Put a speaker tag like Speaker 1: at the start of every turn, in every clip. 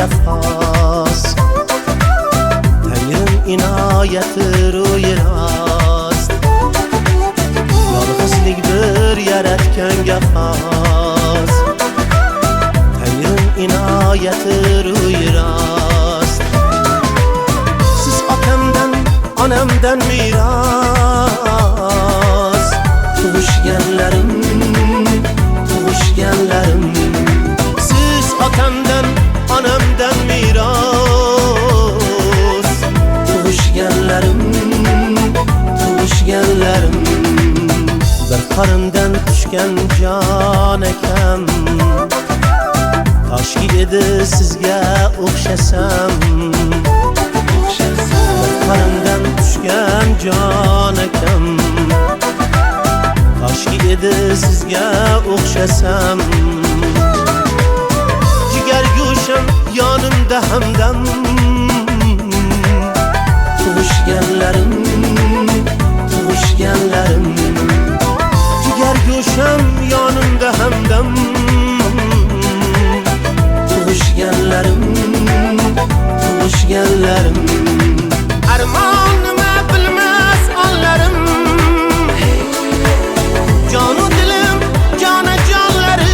Speaker 1: yaratganga xos Tangrim inoyati ro'yi rost Yolg'izlik bir yaratganga xos Tangrim inoyati ro'yi rost Siz otamdan onamdan meros Tug'ishganlarim tug'ishganlarim Siz otamdan onamdan meros Tug'ishganlarim tug'ishganlarim Bir qorindan tushgan jon ekan Toshki edi sizga o'xshasam Bir qorindan tushgan jon akam Toshki edi sizga o'xshasam Jigar go'shim yonimda hamdam Tug'ishganlarim tug'ishganlarim Jigar go'shim yonimda hamdam Tug'ishganlarim tug'ishganlarim Armon nima bilmas onlarim Jonu dilim jonajonlarim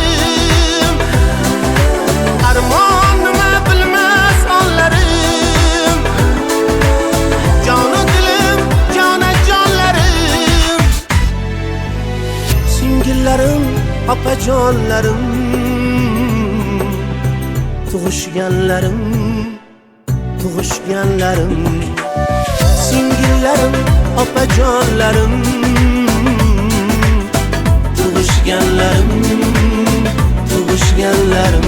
Speaker 1: Armon nima bilmas onlarim Jonu dilim jonajonlarim Singillarim opajonlarim Tug'ishganlarim tug'ishganlarim Singillarim opajonlarim Tug'ishganlarim tug'ishganlarim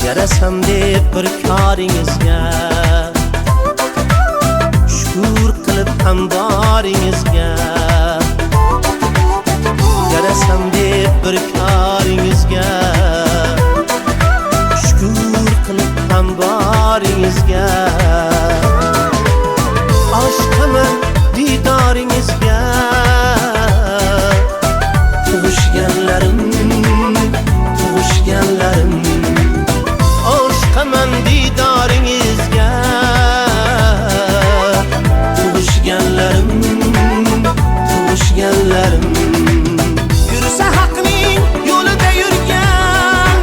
Speaker 1: Yarasam deb bir koringizga Shukur qilib ham boringizga Yarasam deb bir koringizga Shukur qilib ham boringizga Oshiqaman didoringizga Tug'ishganlarim tug'ishganlarim Oshiqaman didoringizga Tug'ishganlarim tug'ishganlarim Yursa haqning yo'lida yurgan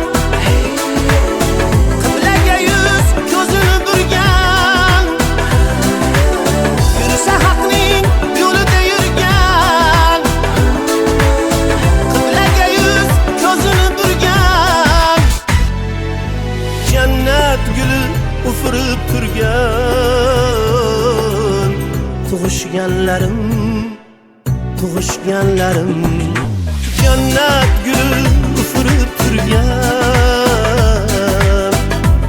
Speaker 1: Qiblaga yuz ko'zini burgan Yursa haqning yo'lida yurgan Qiblaga yuz ko'zini burgan Jannat guli ufurib turgan Tug'ishganlarim tug'ishganlarim Jannat guli ufurib turgan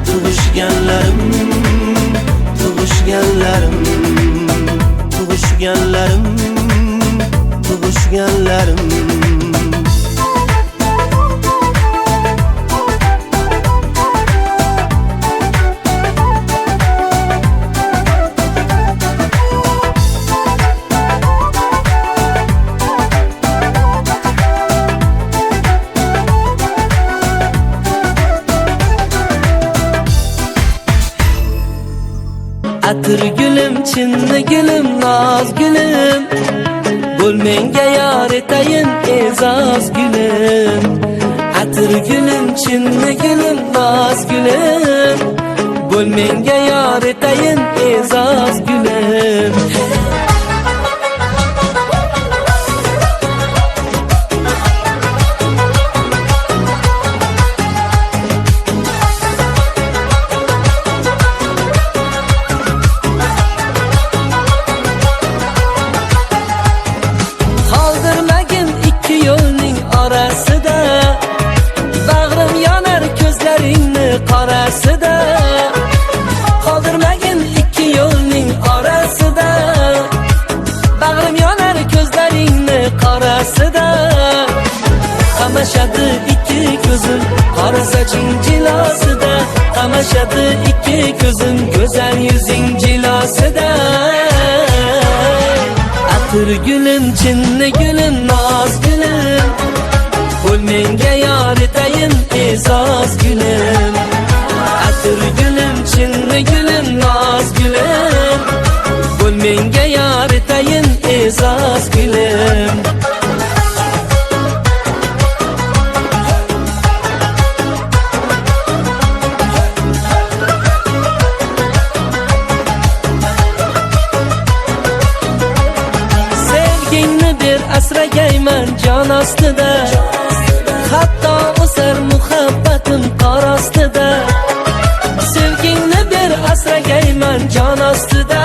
Speaker 1: Tug'ishganlarim tug'ishganlarim Tug'ishganlarim tug'ishganlarim
Speaker 2: Atir gulim, chinni gulim, noz gulim Bo'l menga yor etayin e'zoz gulim Atir gulim, chinni gulim, noz gulim Bo'l menga yor etayin e'zoz gulim Qoldirmagin ikki yo'lning orasida Bag'rim yonar ko'zlaringni qorasida Qoldirmagin ikki yo'lning orasida Bag'rim yonar ko'zlaringni qorasida. Qamashadi ikki ko'zim qora soching jilosida. Qamashadi ikki ko'zim go'zal yuzing jilosida. Atir gulim, chinni gulim, noz gulim, Bo'l menga yor etayin e'zoz gulim. Atir gulim, chinni gulim, noz gulim, Bo'l menga yor etayin e'zoz gulim. Sevgingni ber asragayman jon ostida, Hatto o'sar muhabbatim qor ostida. Sevgingni ber asragayman jon ostida,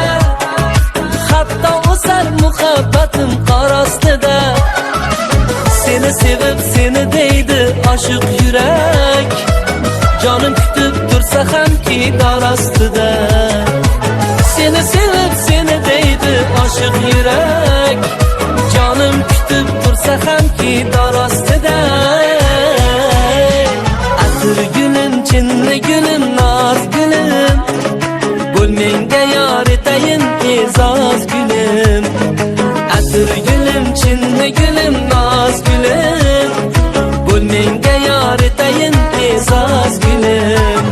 Speaker 2: Hatto o'sar muhabbatim qor ostida. Seni sevib seni deydi oshiq yurak, Jonim kutib tursa hamki dor ostida. Seni sevib seni deydi oshiq yurak, Jonim kutib tursa hamki dor ostida. Atir gulim, chinni gulim, noz gulim, Bo'l menga yor etayin e'zoz gulim. Atir gulim, chinni gulim, noz gulim, Bo'l menga yor etayin e'zoz gulim.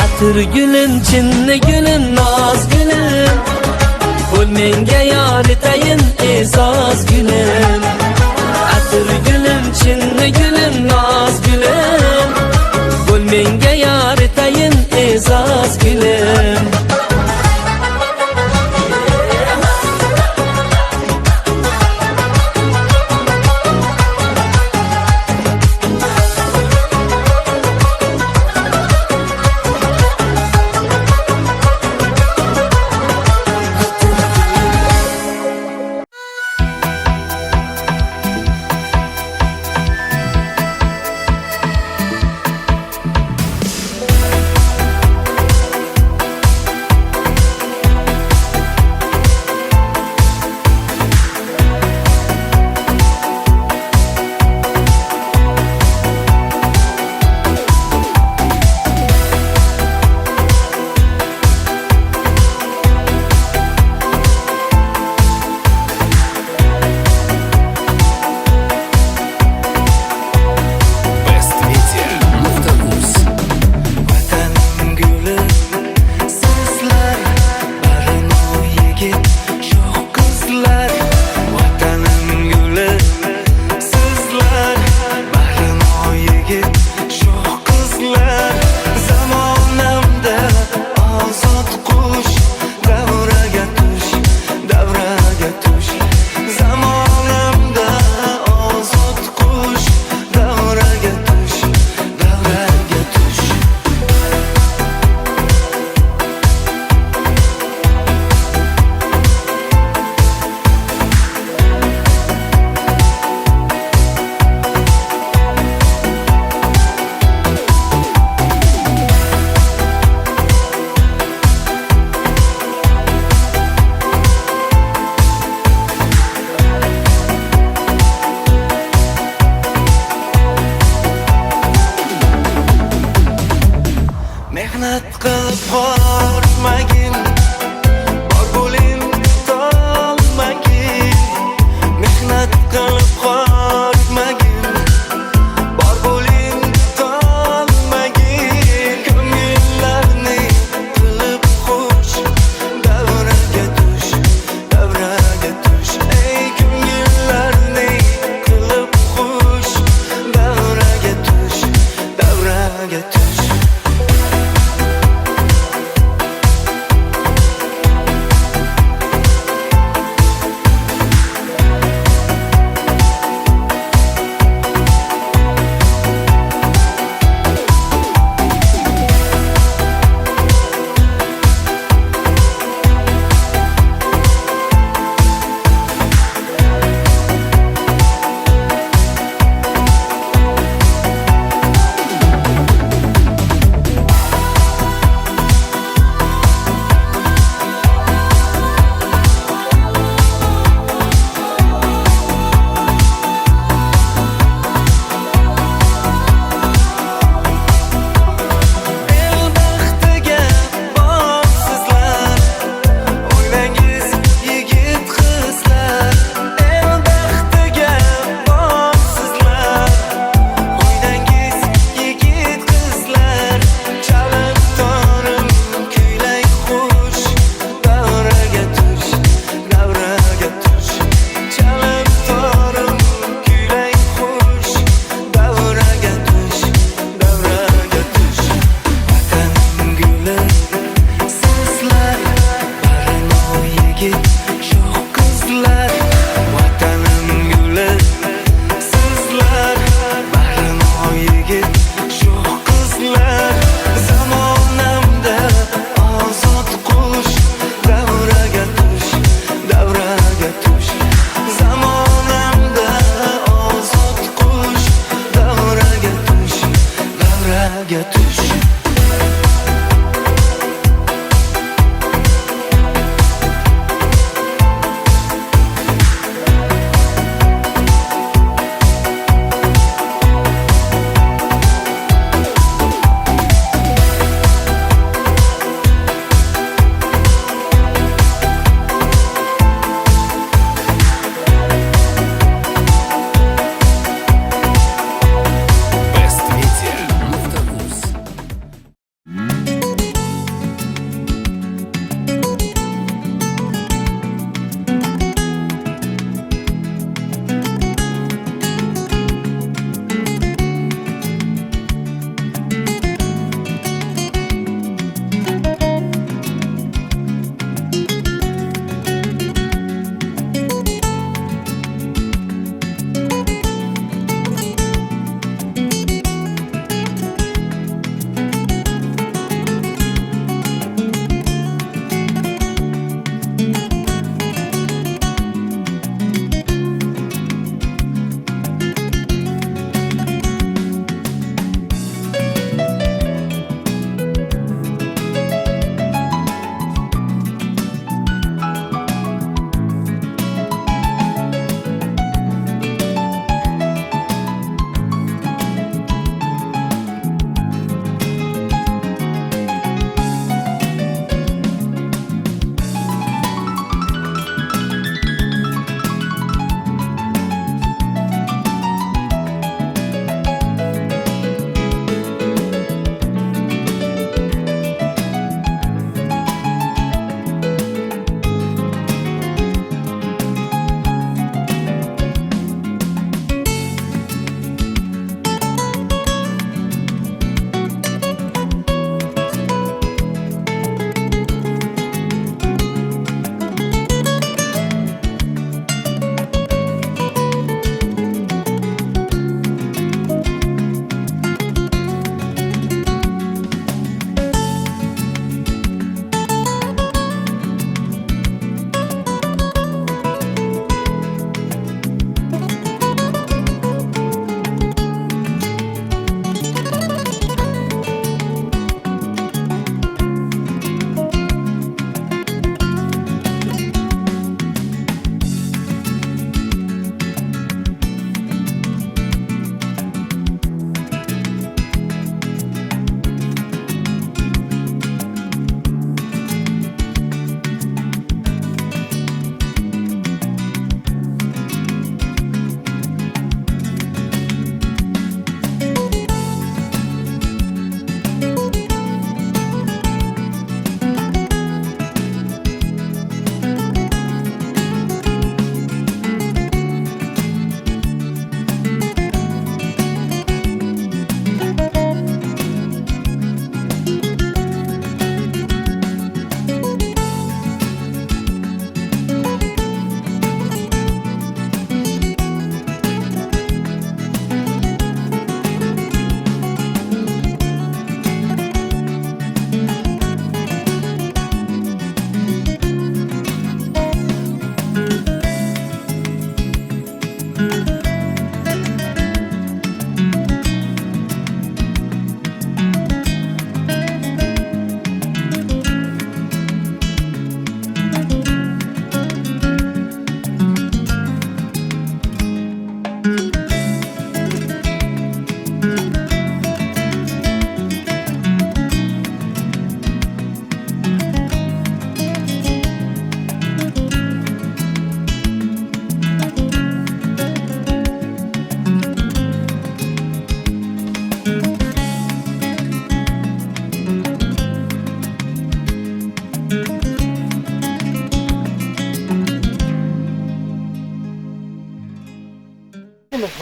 Speaker 2: Atir gulim, chinni gulim, noz gulim, Bo'l menga yor etayin e'zoz gulim. Atir gulim, chinni gulim, noz gulim, Bo'l menga yor etayin e'zoz gulim.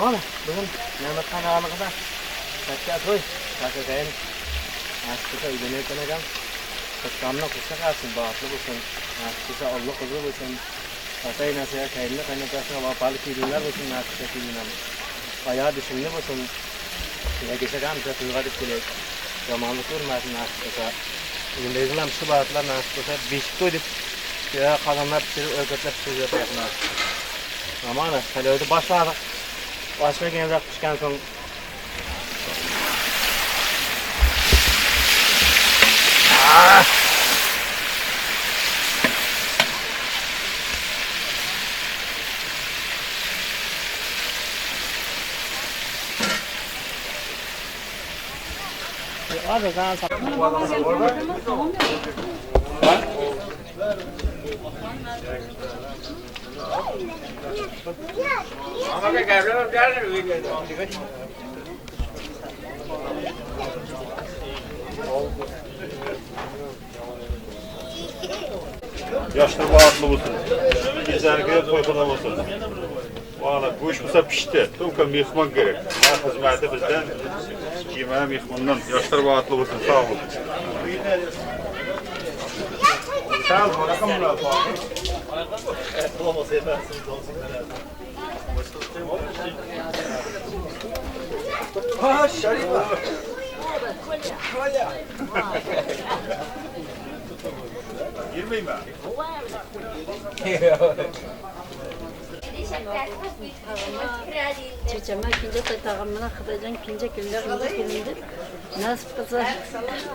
Speaker 3: Mana bugün Mehmet han aganyňkyda Täkge toý. Täke gaýyn nasip bolsa öýlenýän ekan. Gutgamyna gutjak alsyn, bagtly bolsun. Nasip bolsa ogly gyzly bolsun. Ata enesine, kaýynly kaýynatasyna wepaly kelinler bolsun nasip bolsa kelinam. Aýagy düşümli bolsun. Ýa geçek amca toýga diýip geleýik. Ýamanlyk görmäsin nasip bolsa. Indi şu bagtlar nasip bolsa beşik toý diýip ýa kazanlar pişirip, öketler pişirip ýataýaklar. Amana, saýlawda başladyk. Başga geňzak pişken soň Ah!
Speaker 4: Ýaşlar bagtly bolsun. Gijäniňki de toýhana bolsun. Wala goş bolsa pişdi. Tolko myhman gerek. Bar hyzmaty bizden. Jemaä myhmandan. Ýaşlar bagtly bolsun. Sag bol. Girmeýin mi?
Speaker 5: Çeçeme ikinci tağımına Xudaycan ikinci günde ikinci gününde nasip kılsa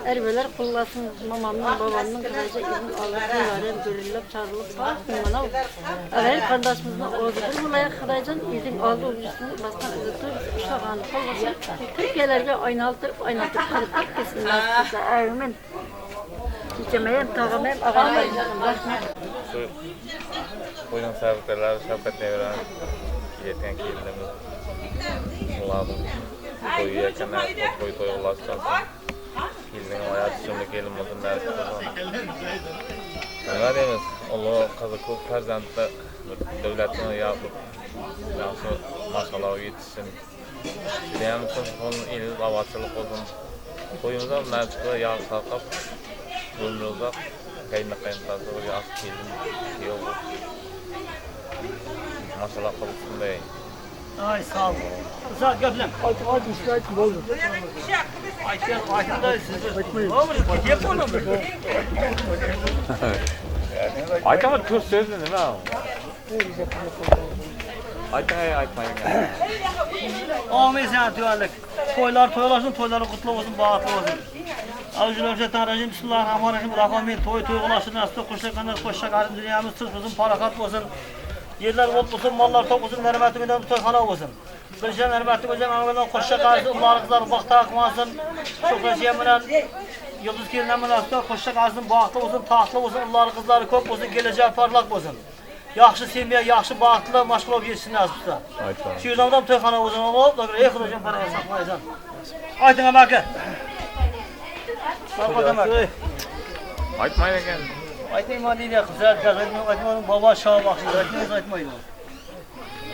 Speaker 5: erbeler kullasın mamamın babamın Xudaycan izin alır toylarım gürüllep çağrılıp sağ bana Ağayın kardeşimizin oğludur bulaya Xudaycan izin aldı ucusunu bastan üzüldü uşağını kollasın Türkiye'lerge oynaltırıp oynatıp kırıp kesin nasip kılsa amin. Çeçemeyim tağımım ağayım rahmet.
Speaker 6: Şu toýuň sebäpkärleri Şawkat Neberän ýetýän kelinimiz Muladyň toýy eken nädip toý toý ulaşdyrsa. Geliniň aýagy düşümli gelin bolsun nädip bolsa. Neme diýmiz, uly gyzy köp perzentli bir döwletli ýa bir ýagşy maşgala bolup ýetişsin. Dünýämiz tynç bolsun, ilimiz abatçylyk bolsun. Toýumyzam nädip ýagşy halkap, ömri uzak. Gaýynlyk gaýynatası bir ýaş gelin giýew bolup maşgala gurupsyn beý.
Speaker 7: Ay sağ ol. Uzak gaplam. Aytım aytım siz aytın boldy. Aytyan aytın da siz. Gep onu.
Speaker 6: Aýtama tür sözüni nime o? Aýtmaň aý aýtmaýyn.
Speaker 7: Amin sen tüvenlik. Toylar toylaşsın, toyları kutlu olsun, bahtlı olsun. Euzubillahimineşşeytanirracim. Bismillahirrahmanirrahim. Rahman toy toy ulaşsın, aslı kuşak kanlar koşacak arın dünyamız tınç olsun, parakat olsun. Yerler ot olsun, mallar tok olsun, merhametli günden toyxana olsun. Birinci merhametli günden anladan koşacak arın, umlar kızlar bakta akmasın. Çok yaşayan bilen Yıldız kelinden bilen koşacak arın, bahtlı olsun, tahtlı olsun, umlar kızları kop olsun, geleceği parlak olsun. Yaxşı semya, yaxşı bahtlı maşğul olub yetişsin nasip olsa. Şu yüzden toyxana olsun, olup da ey Xudacan paraya saxlayacağım. Aytın amaki. Sağ
Speaker 6: Aýtmaýyn eken.
Speaker 7: Aytmayman deydi, güzel gaz aytmayman, baba şah baxşı, aytmayız aytmayın.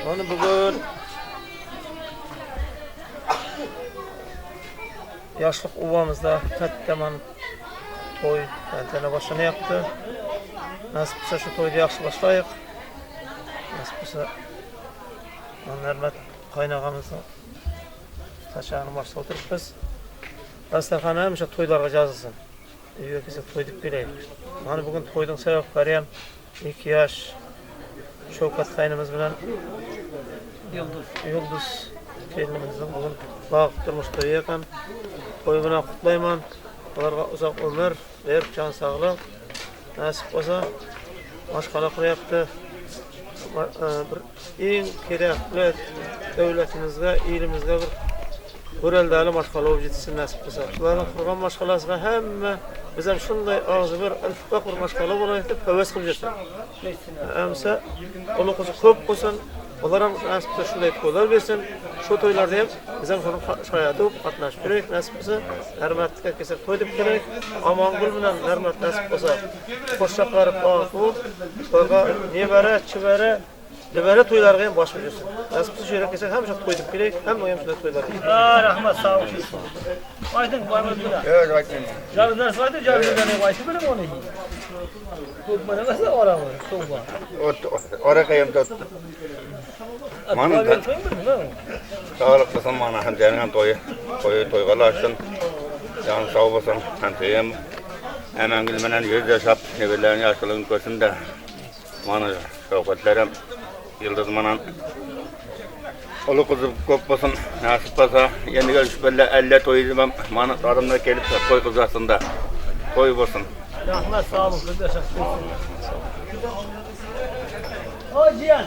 Speaker 1: Onu bugün Ýaşlyk obamyzda kattaman toý tantana başlanýapdy. Nasip bolsa şu toýda ýagşy başlaýyk. Nasip bolsa Nurmat kaýnagamyzyň saçagyny başda oturypdyz. Dastarhana hemişe toýlarga ýazylsyn. Öýe gelsek toý diýip geleýlik. Mana bu gün toýduň sebäpkäri hem iki ýaş Şöwkat gaýnymyz bilen
Speaker 7: Ýyldyz.
Speaker 1: Ýyldyz gelinimizdiň bu gün bagtly durmuş toýy eken. Toý bilen gutlaýman. Olarga uzak ömür, berk jan saglyk nasip bolsa. Maşgala gurýapdy. Bir iň kerekli döwletimizge, ilimizge bir göreldäli maşgala bolup ýetişsin nasip bolsa. Şularyň gurgan maşgalasyna hemme bizem şunday agzybir, yntypak bir maşgala bolaýyk diýip höwes kylyp ýörsin. Ämse uly gyzy köp bolsun, olaram nasip bolsa şunday toýlar bersin. Şu toýlarda hem bizem şonuň şaýady bolup gatnaşyp ýöreýik nasip bolsa. Hörmetli kesek toý diýip gereýik. Amangül bilen Hörmet nasip bolsa hoşça garyp bagtly bolup, şolarga nebere, çibere. Newere toýlarga hem baş bersin. Nasip bolsa şu ýere gelsek hemişe toý edip geleýik, hemme hem şunday toýlar. Ha, rahmat, sag boluň. Aýdyň, baýmyrat bilen.
Speaker 4: Ýok, aýtmaýyn.
Speaker 1: Jarym narsa aýdyň, jarym bilen aýtyp beriň ony. Köp mana gasa oramyz, sowa.
Speaker 4: Oraka hem tut. Mana da. Saglyk bolsun mana hem janyň toýy. Toýy toýga laşsyn. Jan sag bolsun. Hem hem Ämengül menen ýüz ýaşap, neberleriň ýaşlygyny görsün-de. Mana şöwketlerem Ýyldyz manan uly gyzy köp bolsun. Nasip bolsa ýene görüşüp belle elle toý edibem mana adamlar gelip toý gyzasynda toý bolsun.
Speaker 1: Rahmet sag boluň köp ýaşasyn. Oý jiýen.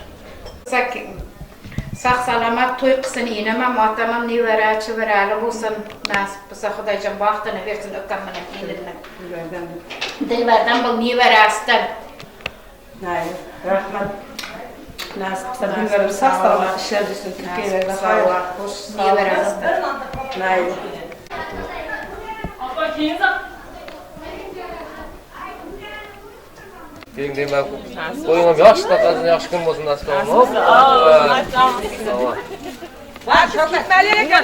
Speaker 8: Sag salamat toý kysyn inemem atamam neberä çeberäli bolsun nasip bolsa Hudaýjan bagtyny bersin ökam bilen ilininiň Dilberden bul neberäsden.
Speaker 9: Rahmat nasip bolsa Dilberim sag salamat işler düşsün Türkiýelerde haýyr hoş
Speaker 8: Neberäsden.
Speaker 9: Naýyl.
Speaker 7: Apa keyin
Speaker 6: Gelin diýmek, toýuňam ýagşy taparsyn, ýagşy gün bolsun nasip bolsun.
Speaker 9: Bar, şok etmeli eken.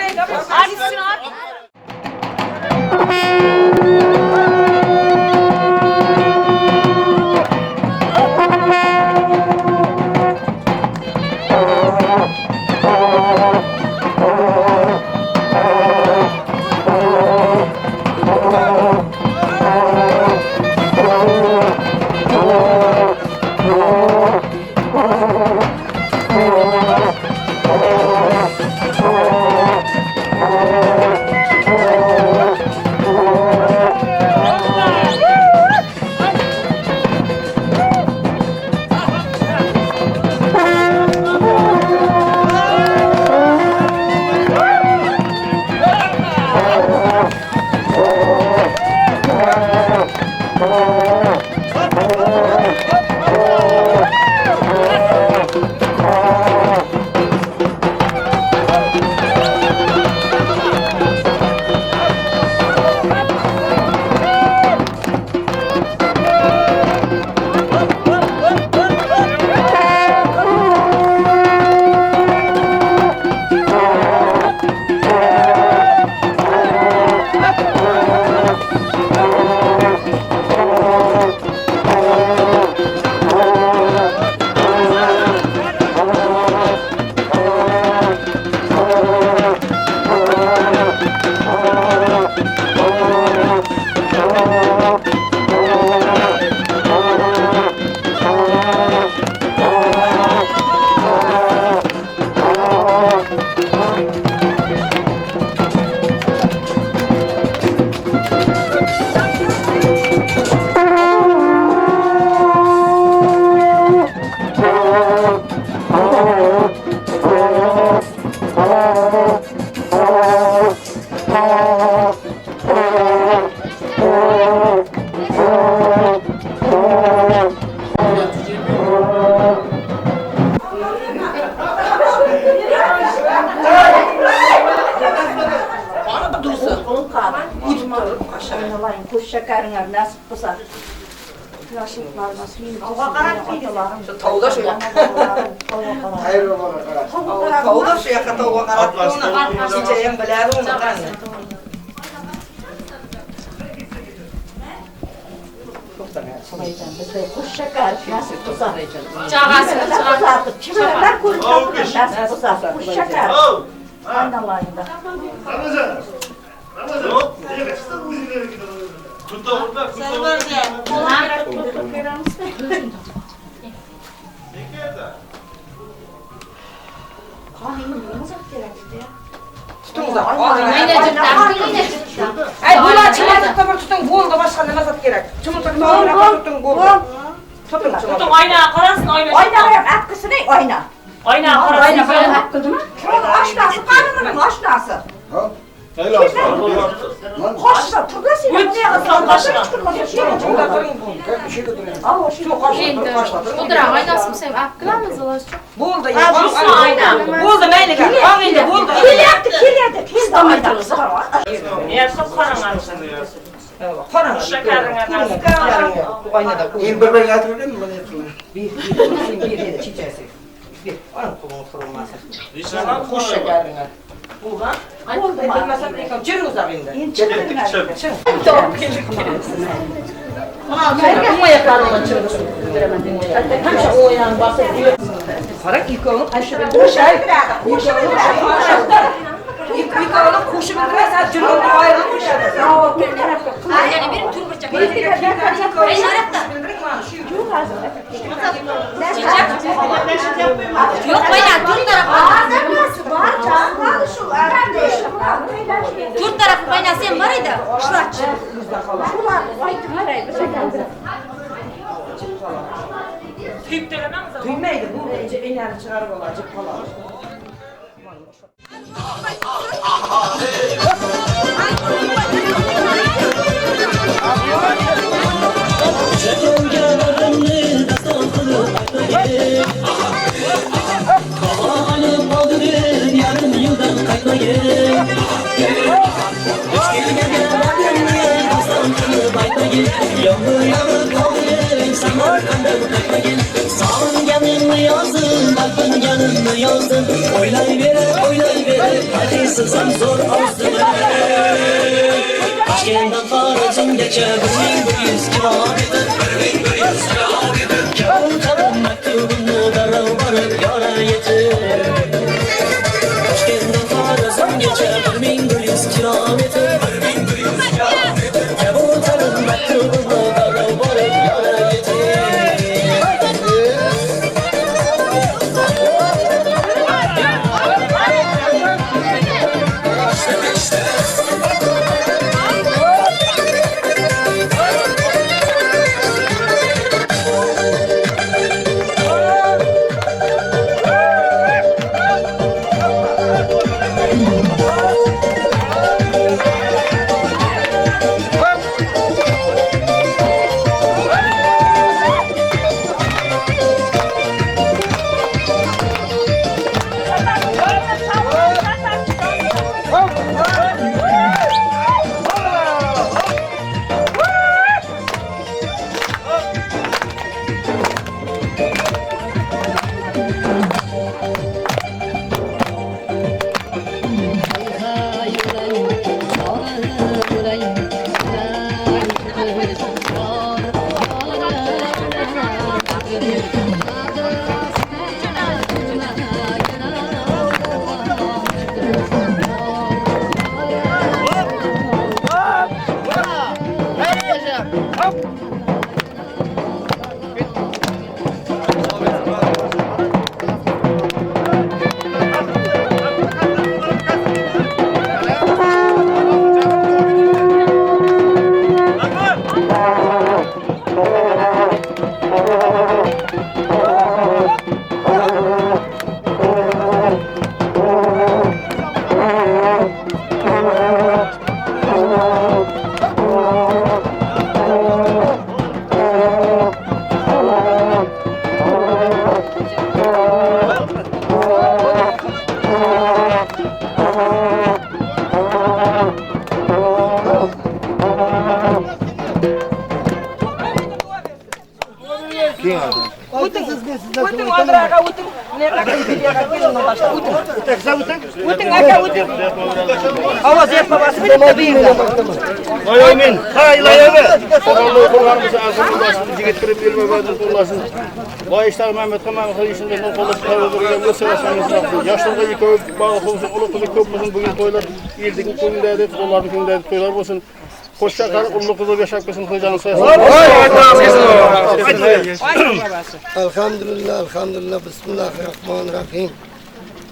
Speaker 10: Elhamdülillah, elhamdülillah, bismillahirrahmanirrahim.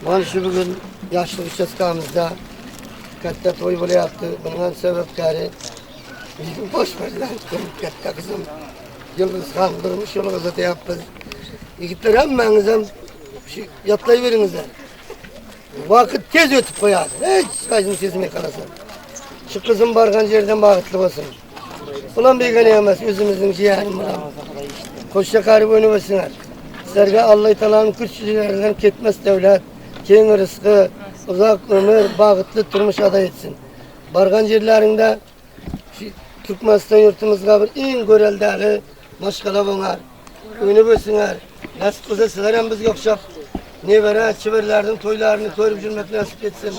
Speaker 10: Mana shu bugun yoshlik uchastkamizda katta to'y bo'lyapti. Bundan sababkori bizim bosh farzandim, katta qizim Yıldızxan durmuş yo'liga uzatyapmiz. Yigitlar hammangiz ham shu yodlayveringizlar. Vaqt tez o'tib qo'yadi. Hech qaysini sezmay qolasan. Shu qizim borgan yerdan baxtli bo'lsin. Ulan begona emas, o'zimizning jiyanim bilan. Qo'sha qarib o'ynaversinlar. Sizlarga Alloh taoloning kuch jigarlaridan ketmas davlat, keng rizqi, uzoq umr, baxtli turmush ado etsin. Borgan yerlaringda shu Turkmaniston yurtimizga bir eng go'raldari mashg'ala bo'lar. O'ynab o'singlar. Nasib qilsa sizlar ham bizga o'xshab Nebere, çiberlerdiň toýlaryny görüp ýürmek nesip etsin.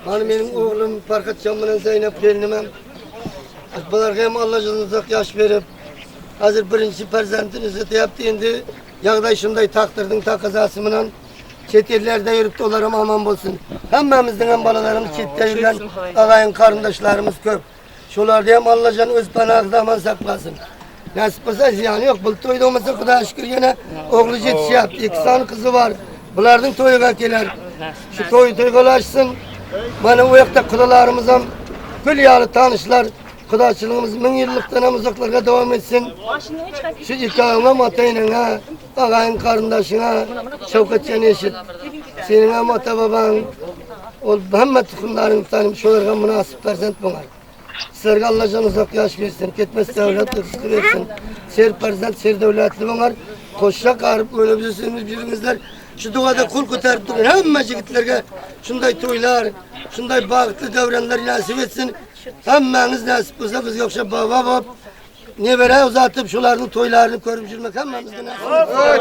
Speaker 10: Mana meniň oglum Farhatjan bilen Zeýnep gelnimem. Bularga hem Allajan uzak ýaş berip, häzir birinji perzentini uzatyapdy indi. Ýagdaý şunday takdyrdyň takazasy bilen çet ellerde ýörüpdi olaram aman bolsun. Hemmämizdiň hem balalarymyz çetde ýörgen agaýyn garyndaşlarymyz köp. Şolardy hem Allajan öz panahynda aman saklasyn. Nasip bolsa zyýany ýok. Bu toýda bolmasa Hudaýa şükür ýene ogly ýetişýär. Iki sany gyzy bar. Bulardyň toýuga geler. Şu toý toýgalaşsyn. Mana o ýakda kudalarymyzam gül ýaly tanyşlar. Kudaçylygymyz 1000 ýyllykdan hem uzaklarga dowam etsin. Şu ikaňam ata-eneňe, agaýyň garyndaşyňa Şöwketjan eşit. Seniň hem ata-babaň ol hemme tutumlaryň tanym şolarga mynasyp perzent bolar. Sizlerge Allajan uzak ýaş bersin, ketmez döwlet rızky bersin. Ser perzent, ser döwletli bolar. Hoşça garyp önüp ýürsüňiz biriňizler. Şu dugada kol göterip duran hemme jigitlerge şunday toýlar, şunday bagtly döwranlar nasip etsin. Hemmäňiz nasip bolsa bizge okşap baba bolup, nebere uzatyp şolardyň toýlaryny görüp ýürmek hemmämizge nasip etsin.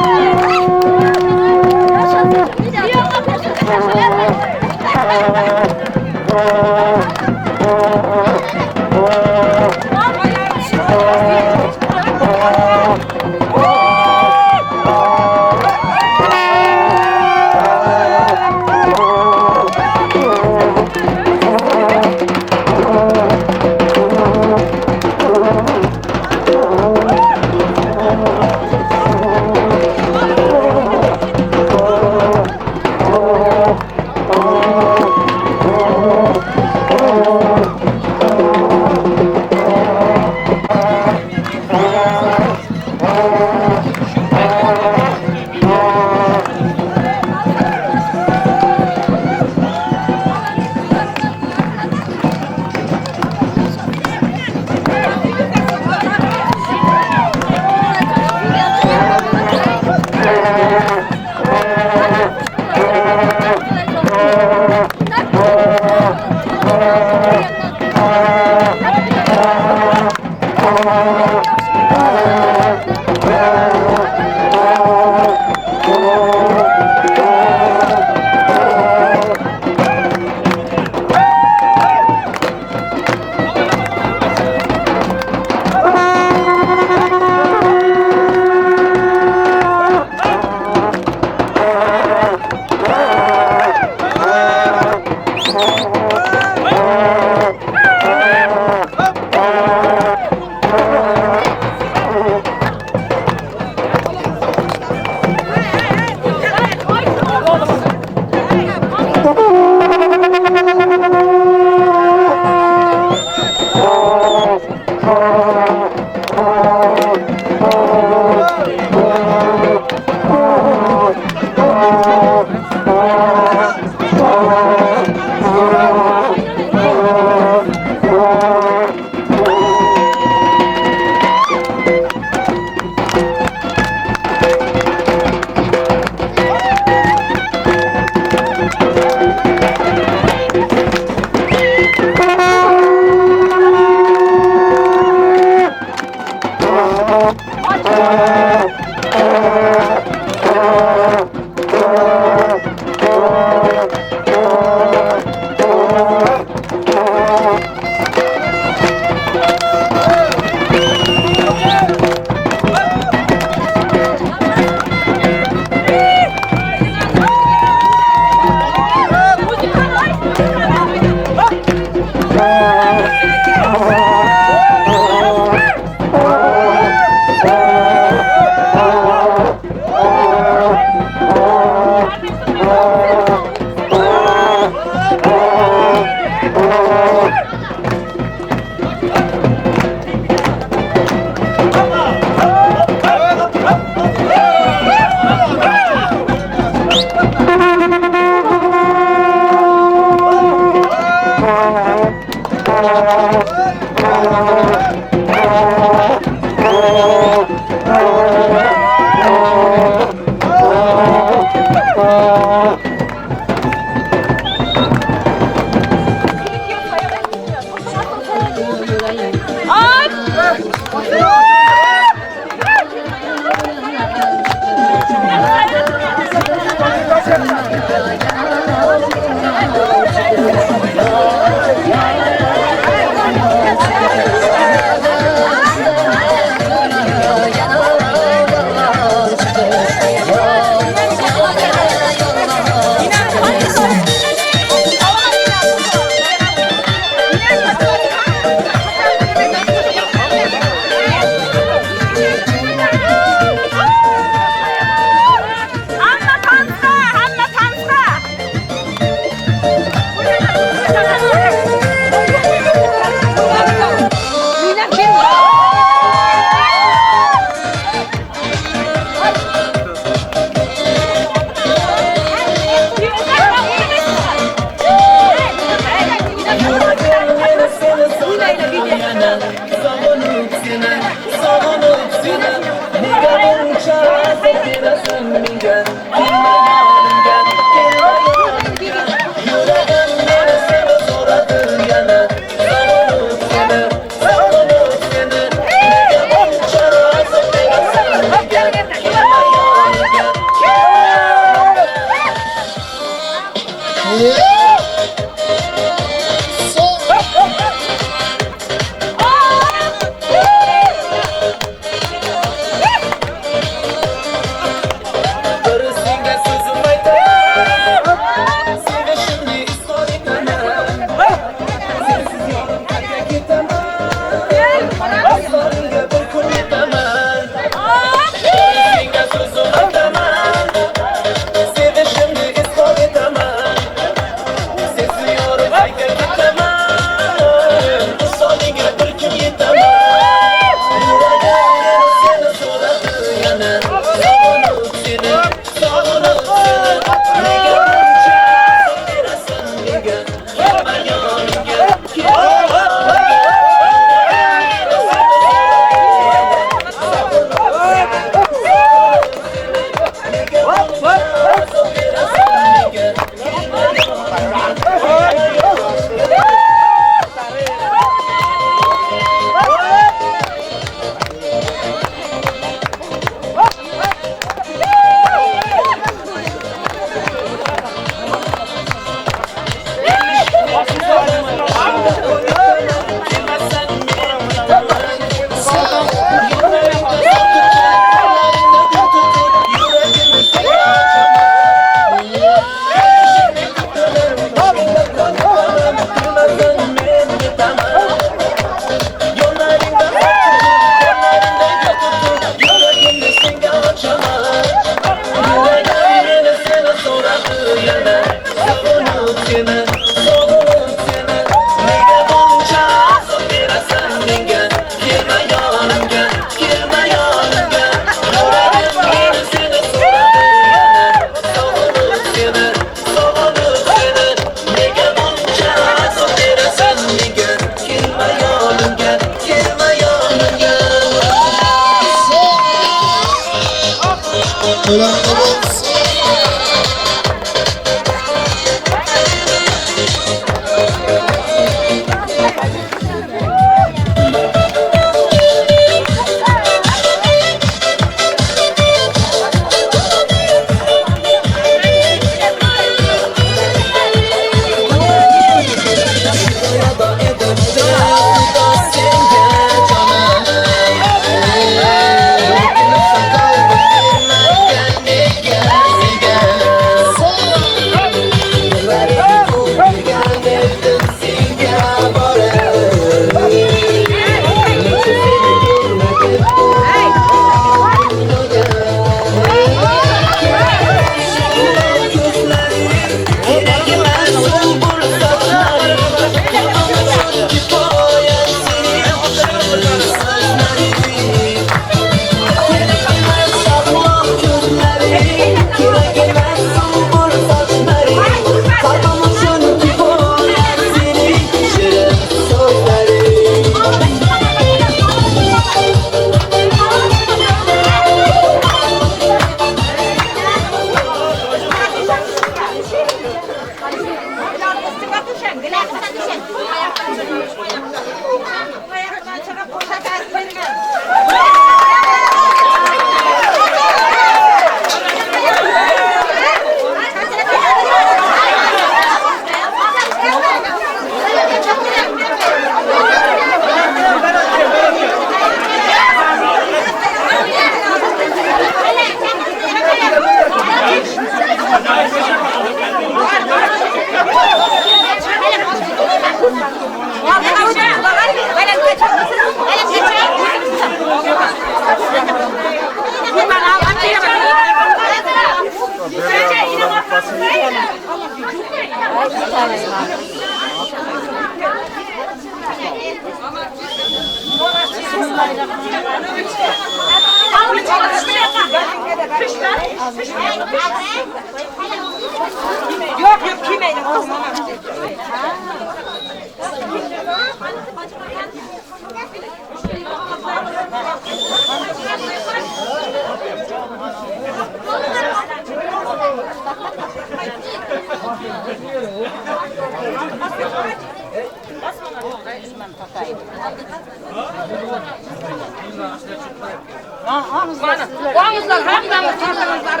Speaker 9: Oňuzlar hammaňiz tartaňyzlar.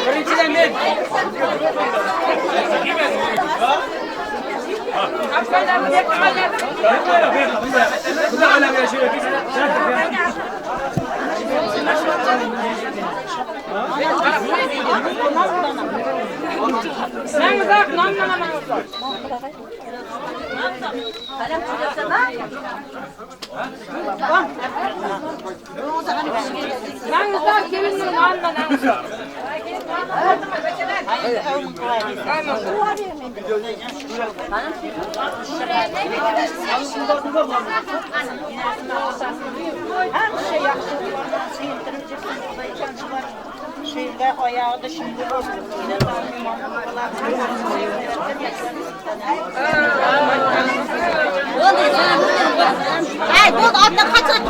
Speaker 2: Birinchiden men.
Speaker 8: Ay bo'ldi, otdan qochib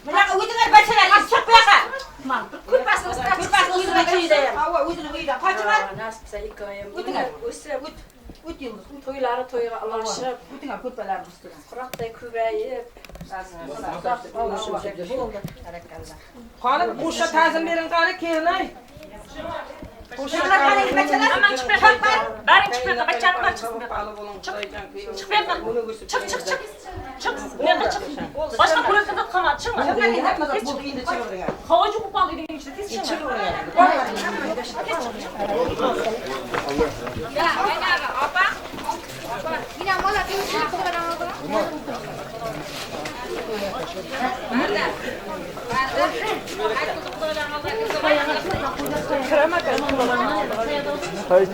Speaker 9: Bunaqa o'zinglar bachalar, chiq bu yoqqa. Ko'rpasini ustida, ko'rpasini o'zini uyida. Havo o'zini uyida. Qochinglar.
Speaker 5: Nasib qilsa ikkoyim
Speaker 9: O'tinglar.
Speaker 5: o'sib,
Speaker 9: O't. O't yıldız.
Speaker 5: to'ylari to'yga ulashib,
Speaker 9: O'tinglar ko'rpalarni ustida.
Speaker 5: quroqday ko'payib,
Speaker 9: Bo'ldi.
Speaker 2: Qani qo'sha ta'zim bering qani kelinay.
Speaker 9: Qo'shiqlar qani bachalar?
Speaker 11: Baring chiqib yoqqa, bachani bilan chiqsin bu yoqqa. Chiq bu yoqqa. Chiq, chiq, chiq. Chiq, bu yoqqa chiq. Boshqa ko'rayotganda qolma, chiqma. Havo juqib qoldi degan ichida tez chiqma.
Speaker 1: Hayır,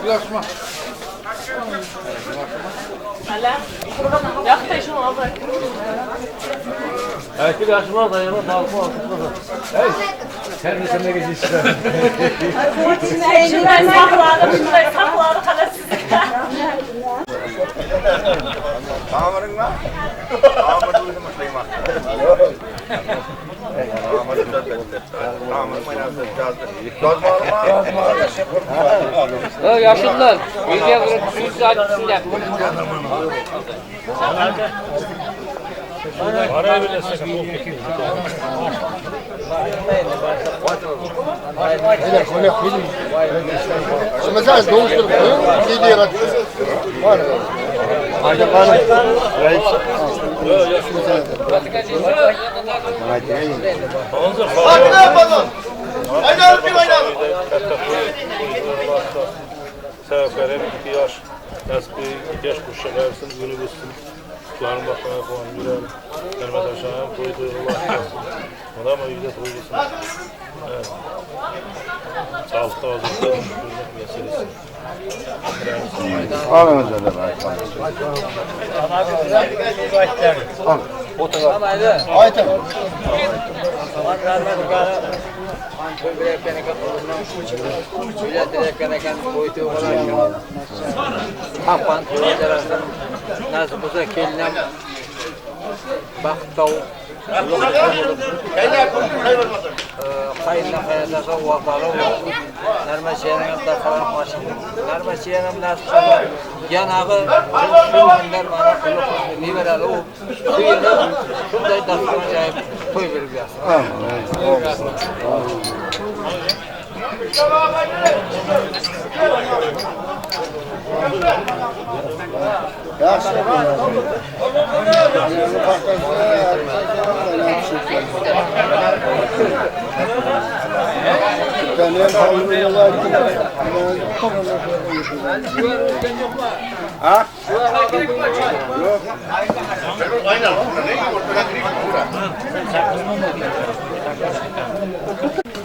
Speaker 1: yaxşımı? Herkes yaxşımı? Dayıma dağılma altı. Hey, sen de sen de geçişsin.
Speaker 11: Shunday saqladi, shunday saqladi, xolos sizni.
Speaker 2: Yaşlılar, video qilib suyuq açsınlar.
Speaker 10: Mesela doğuşturup koyun, gidiyor
Speaker 4: Sebepleri iki yaş, eski yaş kuşa versin, günü gitsin. Kutlarını bakmaya koyun, gülelim. Hürmet aşağıya toy toy Allah olsun. Ona mı yüzde toy gitsin. Evet. Sağlıkta vaziyette şükürlük meselesi.
Speaker 2: Hapan to'y Nasib bo'lsa kelinam baxt topib, qayindan qaynotasi vafoli bo'lib, narmachiyanam darqaram qochib, narmachiyanam nasib qilsa, yanag'i shu kunlar mana qilib nevarali u shu yilda shunday dasturxon joyib to'y berib bersin.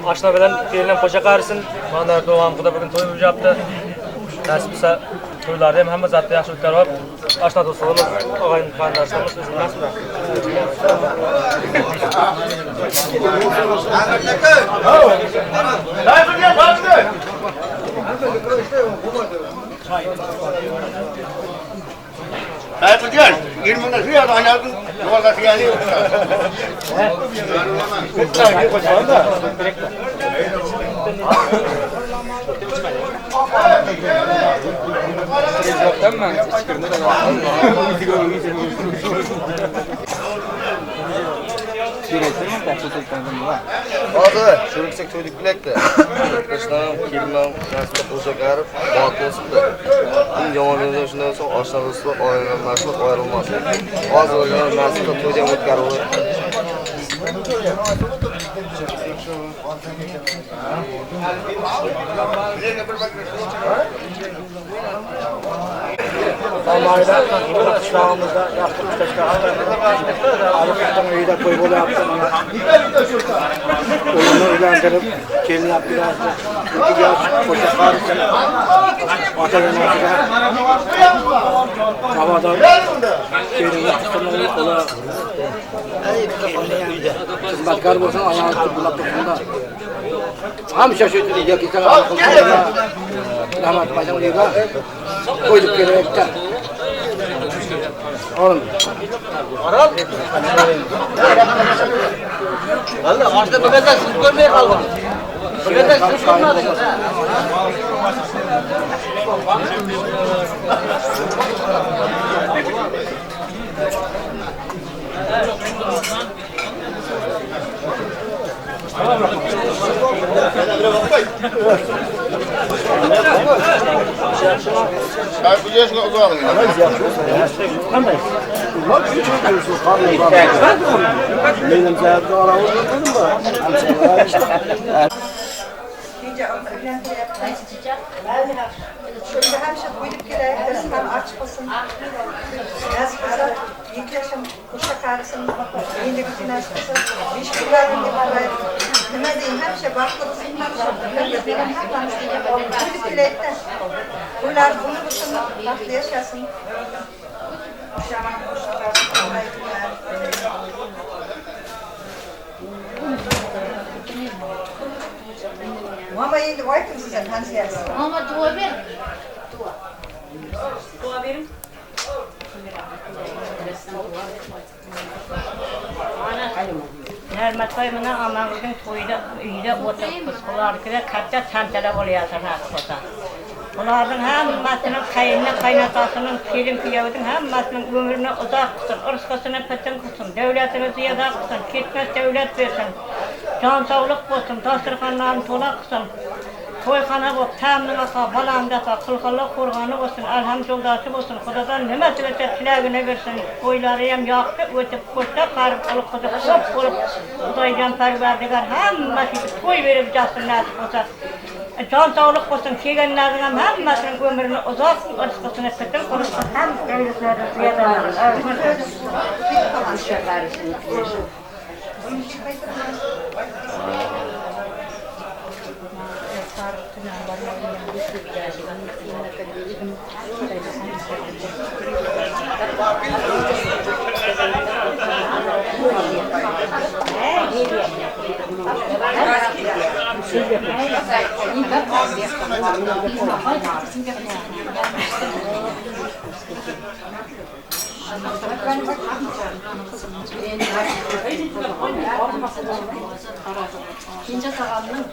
Speaker 7: Aşna bilen gelinem hoşa garsyn. Mana dowam Huda bugün toý bolýapdy. Nasip bolsa toýlary hem hemme zatda ýagşy ötkerip, aşna dostlarymyz, agaýyn garyndaşlarymyz üzülmez.
Speaker 12: Hozir ko'riksak to'ylik bilakda. Qishdan kelindan nasibda qo'sha qarib, bot bo'lsin-da. Eng yomon yerda shundan so'ng oshna do'stlik, oiladoshlik ayrilmasin. Hozir o'rganib nasibda to'yda ham o'tkazib
Speaker 13: Qishlog'imizda yaxshi Aliqishdan uyida to'y bo'lyapti. O'g'lini uylantirib, kelin olib kelyapti. Ikki yosh qo'sha qarisin. Ota onasiga mabodo kelinni qismini qo'li xizmatkor bo'lsin, oyog'i buloq tursin. Hamisha shu uyga kelsa, rahmat aytaman uyga. Qo'yib kelayotgan. Oğlum.
Speaker 2: Valla aşna bu kadar siz görmeye kalmadınız. Bu kadar siz görmediniz.
Speaker 13: Benim sebepli aramızda dedim
Speaker 9: Şöyle hemşe buyurup kelayik, dasturxon ochiq bo'lsin. Nasib bo'lsa, ikki yoshim qo'sha qarisin. Endi nasib bo'lsa, besh kunlarim deb qo'yaylik. Nima deyin, hamisha baxtli bo'lsin, hamisha birga hammamiz buyurib kelayikda. Ular umr bo'lsin, baxtli yashasin. O'shaman qo'sha Mama endi ayting siz ham tanishayapsiz.
Speaker 8: Mama dua ber. Dua.
Speaker 11: Dua berin.
Speaker 14: Hürmetli mına anamızın toyda uyda oturup ulardıkı katta tantana oluyor nasip olsa. Ulardıń hammasının qayını qaynatasının kelin kuyovudun hammasının ömrünü uzak qılsın, ırısqısını pitin qılsın, devletini ziyada qılsın, ketmez devlet versin. Can sağlık bolsun, dasturxonlarını to'la qilsin. To'yxona bo'lib, ta'mini ato, baland ato, qilqilli qo'rg'oni bo'lsin, alham yo'ldoshi bo'lsin. Xudodan nima tilasa tilagini bersin. To'ylari ham yoqdi, o'tib qo'shda qarib uliq qizi ko'p bo'lib, Xudoyjon parvardigor hammasiga to'y berib jatsin nasib bo'lsa. Jon sog'lik bo'lsin, kelganlarning ham hammasining umrini uzoq, rizqisini pitin qilsin, ham davlatlarini ziyoda
Speaker 5: Kenja tog'amning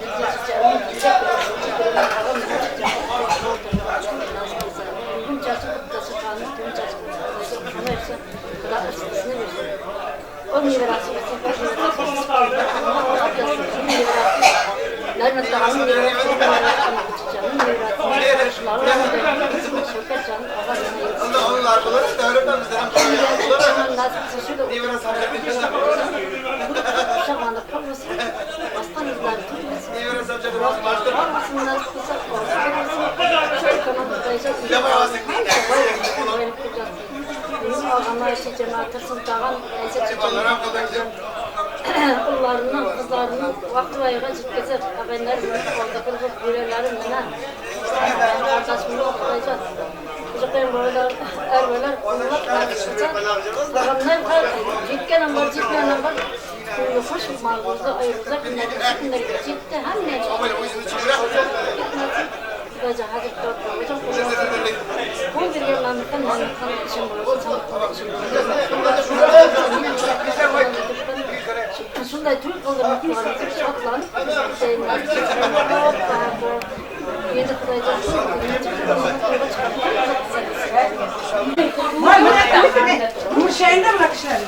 Speaker 5: Menim agama, şejeme, Tursun tagam, Äşe çeçeme, Hudaýjan ullarynyň, gyzlarynyň wagty-baýyga jetkizip, agaýynlarym meni golda-gylgyp, ýüreklerim mene gardaşymyň Hudaýjan Uzuklaýyn boýlar, ärbeler gullap gardaşymjan tagamdan jetkenem bar, jetmeýänem bar. Köňli hoş, malgurza, aýgurza günlerde şu günlerge jetdi. Hemme gitmesin. Hudaýjan hazret Babajan Gol bergen mamlakan mamlakan işim bolsun, Samarkanda işim bolsun. Şunday toý gyldyrmak şatlanyp, Endi Hudaýjan
Speaker 9: Gürşeýinde mına kişiler.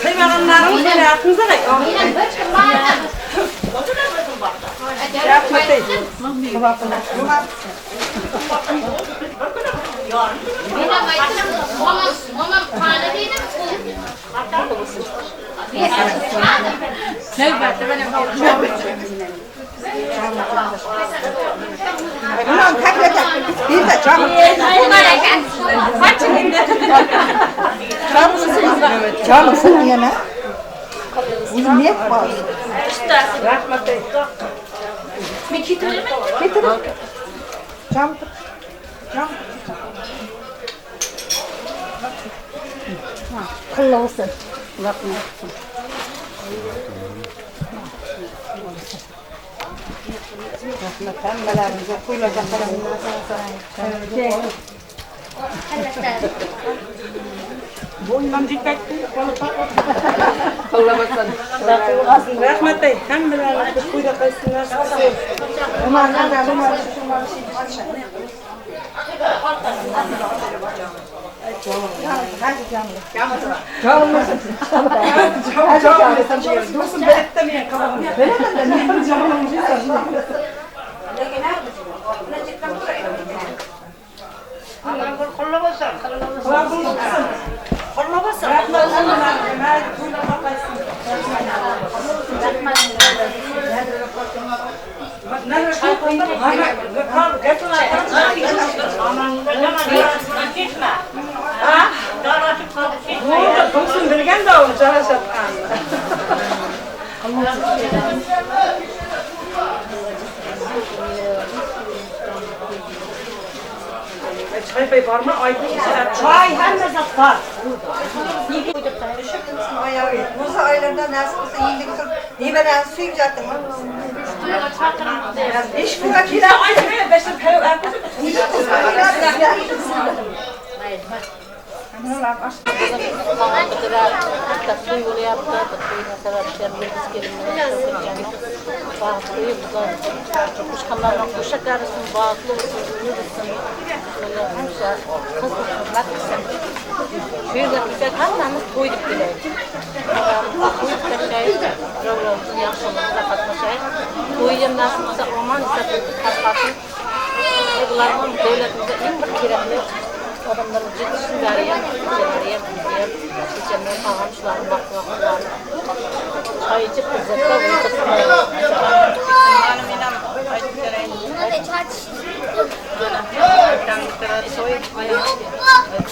Speaker 9: Sıymaganlarıňyz meni atyňyza Canımsın yine. Uzun var. Rahmet. Getir. Cam. Cam.
Speaker 5: Kıllı olsun. Bakma.
Speaker 9: Rahmet hemmelerimize Rahmet hemmelerimize kuyla Dursun bilgen de onu jarashatgan. Çay barma Çay hemme zat var. Musa aylarında nasip olsa yiyindik Nimeden suyum zaten. İş kuka kira.
Speaker 5: Bitta to'y bo'lyapti, to'yni sababchilari Yulduz kelinimiz Bag'tli qo'shqonlarni qo'sha qarisin, bag'tli bo'lsin, umr bo'lsin. O'sha qiz hurmat qilsin. Shu yerga kelsak hammamiz to'y deb kelaylik. To'y tashlaylik, birovlarimizni yaxshiligida qatnashaylik. To'y ham nasib bo'lsa omon esa tarqasin. Bular ham davlatimizga eng bir kerakli odamlar jetishsin bariyam, bariyam, biziyam, chechamdan og'am shularni baxtli choy ichib izzatlab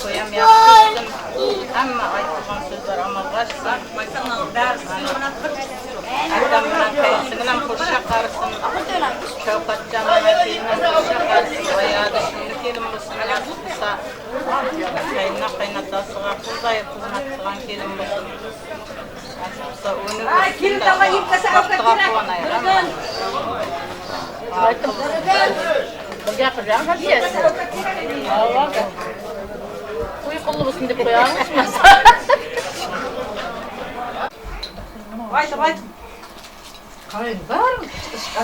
Speaker 14: To'yam yaxshi Hamma aytgan so'zlar amalga oshsin. Akam bilan qaynsinglim qo'sha qarisin. Shavkatjon bilan kelinim qo'sha qarisin. Oyog'i shunday kelin bo'lsin, nasib qilsa. Qaynona qaynotasiga qulday xizmat qilgan kelin bo'lsin. Nasib qilsa uni baxtiga quvonaylik.
Speaker 5: Bir gapirgan To'y qulli bo'lsin deb qo'yamiz.
Speaker 9: Aytib aytib.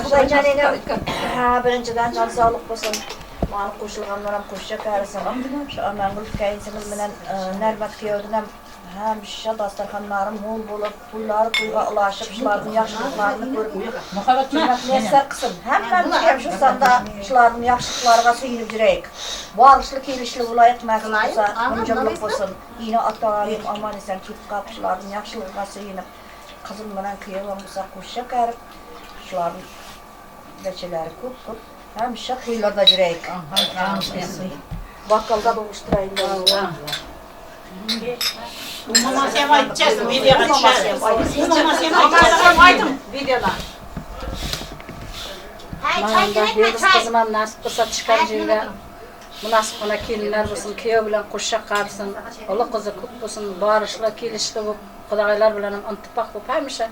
Speaker 15: Xudoyjon endi ha birinchidan jon sog'liq bo'lsin. Mana qo'shilganlar ham qo'shcha qarisin. Shu Amangul kayinsimiz bilan Narmat kuyovdan ham Həmişə dastarxanları mol bolup, toýlary toýga ulaşyp, şulardyň ýagşylyklaryny görüp, jürmek miýesser kylsyn. Hemmämiz hem şu sanda şulardyň ýagşylyklaryga söýünip jüreýik. Barlyşly kelişli bolaýyk, nasip bolsa, munjaglyk bolsun. Ene-atalarym aman-esen köp galyp, şulardyň ýagşylygyga söýünip, gyzym bilen küýewem bolsa goşa kärik, şulardyň beçeleri köp-köp Hemişe toýlarda jüreýik. Bakgalda duşduraýyn boldy.
Speaker 16: Mamasy hem aýtjak, wideoga düşer. Mamasy hem aýtjak, aýdyň wideoda.
Speaker 8: Maňa Ýyldyz gyzymam nasip bolsa çykar jigre. Mynasyp kelinler bolsun, küýew bilen guşak garsyn, uly gyzy köp bolsun, baryşly, kelişli bolup, gudagaýlar bilenem yntypak bolup hemişe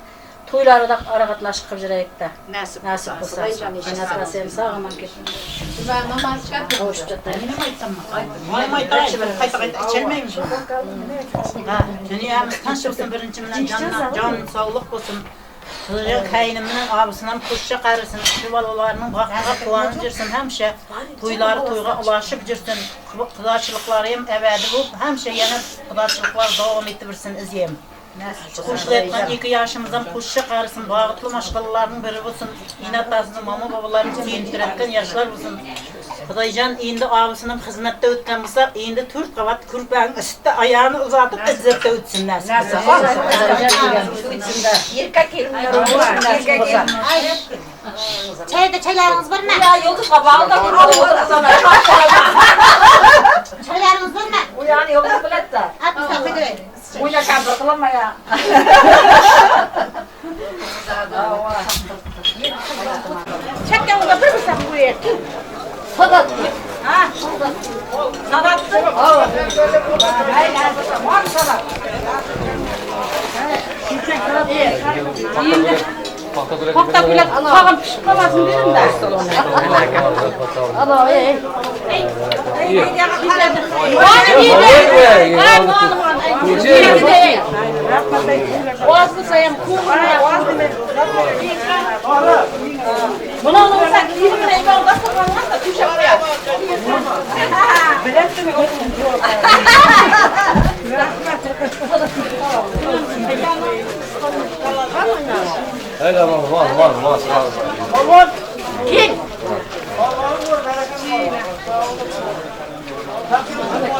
Speaker 8: Toýlara-da aragatnaşyk kylyp jüreýikdä.
Speaker 16: Näsip
Speaker 8: Näsip bolsa. Ene-ata sen sag aman git. Gowuşyp ýataýyn.
Speaker 16: Moýum aýtaýyn, gaýta-gaýta içelmeýin. Ha, dünýämiz tynç bolsun birinji bilen jan saglyk bolsun. Gyzyljak käýinim bilen abysynam kuşça garysyn, şu balalarynyň bagtyga guwanyp jürsün hemşe, toýlary toýga ulaşyp jürsün, gudaçylyklary hem ebedi bolup hemşe ýene gudaçylyklar dowam etibirsin izýem. Goşulyp iki ýaşymyzam guşça garysyn, bagtly maşgalalarynyň biri bolsun, ene-atasyny, mama-babalaryny söýündiretgen ýaşlar bolsun. Hudaýjan indi abysynam hyzmatda ötgen bolsa, indi tört gabat kürpäň üstde aýagyny uzadyp yzzatda ötsün näsip bolsa.
Speaker 15: Erkek gelinler bolsun näsip bolsa.
Speaker 17: Çaýda çaýlaryňyz barmy?
Speaker 15: Ýa ýyldyz gabagyny da
Speaker 17: Çaýlaryňyz barmy?
Speaker 15: Uýany ýyldyz biletde. Oýnaşan bir gylamaya.
Speaker 11: Çekgen onda bir bıçak buraya.
Speaker 5: Sadat.
Speaker 11: Ha? Sadattı. Var sadat. Paxta gülek tagam pişip galmasyn dedim de.
Speaker 5: Ana ey.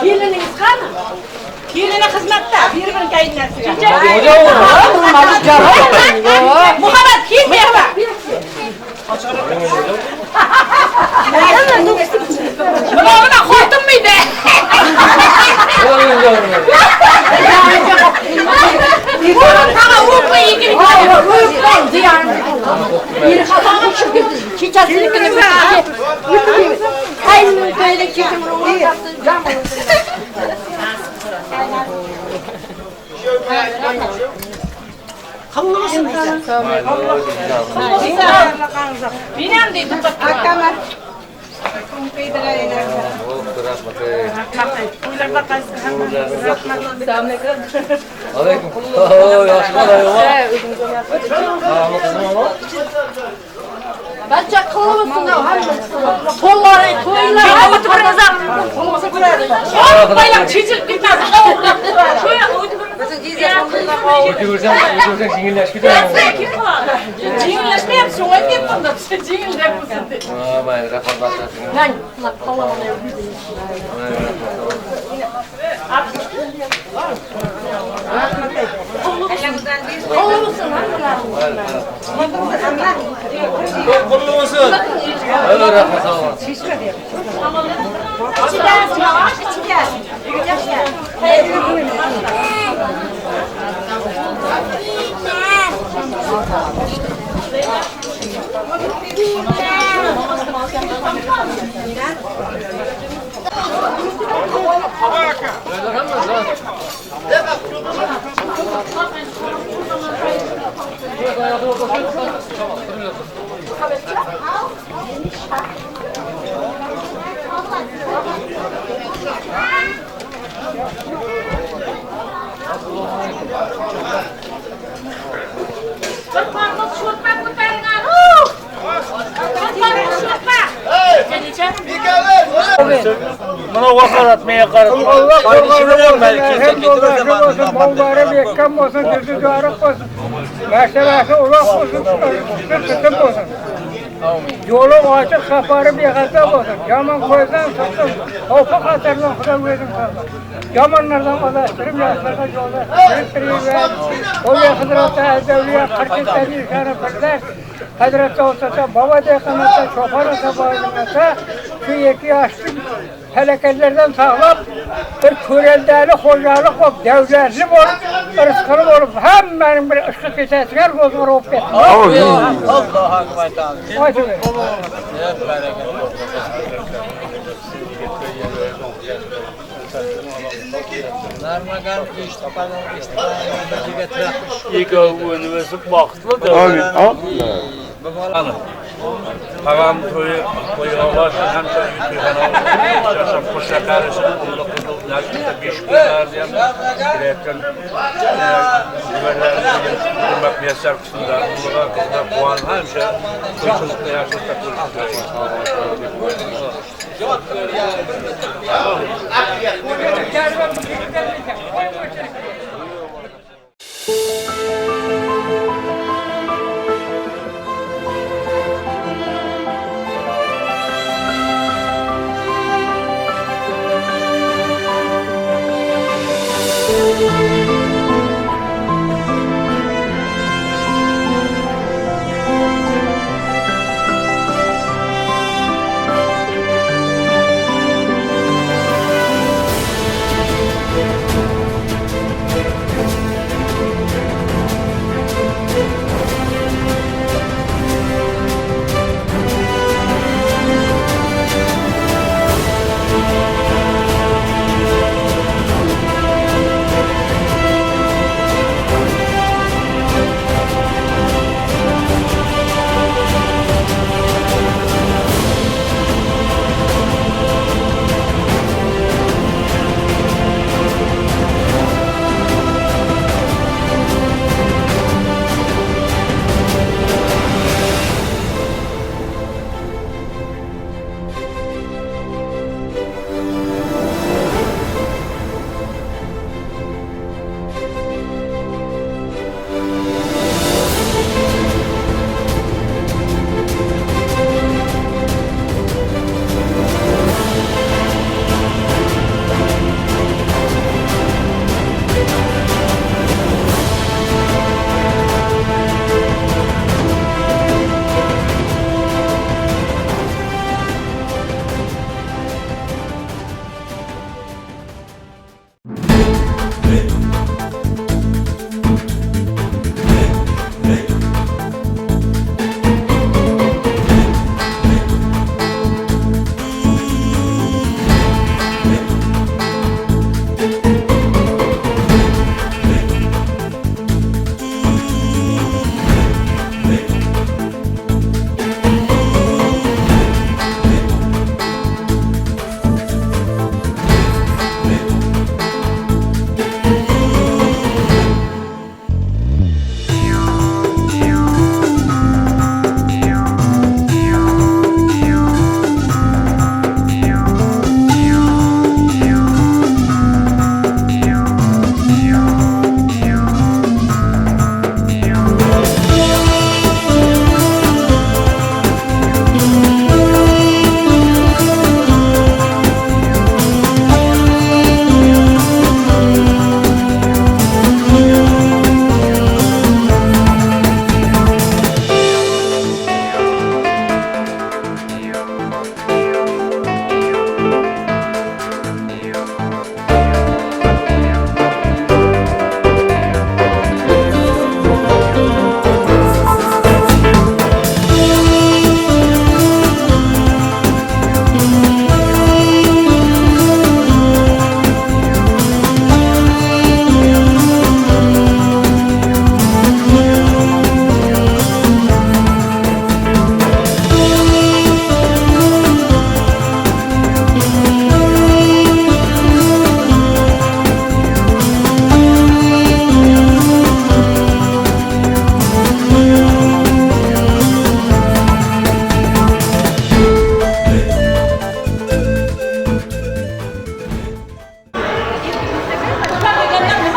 Speaker 5: Keliniňiz hany? Kelini hyzmatda, bir-birini kaýynlarsy. Muhabbet kim bu Muna muna hortum mıydı? Sana uğurlu ilgili. Binem deydi. Bence kıllı mısın ya? Kolları, toyları.
Speaker 11: Bayram çizilip gitmez.
Speaker 3: Ötüberseň, ötüberseň jeňilleşip gider.
Speaker 11: Jeňilleşmeýär, şoňa diýip bunda. Jeňillep bolsun diýip.
Speaker 3: Ha, mayli, rahmat barchasiga.
Speaker 5: Lan, kallama
Speaker 1: Qullu bolsun.
Speaker 3: Rahmat, sag boluň.
Speaker 11: Bir parmak şortma ko'taring anu. Bir parmak şortma.
Speaker 18: Muna wakarat meye garatma.
Speaker 19: Allah korganı olsun, hem yoldaşı olsun, bolları bekkem olsun, düzü darık olsun, mertebesi ulak olsun, rızkı tutum olsun. Yolu açık, safarı bexatar olsun. Yaman koydan sakın, xavfi xatardan Xudo o'zing saqla. Yomonlardan adashtirib, yaxshilarga yo'lda kirib, O'liya Hizrati Azavliya 40 yil birlar Hazreti Olsata, Baba Dekanata, Çoban Ata, Bayramata şu iki yaşlı felaketlerden sağlam bir köreldeli hocalık olup, devletli olup, rızkını olup, hemen bir ışık kesesler bozulur olup gitti.
Speaker 2: Allahu akbar.
Speaker 19: Haydi.
Speaker 2: Narmagan
Speaker 18: Ego önümüzü baktı da.
Speaker 4: Amin.
Speaker 6: Amin. Ağam toyu toyuğa həmişə toyxana yaşam xoşa qarışın, Allah qızıl nəsbətə 5 günlər deyəm. Girəyətdən güvənlərimizi hürmət müyəssər qısmında Allah'a qızına puan həmişə toyçuluqda yaşılıqda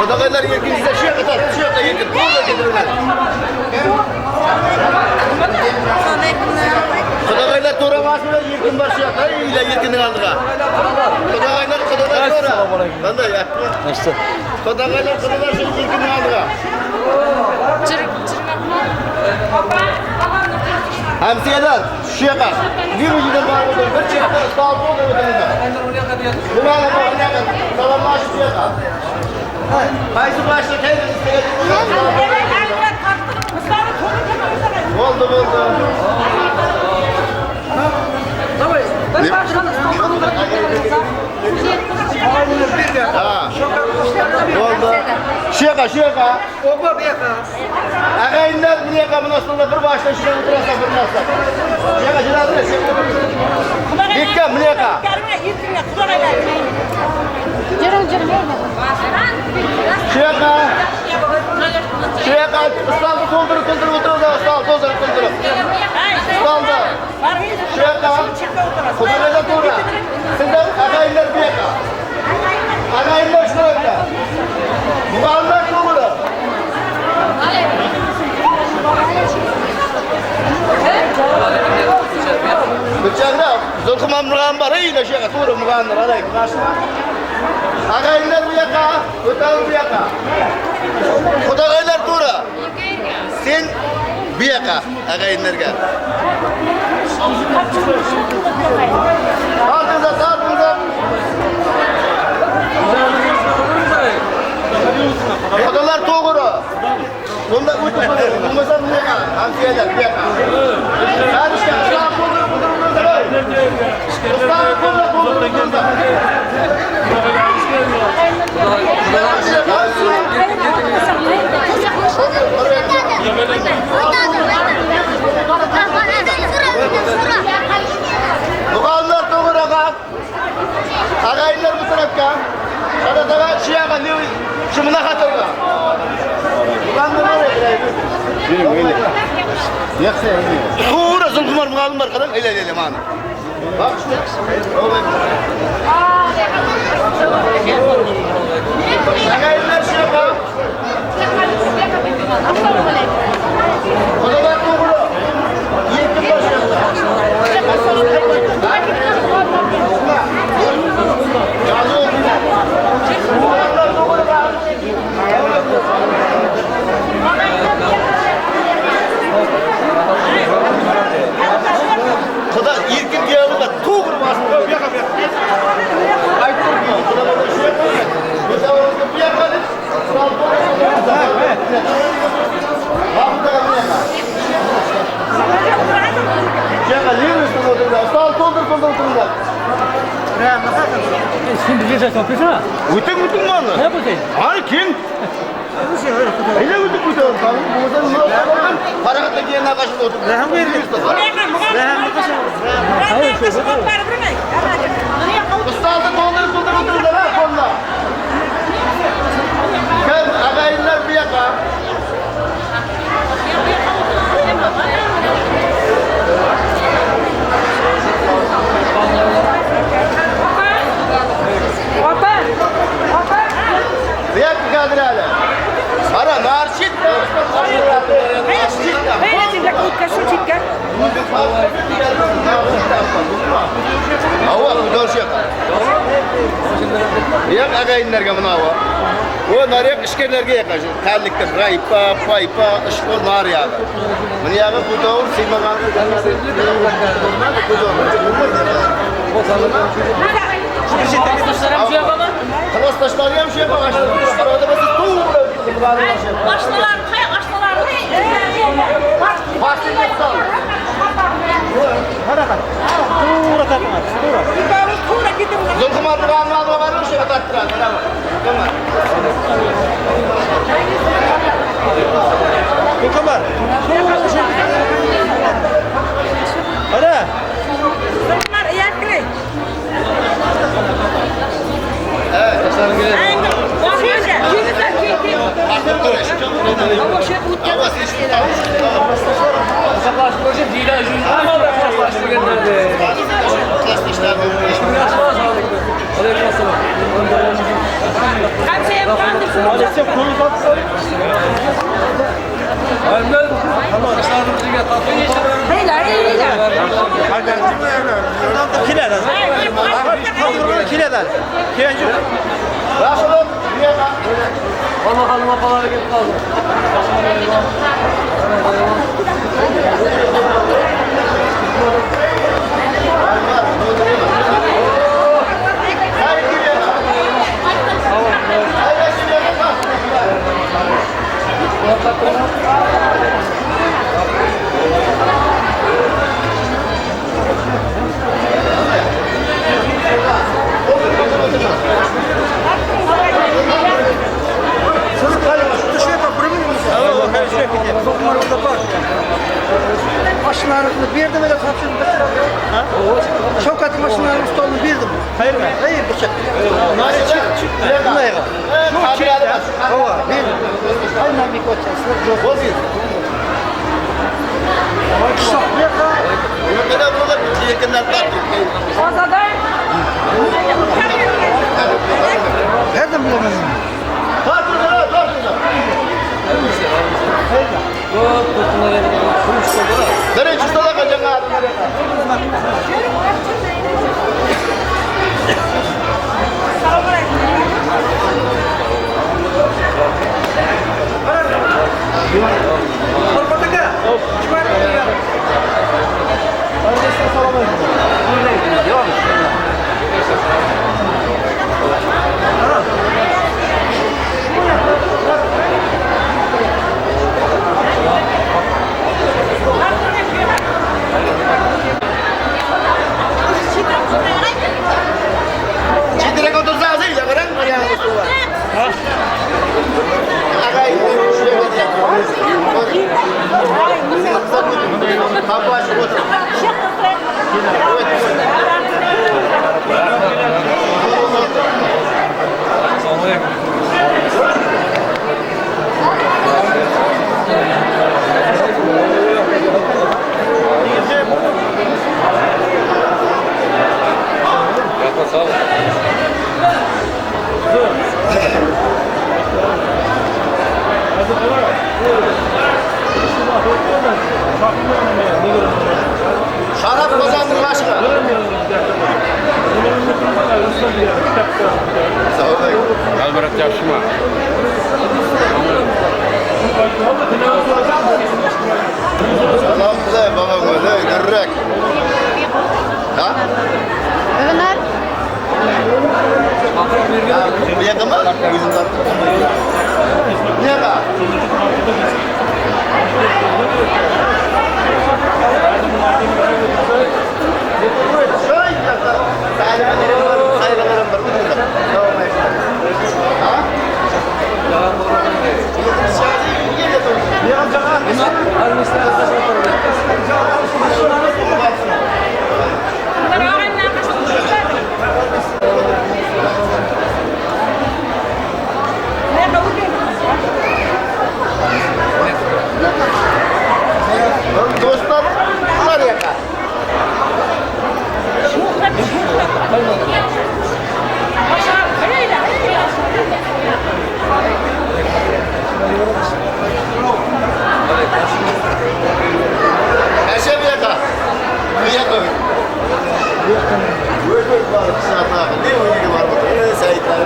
Speaker 20: Qudag'aylar erkin shu yoqqa tart, shu yoqqa erkin. To'g'ri ketiringlar. Qudag'aylar to'g'ri emasmi? Erkin bor shu yoqqa, uylar erkinning oldiga. Qudag'aylar, qudalar to'g'ri. Qanday? Qudag'aylar, qudalar shu erkinning oldiga. Hamsiyalar shu yoqqa. Bir uchidan borib o'tiring, bir chetda stol to'ldirib o'tiringlar. Nimani bor, bunaqa salomlashib shu yoqqa. Qaysi boshda qaysi Bo'ldi, bo'ldi. Ha. Bo'ldi. Shu yoqqa, shu yoqqa. Ag'ayinlar bu yoqqa buni ustida bir boshda shu yerga o'tirasan bir narsa. Shu yoqqa jiradi, shu yoqqa. Bekka bu yoqqa. Shu yoqqa. Shu yoqqa stolni to'ldirib to'ldirib o'tiradi, stol to'ldirib to'ldirib. Stolda. Shu yoqqa. Xudoga to'g'ri. Sizlar ag'ayinlar bu yoqqa. Ag'ayinlar shu yoqqa. Muallimlar to'g'ri. Bıçakla Zulkuman murgan var, ey shu yoqqa to'g'ri murgandir, alay, Ag'ayinlar bu yoqqa, o'tamiz bu yoqqa. Xudog'aylar to'g'ri. Sen bu yoqqa ag'ayinlarga. Tortingizlar, tortingizlar. Xudolar to'g'ri. Bunda o'tib bo'lmasa bu yoqqa, hamsiyalar bu yoqqa. Qarishga islom to'ldirib o'tiringlar. Islom to'ldirib o'tiringlar. Muğamlar to'g'ri ag'a. Ag'ayinlar bu tarafga. Sadaqaga shu yoqqa, shu bunaqa to'g'ri. To'g'ri Zulqumar muallim bor, qarang, ila ila mana. Bak Ag'ayinlar shu yoqqa. Xudolar to'g'ri. Yetim bor shu yoqda. Muallimlar to'g'ri. Xudo erkin kuyovlar to'g'ri bosib bu yoqqa bu yoqqa. Aytib turibman, xudo shu yoqqa. Bu yoqqa deb stol Shu yoqqa lever ustida o'tiringlar. Stol to'ldirib to'ldirib o'tiringlar.
Speaker 7: Sen bizga topıyorsun
Speaker 20: O'ting, o'ting mana.
Speaker 7: Ne bu sen?
Speaker 20: Ha, keyin. Hele o'tib o'tib, tamam, bo'lmasa nima qilib, faraqatdan keyin naqashida o'tirib. Rahm Stolni to'ldirib to'ldirib o'tiringlar, ha, qo'llar. Kim ag'ayinlar bu yoqqa. Bu yoqqa kadrali. Qara, narshid. Ava, xudo shu yoqqa. Bu yoq ag'ayinlarga mana ava. O naryoq ishkarlarga yoqa shu qallikda raypa, paypa, ishqor nar yog'i. Buni yog'i qudovur siymagan. Xiloslashlari ham shu yoqqa, qaroda bo'lsa to'g'ri
Speaker 11: Oshnalar, qay oshnalar?
Speaker 20: Zulqumar muallim bor, o'sha yoqqa torttiradi. Mana
Speaker 1: Zulqumar. Ana.
Speaker 11: Qancha ham qanday.
Speaker 1: Keladi. Keyin yo'q.
Speaker 3: Allah Allah kelib qoldi.
Speaker 13: Mashinalarini berdim ele topshirib Shavkatning mashinalarini stolini berdim.
Speaker 1: Qayerga?
Speaker 13: Ey, burchak.
Speaker 1: Nari chiq, chiq.
Speaker 13: Bunayga. Ova, berdim. Aynan bekotcha, sizlar jo'q. Nereden bilemem?
Speaker 20: Birinchi stolga jang'a. Chetroq o'tirsangiz, qarang, Sharaf qozonning boshig'i.
Speaker 6: Albatta yaxshimi?
Speaker 20: Salom qilay bobom, ey, gurrak. Ha? Bu yoqqa O'zim tortib. Bu yoqqa. Do'stlar, ular yoqqa. Nasha bu yoqqa. Bu yoqqa. O'z o'z borib shunaqa. Ne uyiga borib o'tir. Ey, Saidlar.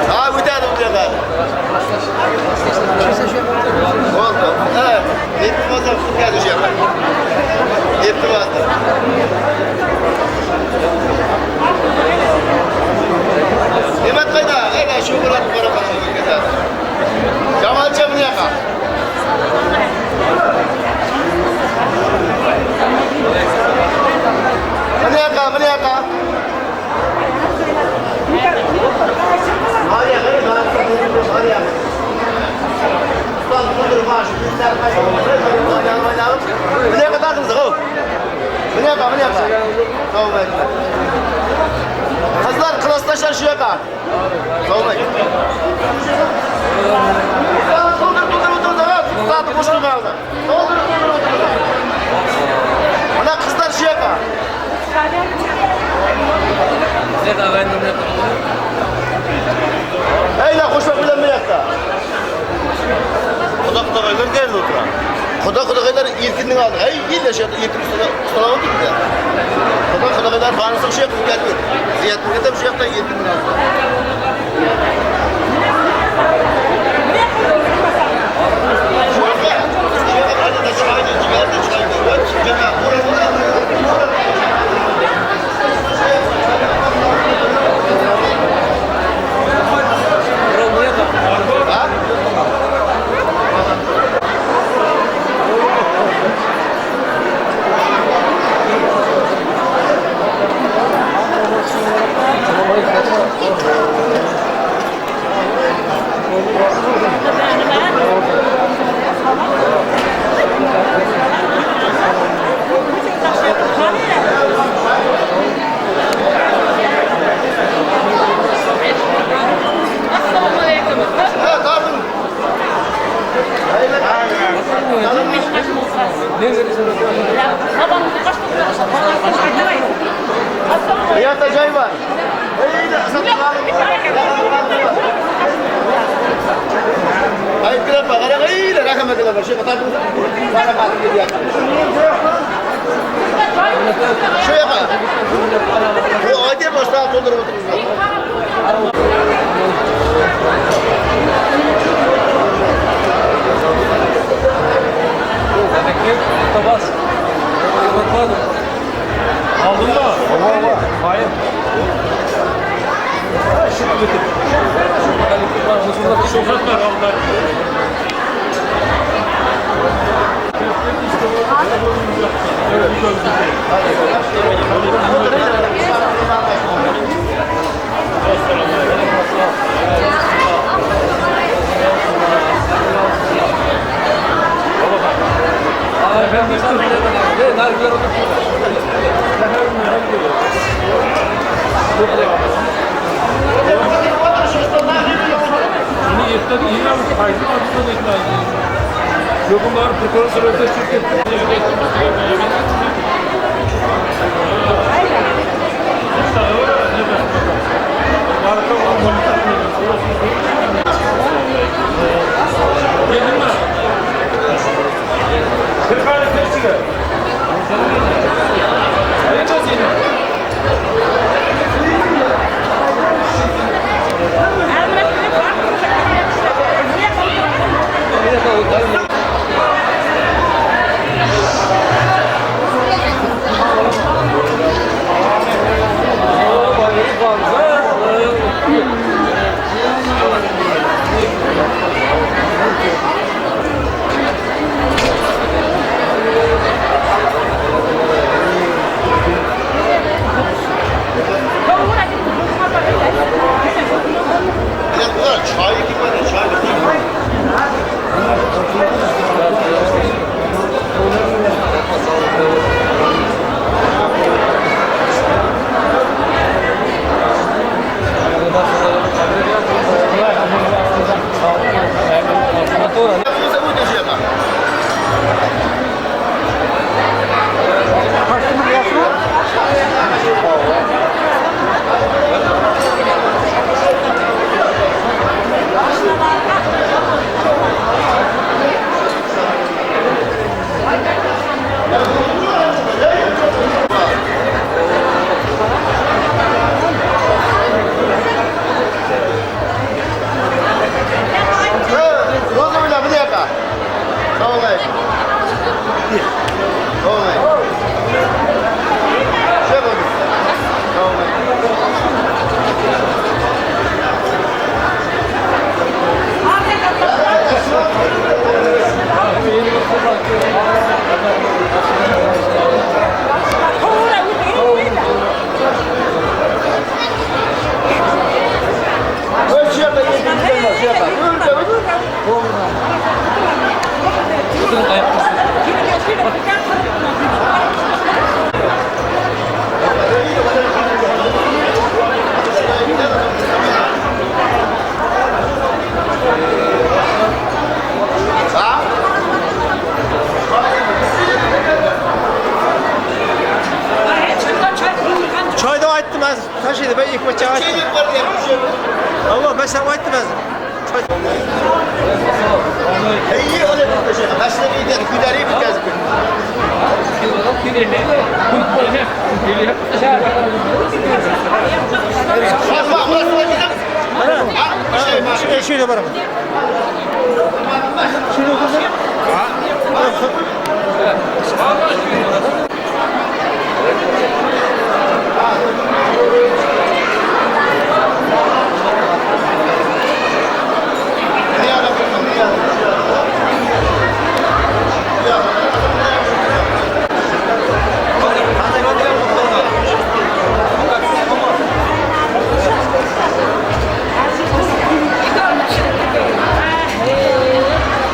Speaker 20: Ha, o'tadi u yoqqa. Bo'ldi. Ha, yetib olsa o'tkazib o'sha yoqqa. Yetib oldi. Bu yoqqa tortingiz, hov. Bu yoqqa, bu yoqqa. Tavba etme. Qizlar klassdaşlar shu yoqqa. Tavba. To'ldirib, to'ldirib o'tirdi, Soatni bo'sh qo'ymaydi. To'ldirib, to'ldirib o'tirdi. Mana qizlar shu yoqqa. Eyla qo'shma bilan bu yoqda. Xudo xudog'aylar keldi o'tiradi. Xudo xudog'aylar erkinning oldi. Ey, yil shu yerda erkin ustida ustida o'tiribdi. Xudo xudog'aylar barisi shu yoqqa keldi. Ziyat ham shu yoqda erkinning oldi. Ha, torting. Bu yoqda joy bor. Aytib kelaman, qarang, eyla rahmat qilaman. Shu yoqqa torting. Rahmat ketyapti. Shu yoqqa. Bu oyda boshdan to'ldirib o'tiribmiz.
Speaker 4: Aldın mı? Hayır. Sokaklar aldılar. Yokum var, prokuror sırası çünkü.
Speaker 1: Şeýle ben ilk maça aýtdym. Allah ben sana aýtdym ben.
Speaker 20: Hey, öyle bir şey. Başına bir de güderi bir kez.
Speaker 1: Şöyle bana.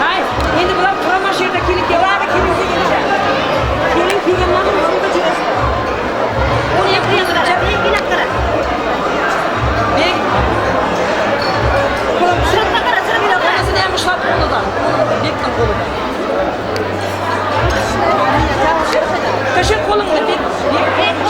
Speaker 11: Hay, endi bular turama shu yerda kelin keladi, kelin kelguncha. Kelin kelgandan so'ng yo'lda jurasiz. Uni qara. Bek. Sırtına qara, sırtına qara. ham ushlab qo'lidan. Bekning qo'lidan. Tasha qo'lingni bek. Bek.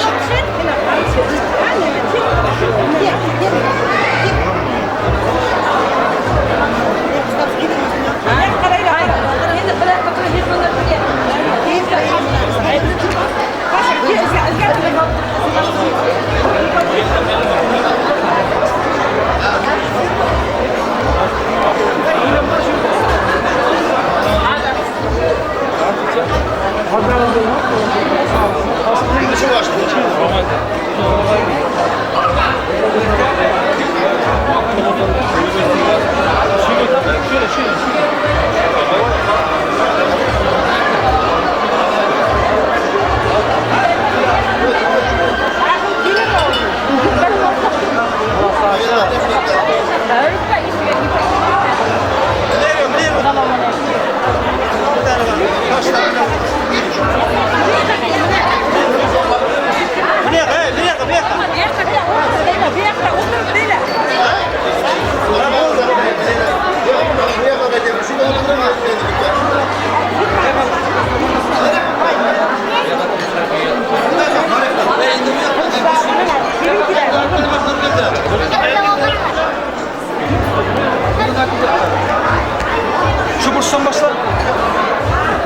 Speaker 1: Şu burçtan başla.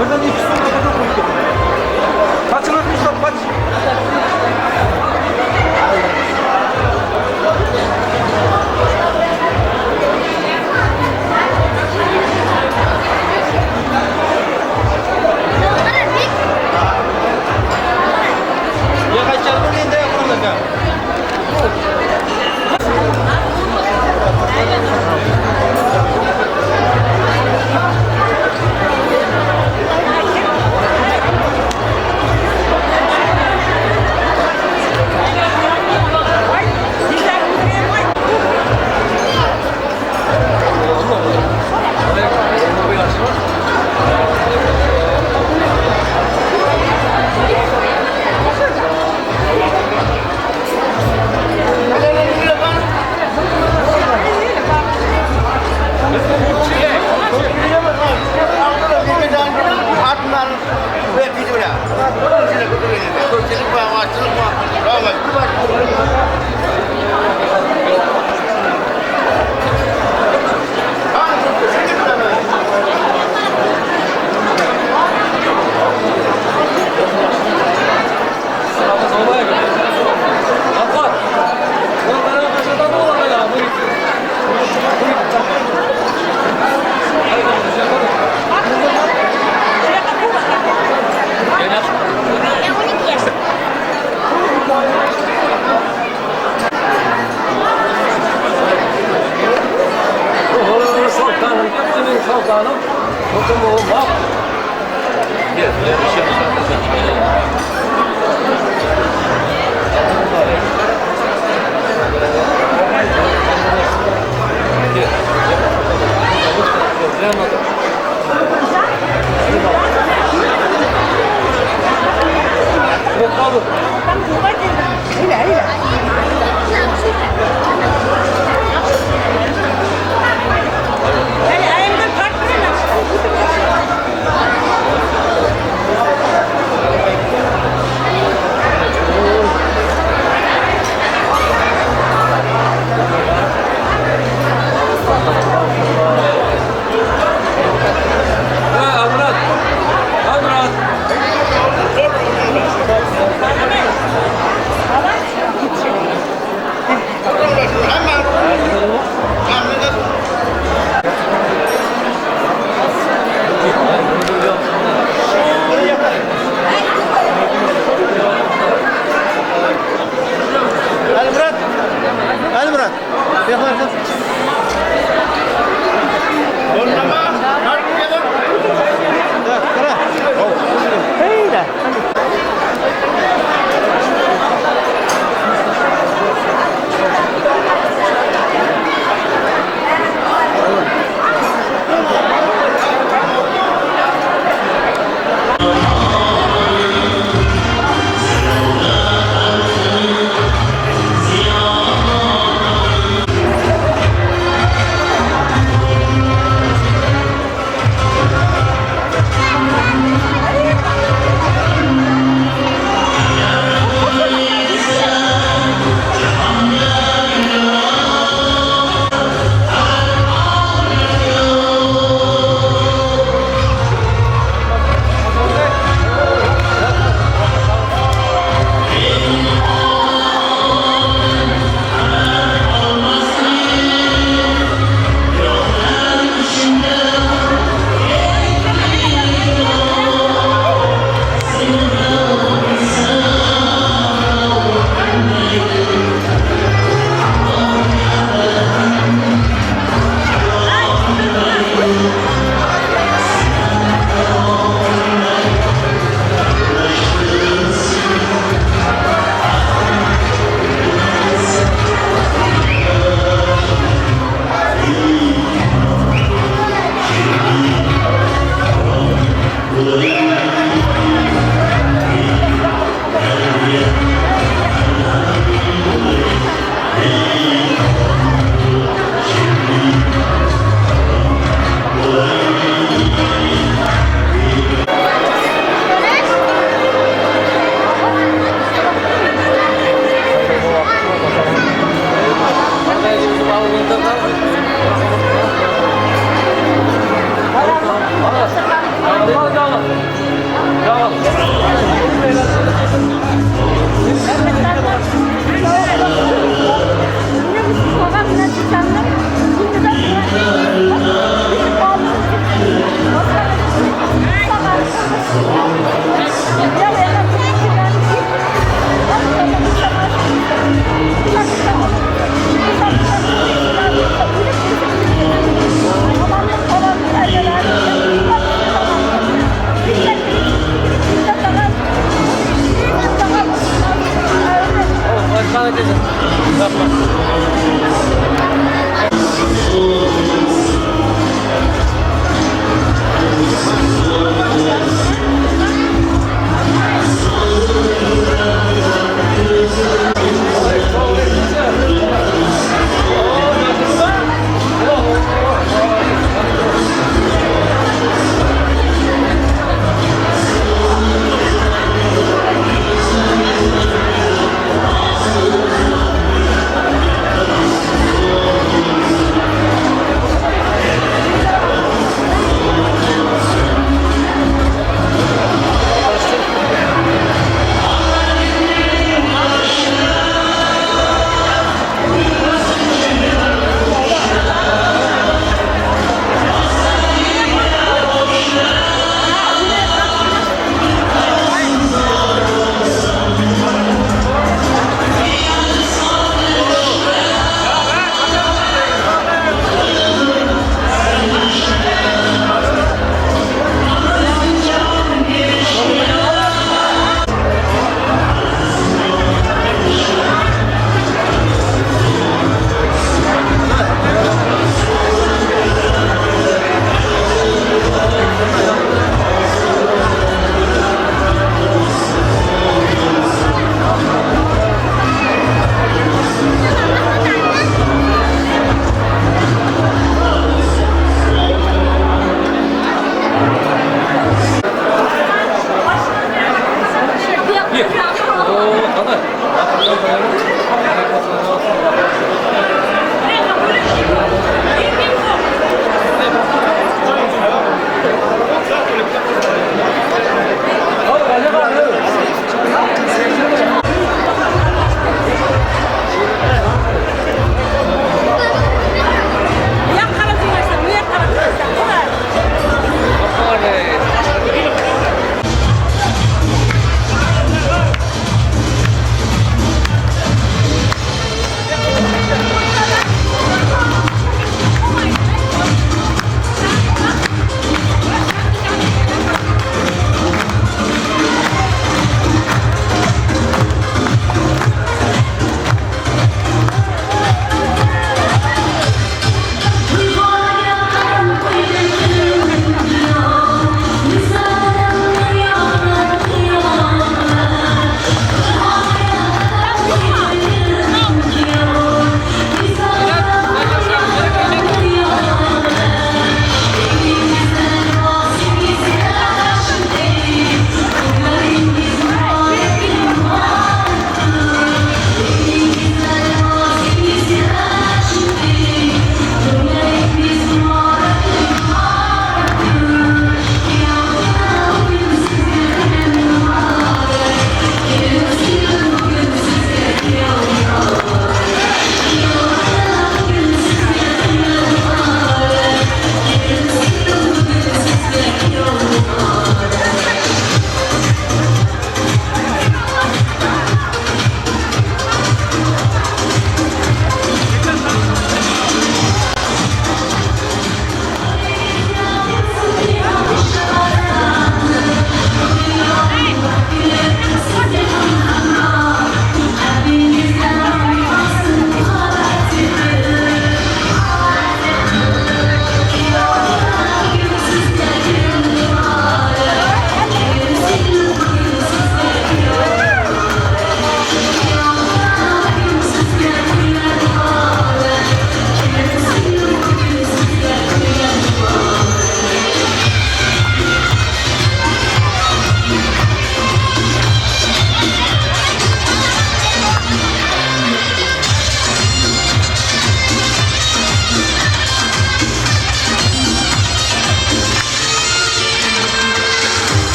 Speaker 1: Birden ip üstüne kadar koyup. Kaçın atmışlar kaç.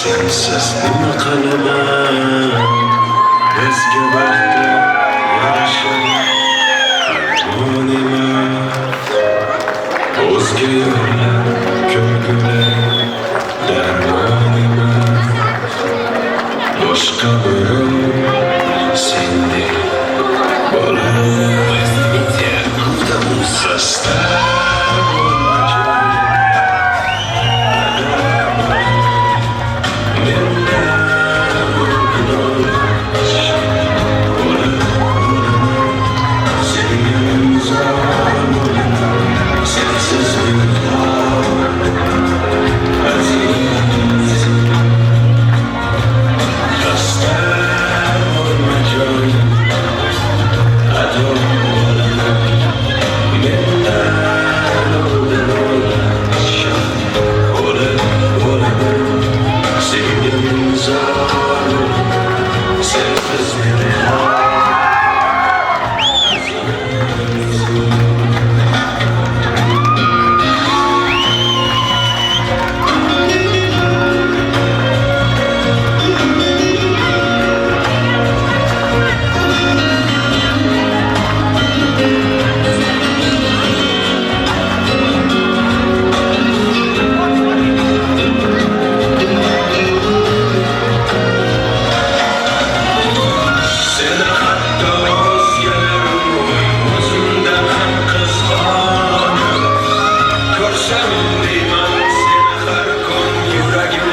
Speaker 21: Sensiz nima qilaman? Bizga baxtli yarashar armon emas. O'zga yo'llar kulgular darmon emas. Boshqa birov sendek bo'lolmas. Xasta bo'lma jonim, mendan oldin o'lash. O'lib o'laman, senga men zor bo'laman, sensiz men xor azizim. Xasta bo'lma jonim, ado bo'laman, mendan oldin o'lash. O'lib o'laman, senga men zor bo'laman, sensiz men xor azizim. Seni hatto o'zgalar o'zimdan ham qizg'onib ko'rsam deyman seni har kun yuragim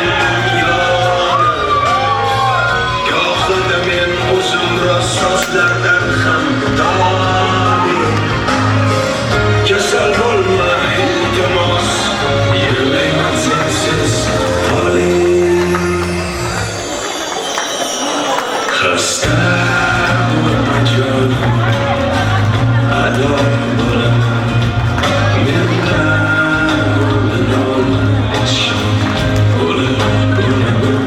Speaker 21: yonib. Gohida men o'zim rost so'zlardan ham doni. Kasal bo'lma iltimos, yig'layman sensiz toling. Xasta bo'lma jonim, ado bo'laman, mendan oldin o'lash. O'lib o'laman,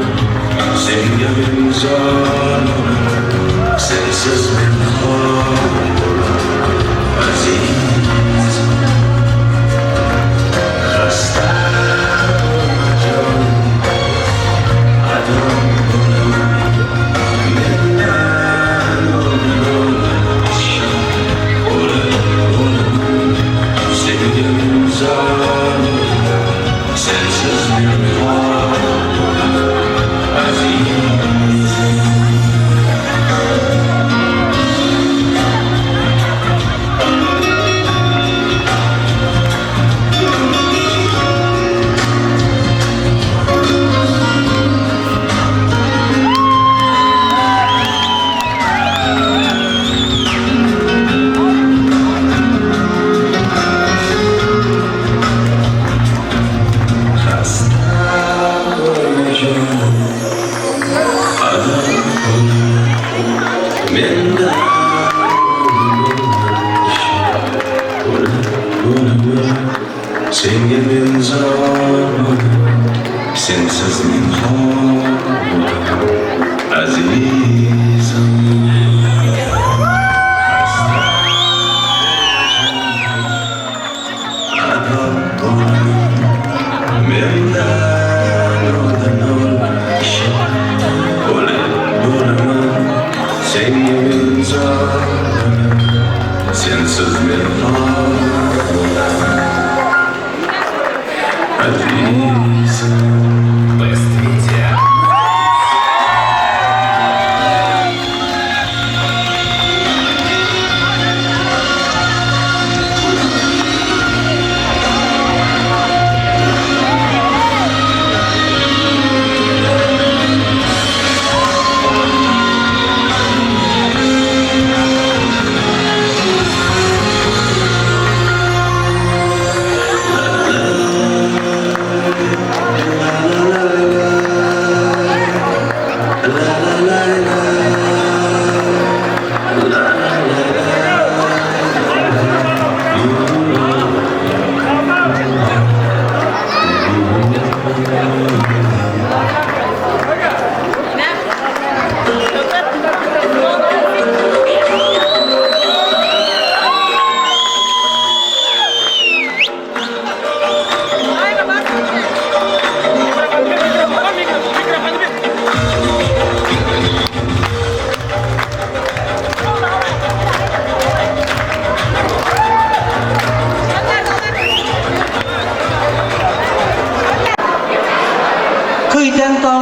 Speaker 21: senga men zor bo'laman, sensiz men xor azizim. Xasta bo'lma jonim, ado bo'laman, mendan oldin o'lash. O'lib o'laman, senga men zor bo'laman, sensiz men xor azizim. Xasta bo'lma jonim, ado bo'laman, mendan oldin o'lash. O'lib o'laman, senga men zor bo'laman, sensiz men xor bo'laman azizim. Xasta ado bo'laman, mendan oldin o'lash.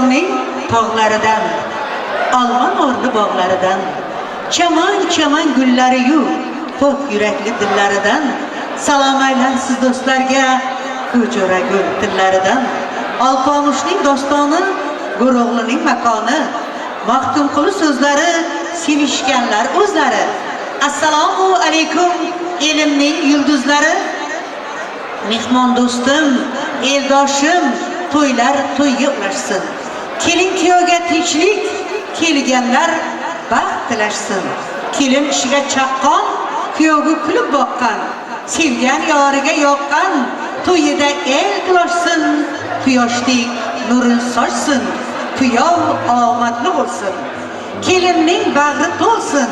Speaker 10: Köýtendagning tog'laridan, olma nurli bog'laridan, chaman-chaman gullari-yu pok yurakli dillaridan salom aylarsiz do'stlarga Ko'cho'ragul tillaridan. Alpomushning dostoni, Go'ro'g'lining makoni, Maxtumquli so'zlari sevishganlar o'zlari. Assalomu alaykum elimning yulduzlari. Mehmon do'stim, eldoshim, to'ylar to'yga ulashsin. Kelin kuyovga tinchlik, kelganlar baxt tilashsin. Kelin ishiga chaqqon, kuyovga kulib boqqan, sevgan yoriga yoqqan, to'yida el tiloshsin, quyoshdek nurin sochsin, kuyov omadli bo'lsin. Kelinning bag'ri to'lsin,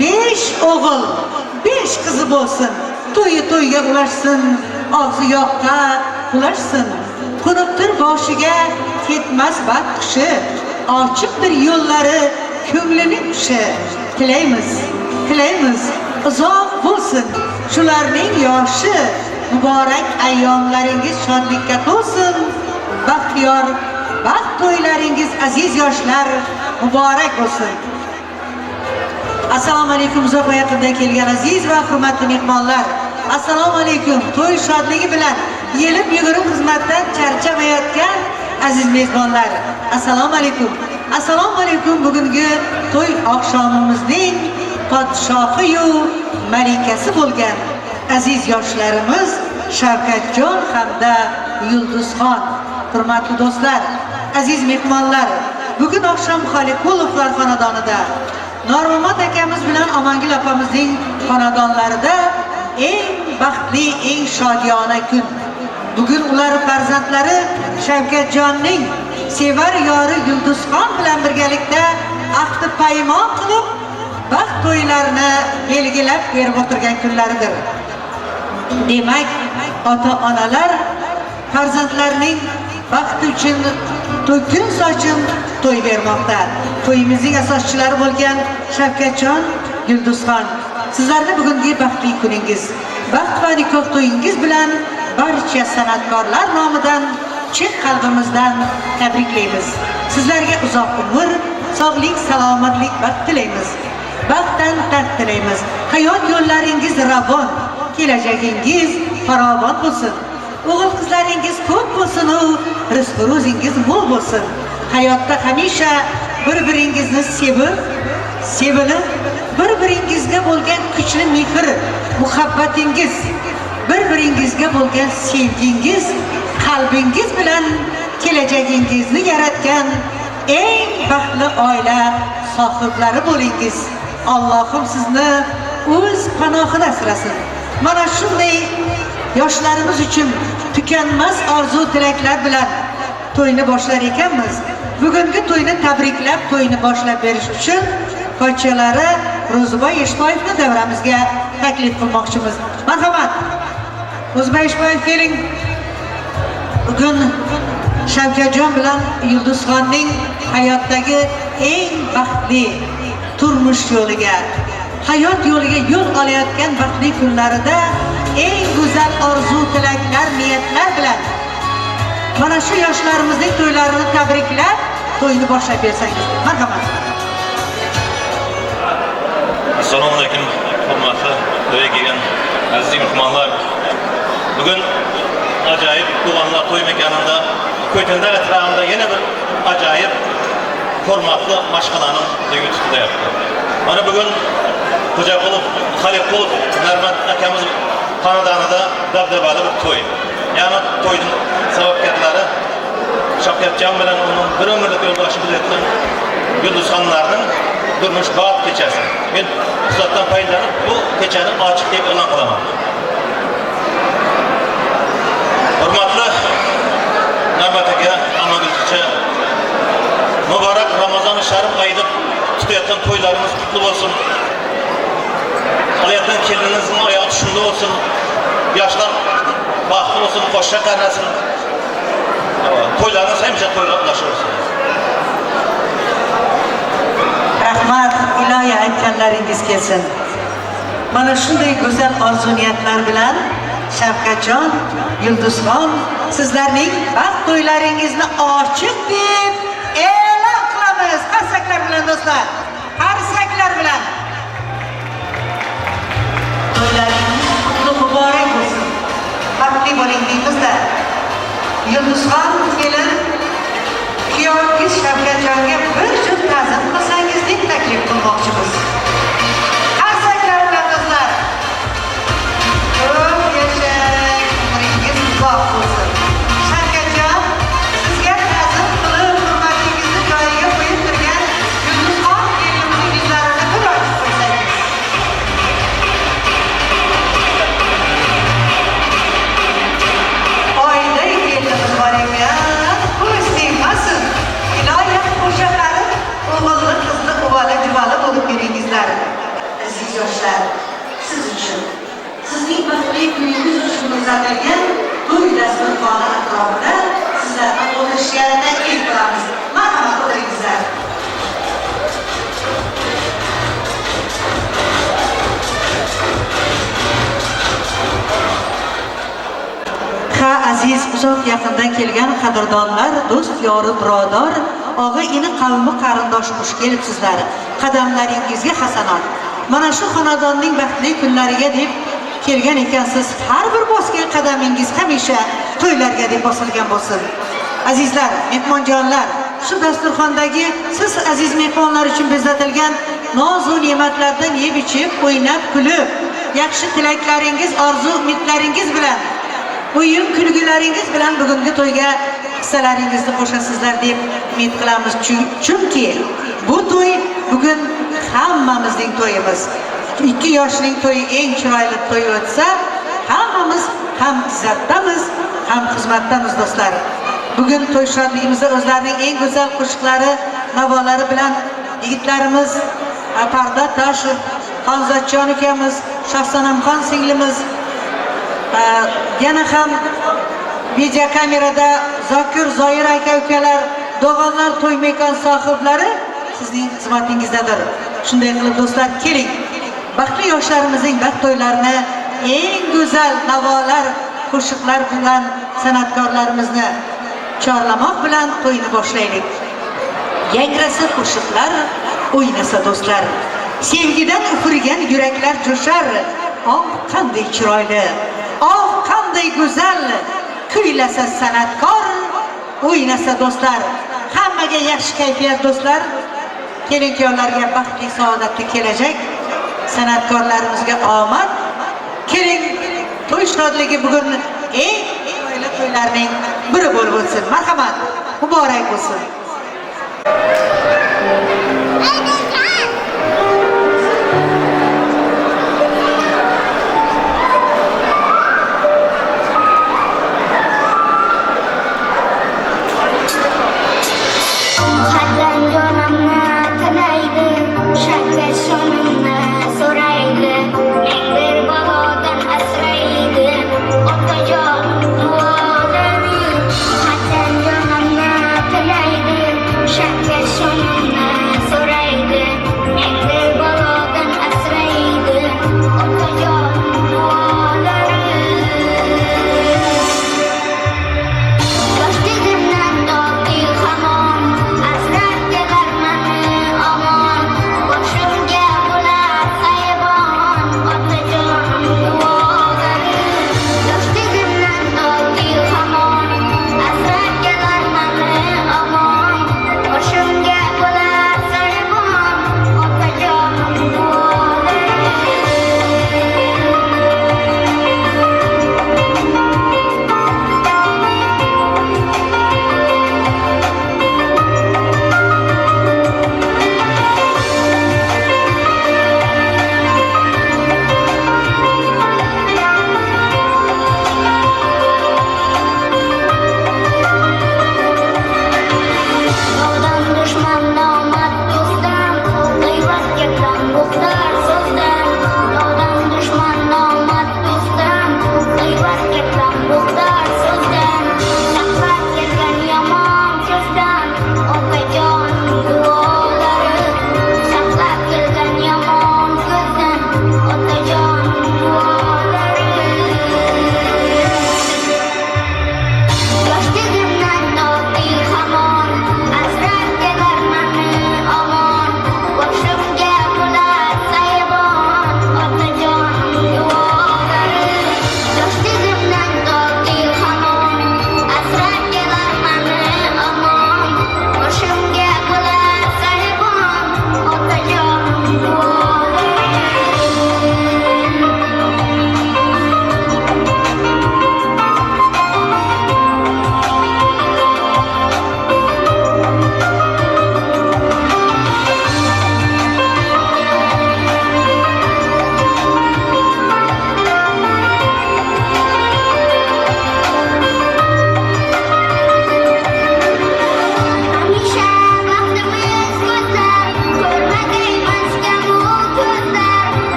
Speaker 10: 5 o'g'il, 5 qizi bo'lsin. To'yi to'yga ulashsin, og'zi yoqqa ulashsin. Qo'nibdir boshiga ketmas baxt qushi, ochiqdir yo'llari ko'nglining qushi. Tilaymiz, tilaymiz, uzoq bo'lsin shularning yoshi, muborak ayyomlaringiz shodlikka to'lsin. Baxtiyor baxt to'ylaringiz aziz yoshlar muborak bo'lsin. Assalomu alaykum uzoq va yaqindan kelgan aziz va hurmatli mehmonlar. Assalomu alaykum to'y shodligi bilan yelib yugurib xizmatdan charchamayotgan aziz mezbonlar. Assalomu alaykum. Assalomu alaykum bugungi to'y oqshomimizning podshohi-yu malikasi bo'lgan aziz yoshlarimiz Shavkatjon hamda Yulduzxon. Hurmatli do'stlar, aziz mehmonlar, bugun oqshom Xoliqulovlar xonadonida Normumat akamiz bilan Omongul opamizning xonadonlarida eng baxtli, eng shodiyona kun. Bugun ular farzandlari Shavkatjonning sevar yori Yulduzxon bilan birgalikda ahdi paymon qilib, baxt to'ylarini belgilab berib o'tirgan kunlaridir. Demak, ota-onalar farzandlarining baxti uchun to'kin sochin to'y bermoqda. To'yimizning asoschilari bo'lgan Shavkatjon, Yulduzxon, sizlarni bugungi baxtli kuningiz, baxt va nikoh to'yingiz bilan barcha san'atkorlar nomidan chin qalbimizdan tabriklaymiz. Sizlarga uzoq umr, sog'lik, salomatlik, baxt tilaymiz. Baxtdan taxt tilaymiz. Hayot yo'llaringiz ravon, kelajagingiz farovon bo'lsin. O'g'il qizlaringiz ko'p bo'lsin u rizq ro'zingiz mo'l bo'lsin. Hayotda hamisha bir-biringizni sevib, sevilib, bir-biringizga bo'lgan kuchli mehr, muhabbatingiz, bir-biringizga bo'lgan sevgingiz, qalbingiz bilan kelajagingizni yaratgan eng baxtli oila sohiblari bo'lingiz. Allohim sizni o'z panohida asrasin. Mana shunday yoshlarimiz uchun tukanmas orzu tilaklar bilan to'yni boshlar ekanmiz. Bugungi to'yni tabriklab, to'yni boshlab berish uchun pochchalari Ro'ziboy Eshboyevni davramizga taklif qilmoqchimiz. Marhamat. Ro'ziboy Eshboyev keling. Bugun Shavkatjon bilan Yulduzxonning hayotdagi eng baxtli turmush yo'liga, hayot yo'liga yo'l olayotgan baxtli kunlarida eng go'zal orzu, tilaklar, niyatlar bilan mana shu yoshlarimizning to'ylarini tabriklab, to'yni boshlab bersangiz. Marhamat.
Speaker 22: Assalomu alaykum, hurmatli to'yga kelgan aziz mehmonlar. Bugun ajoyib Tug'anlar to'y makonida Ko'ytendag atrofida yana bir ajoyib hurmatli mashqalaning to'yi tutilyapti. Mana bugun Xo'jaqulov, Xoliqulov Narmat akamiz xonadonida dabdabali bir to'y. Ya'ni to'yning sababkorlari Shavkatjon bilan uning bir umrlik yo'ldoshi bo'layotgan Yulduzxonlarning durmush baxt kechasi. Men fursatdan foydalanib bu kechani ochiq deb e'lon qilaman. Hurmatli Narmat aka, Amagulcha, muborak Ramazon sharif oyida tutayotgan to'ylarimiz qutlu bo'lsin. Olayotgan keliningizning oyog'i tushumli bo'lsin. Yoshlar baxtli bo'lsin, qo'shqa qarasin. To'ylarimiz hamisha to'yga ulashaversin.
Speaker 10: Rahmat, ilohiy aytganlaringiz kelsin. Mana shunday go'zal orzu niyatlar bilan Shavkatjon, Yulduzxon sizlarning baxt to'ylaringizni ochiq deb Yulduzxon kelin kuyovingiz Shavkatjonga bir juft ta'zim qilsangiz deb taklif qilmoqchimiz. Qarsaklar bilan do'stlar. Ko'p yashang, umringiz uzoq bo'lsin. Shavkatjon, sizga ta'zim qilib, hurmatingizni joyiga qo'yib turgan Yulduzxon kelinimizning yuzlarini bir ochib qo'ysangiz. Oyday kelinimiz bor ekan, ko'z tegmasin. Iloyim qo'sha qarib, o'g'illi qizli uvali juvali bo'lib beringizlar. Aziz yoshlar, siz uchun, sizning baxtli kuningiz uchun bezatilgan to'y dasturxoni atrofida sizlarni o'tirishga taklif qilamiz. Marhamat, o'tiringizlar. Ha, aziz uzoq yaqindan kelgan qadrdonlar, do'st yori, birodar, og'a ini, qavmi qarindosh xush kelibsizlar. Qadamlaringizga hasanot. Mana shu xonadonning baxtli kunlariga deb kelgan ekansiz. Har bir bosgan qadamingiz hamisha to'ylarga deb bosilgan bo'lsin. Azizlar, mehmonjonlar, shu dasturxondagi siz aziz mehmonlar uchun bezatilgan noz-u ne'matlardan yeb ichib, o'ynab, kulib, yaxshi tilaklaringiz, orzu umidlaringiz bilan, o'yin kulgilaringiz bilan bugungi to'yga hissalaringizni qo'shasizlar deb umid qilamiz. Chunki bu to'y bugun hammamizning to'yimiz. Ikki yoshning to'yi eng chiroyli to'y o'tsa, hammamiz ham izzatdamiz, ham xizmatdamiz do'stlar. Bugun to'y shodligimizda o'zlarining eng go'zal qo'shiqlari, navolari bilan yigitlarimiz Parda Tashev, Xonzodjon ukamiz, Shahsanamxon singlimiz, yana ham videokamerada Zokir, Zoir aka ukalar, do'g'onlar, to'y makon sohiblari sizning xizmatingizdadir. Shunday qilib do'stlar, keling. Baxtli yoshlarimizning baxt to'ylarini eng go'zal navolar, qo'shiqlar bilan san'atkorlarimizni chorlamoq bilan to'yni boshlaylik. Yangrasa qo'shiqlar, o'ynasa do'stlar. Sevgidan ufurgan yuraklar jo'shar. Oh, qanday chiroyli, oh, qanday go'zal kuylasa san'atkor, o'ynasa do'stlar. Hammaga yaxshi kayfiyat do'stlar. Kelin kuyovlarga baxtli saodatli kelajak, san'atkorlarimizga omad. Keling, to'y shodligi bugun eng chiroyli to'ylarning biri bo'lib o'tsin. Marhamat, muborak bo'lsin.
Speaker 12: Qadam jonimni tilaydi, shakar shonimni so'raydi, men bir balodan asraydi, otajonim duolari. Qadam jonimni tilaydi, shakar shonimni so'raydi, men bir balodan asraydi, otajonim duolari. Yoshligimdan toki hamon asrab kelarman.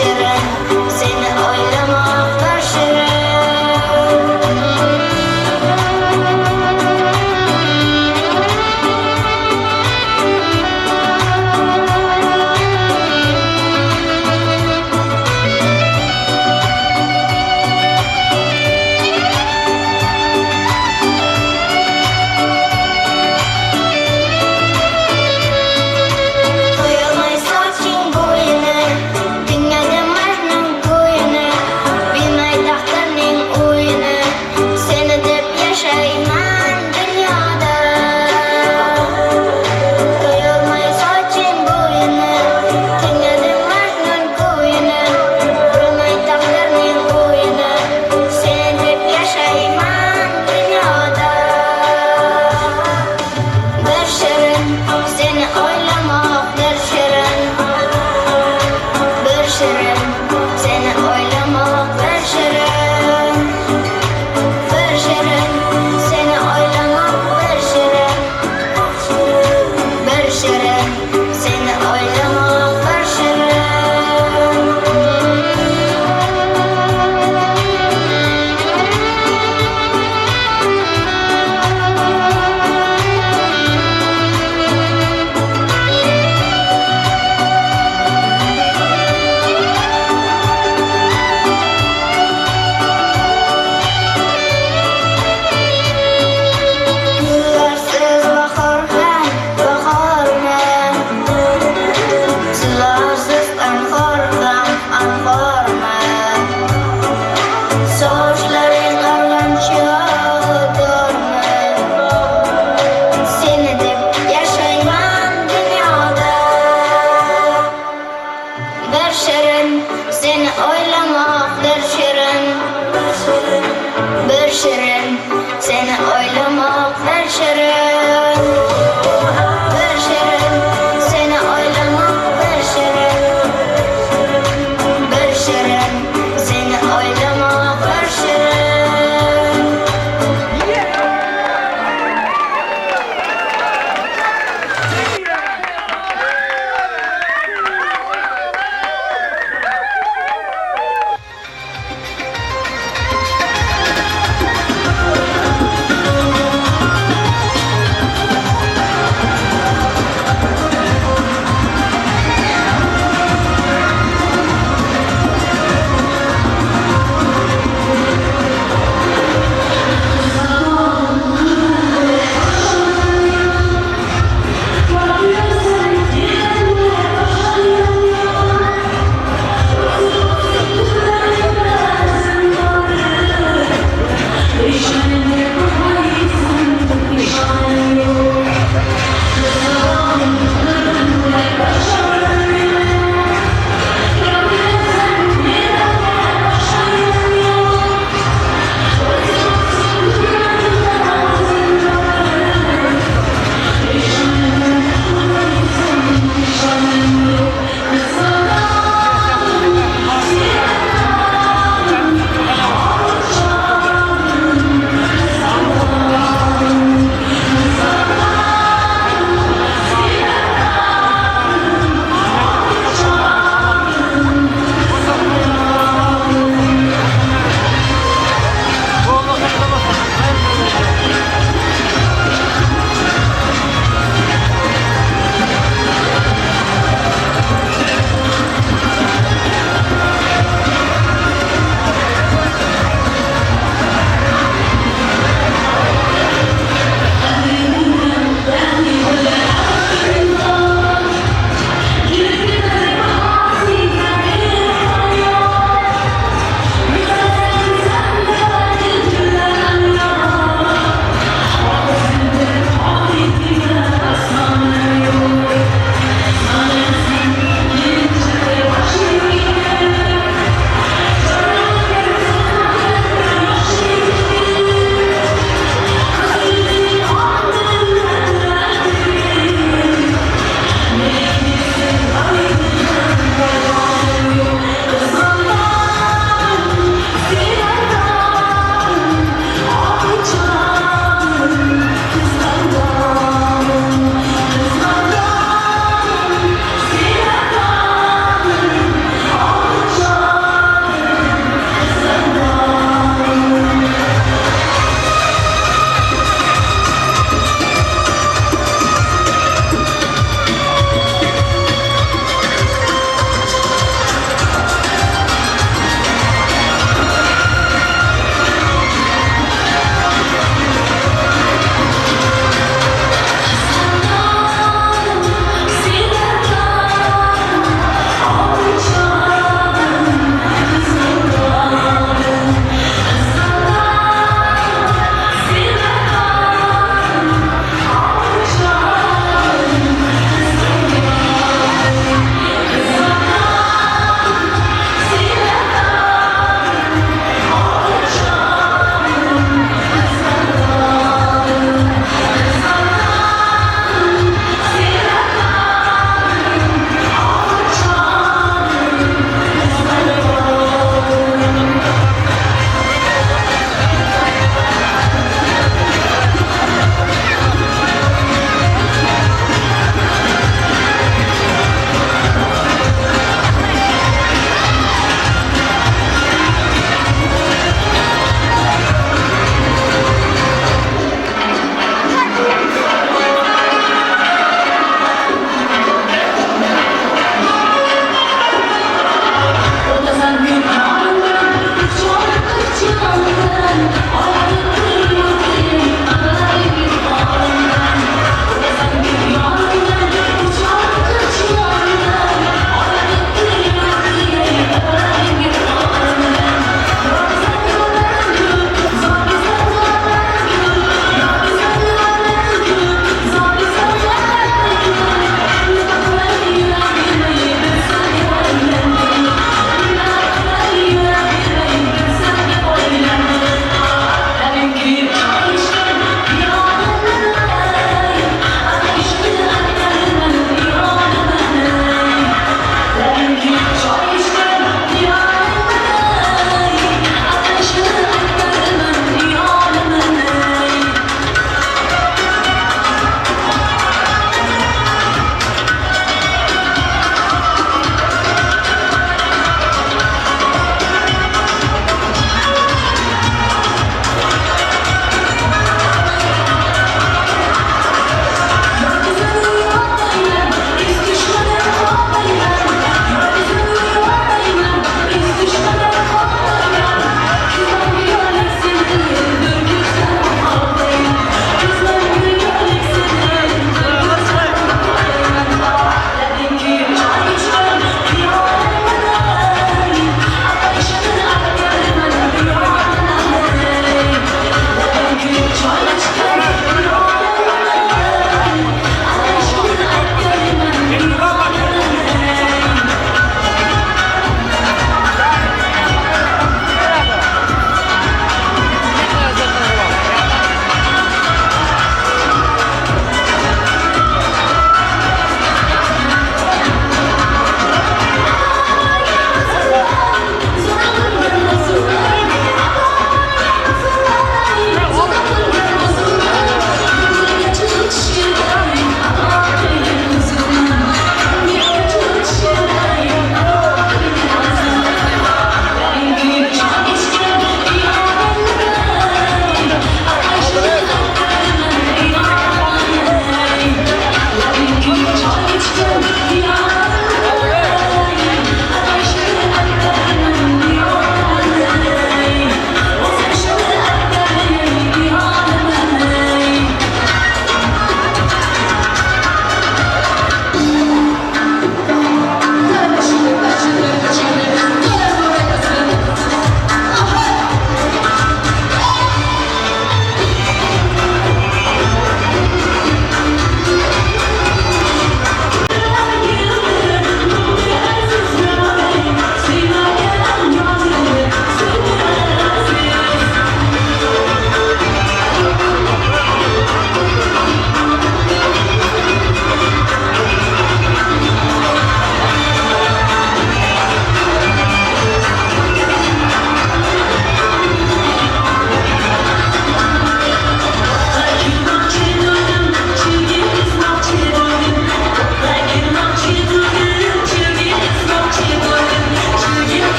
Speaker 12: Shirin, seni o'ylamoqlar shirin. To'yolmay soching bo'yini, tingladim.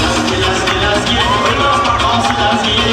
Speaker 21: Lazgi, lazgi, lazgi, ölmez bakası lazgi.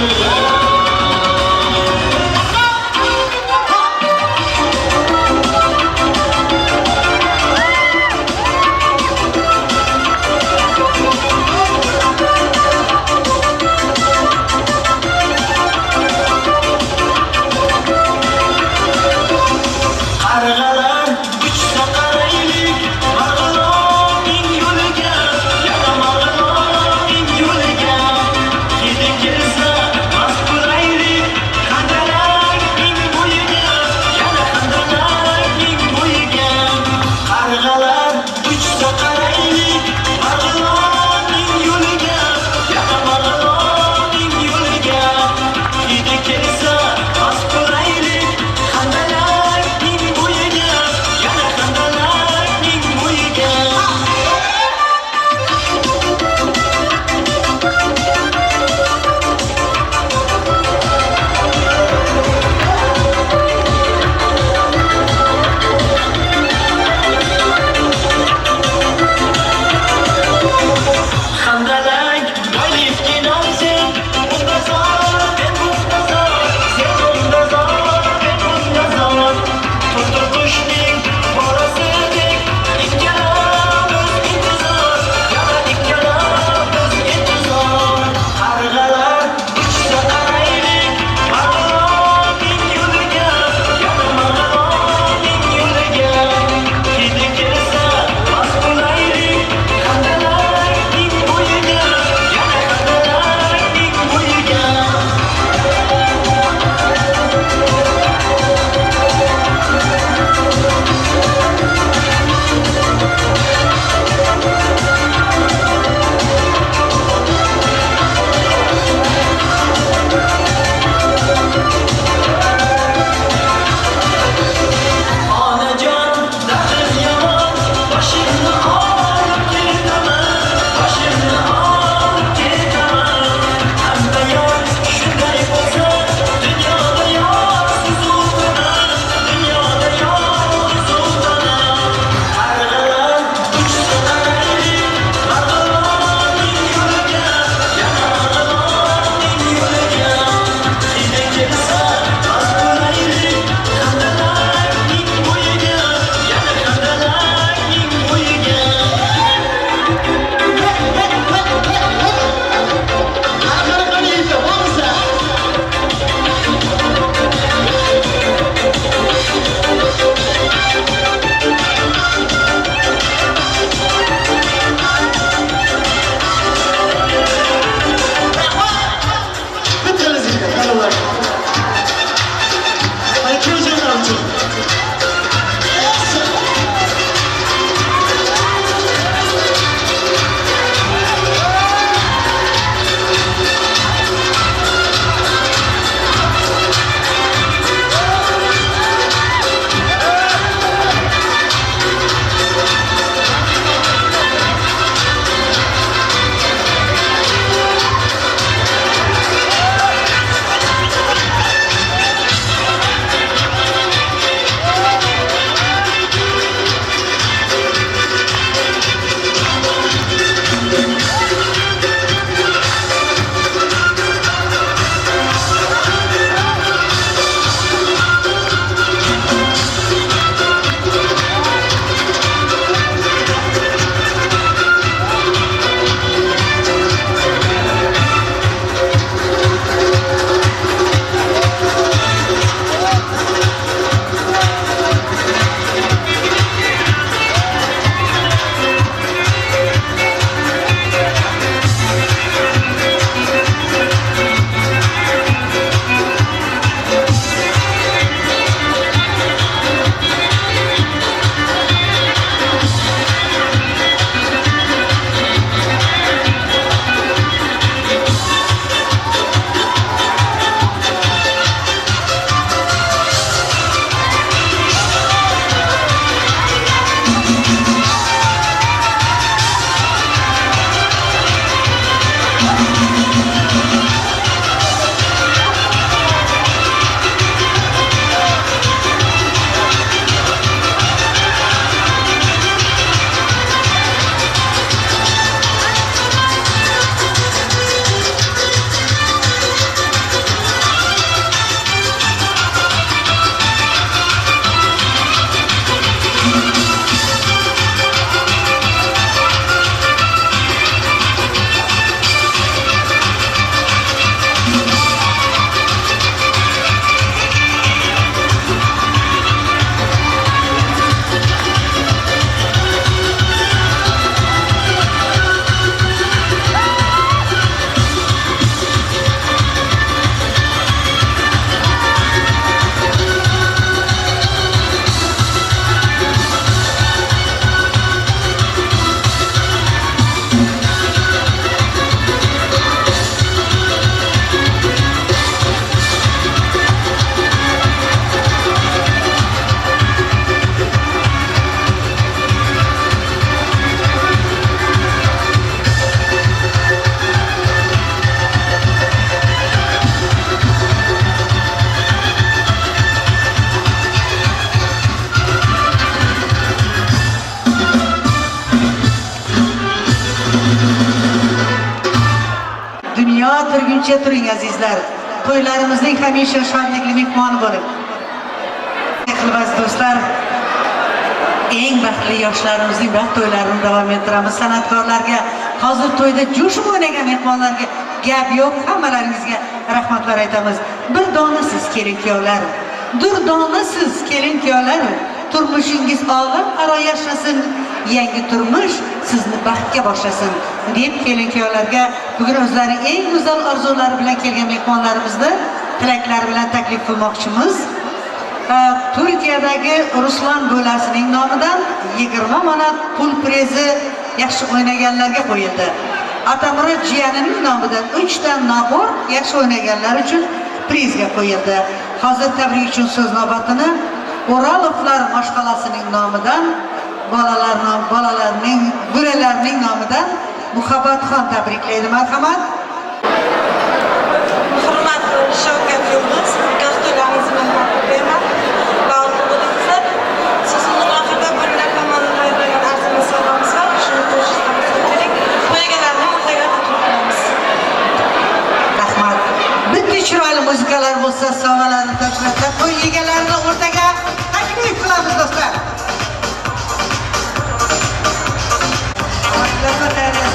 Speaker 10: bo'lguncha turing azizlar. To'ylarimizning hamisha shodlikli mehmoni bo'ling. Qilib aziz do'stlar, eng baxtli yoshlarimizning baxt to'ylarini davom ettiramiz. San'atkorlarga, hozir to'yda jo'shib o'ynagan mehmonlarga gap yo'q, hammalaringizga rahmatlar aytamiz. Bir donasiz kelin kuyovlar, durdonasiz kelin kuyovlar, turmushingiz olam aro yashnasin, yangi turmush sizni baxtga boshlasin deb kelin kuyovlarga bugun o'zlarining eng go'zal orzulari bilan kelgan mehmonlarimizni tilaklari bilan taklif qilmoqchimiz. Turkiyadagi Ruslan bo'lasining nomidan 20 manat pul prezi yaxshi o'ynaganlarga qo'yildi. Atamurod jiyanining nomidan 3 ta nabor yaxshi o'ynaganlar uchun prizga qo'yildi. Hozir tabrik uchun so'z navbatini O'rolovlar mashg'alasining nomidan bolalar nom bolalarning bo'lalarining nomidan Muhabbatxon tabriklaydi. Marhamat.
Speaker 9: Hurmatli Shavkat Yulduz, nikoh to'ylaringiz bilan tabriklayman. Baxtli bo'lingizlar. So'zimning oxirida bir tomonidan tayyorlangan arzirli sovg'amiz bor. Shuni qo'shishimiz kerak. To'y egalarini o'rtaga taklif qilamiz.
Speaker 10: Rahmat. Bitta chiroyli muzikalar bo'lsa, sovg'alarni tashlab, to'y egalarini o'rtaga taklif qilamiz do'stlar.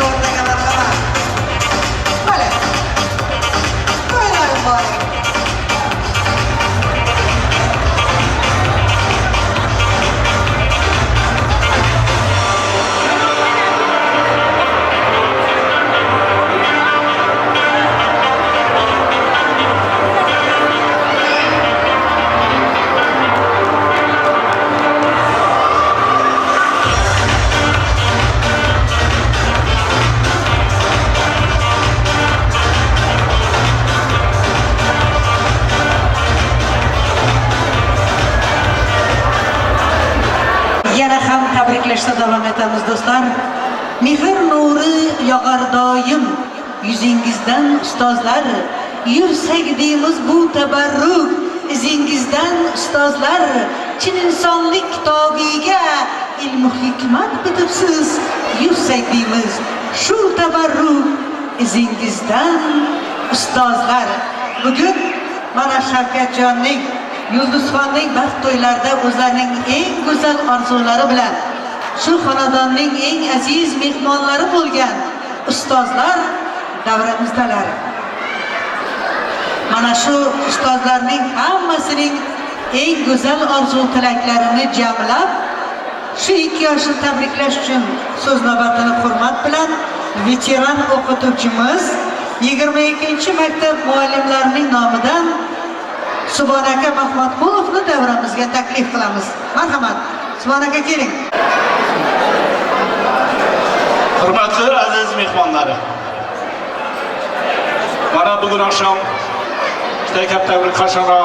Speaker 10: O'rtaga marhamat. Mana. To'ylar muborak. Yana ham tabriklashda davom etamiz do'stlar. Mehr nuri yog'ar doim yuzingizdan ustozlar. Yursak deymiz bu tabarruk izingizdan ustozlar. Chin insonlik kitobiga ilmu hikmat bitibsiz. Yursak deymiz shu tabarruk izingizdan ustozlar. Bugun mana Shavkatjonning Yulduzxonning baxt to'ylarida o'zlarining eng go'zal orzulari bilan shu xonadonning eng aziz mehmonlari bo'lgan ustozlar davramizdalar. Mana shu ustozlarning hammasining eng go'zal orzu tilaklarini jamlab, shu ikki yoshni tabriklash uchun so'z navbatini hurmat bilan veteran o'qituvchimiz 22-maktab muallimlarining nomidan Subhon aka Mahmadqulovni davramizga taklif qilamiz. Marhamat. Subhon aka keling.
Speaker 14: Hurmatli aziz mehmonlar. Mana bugun oqshom juda katta bir qashqaro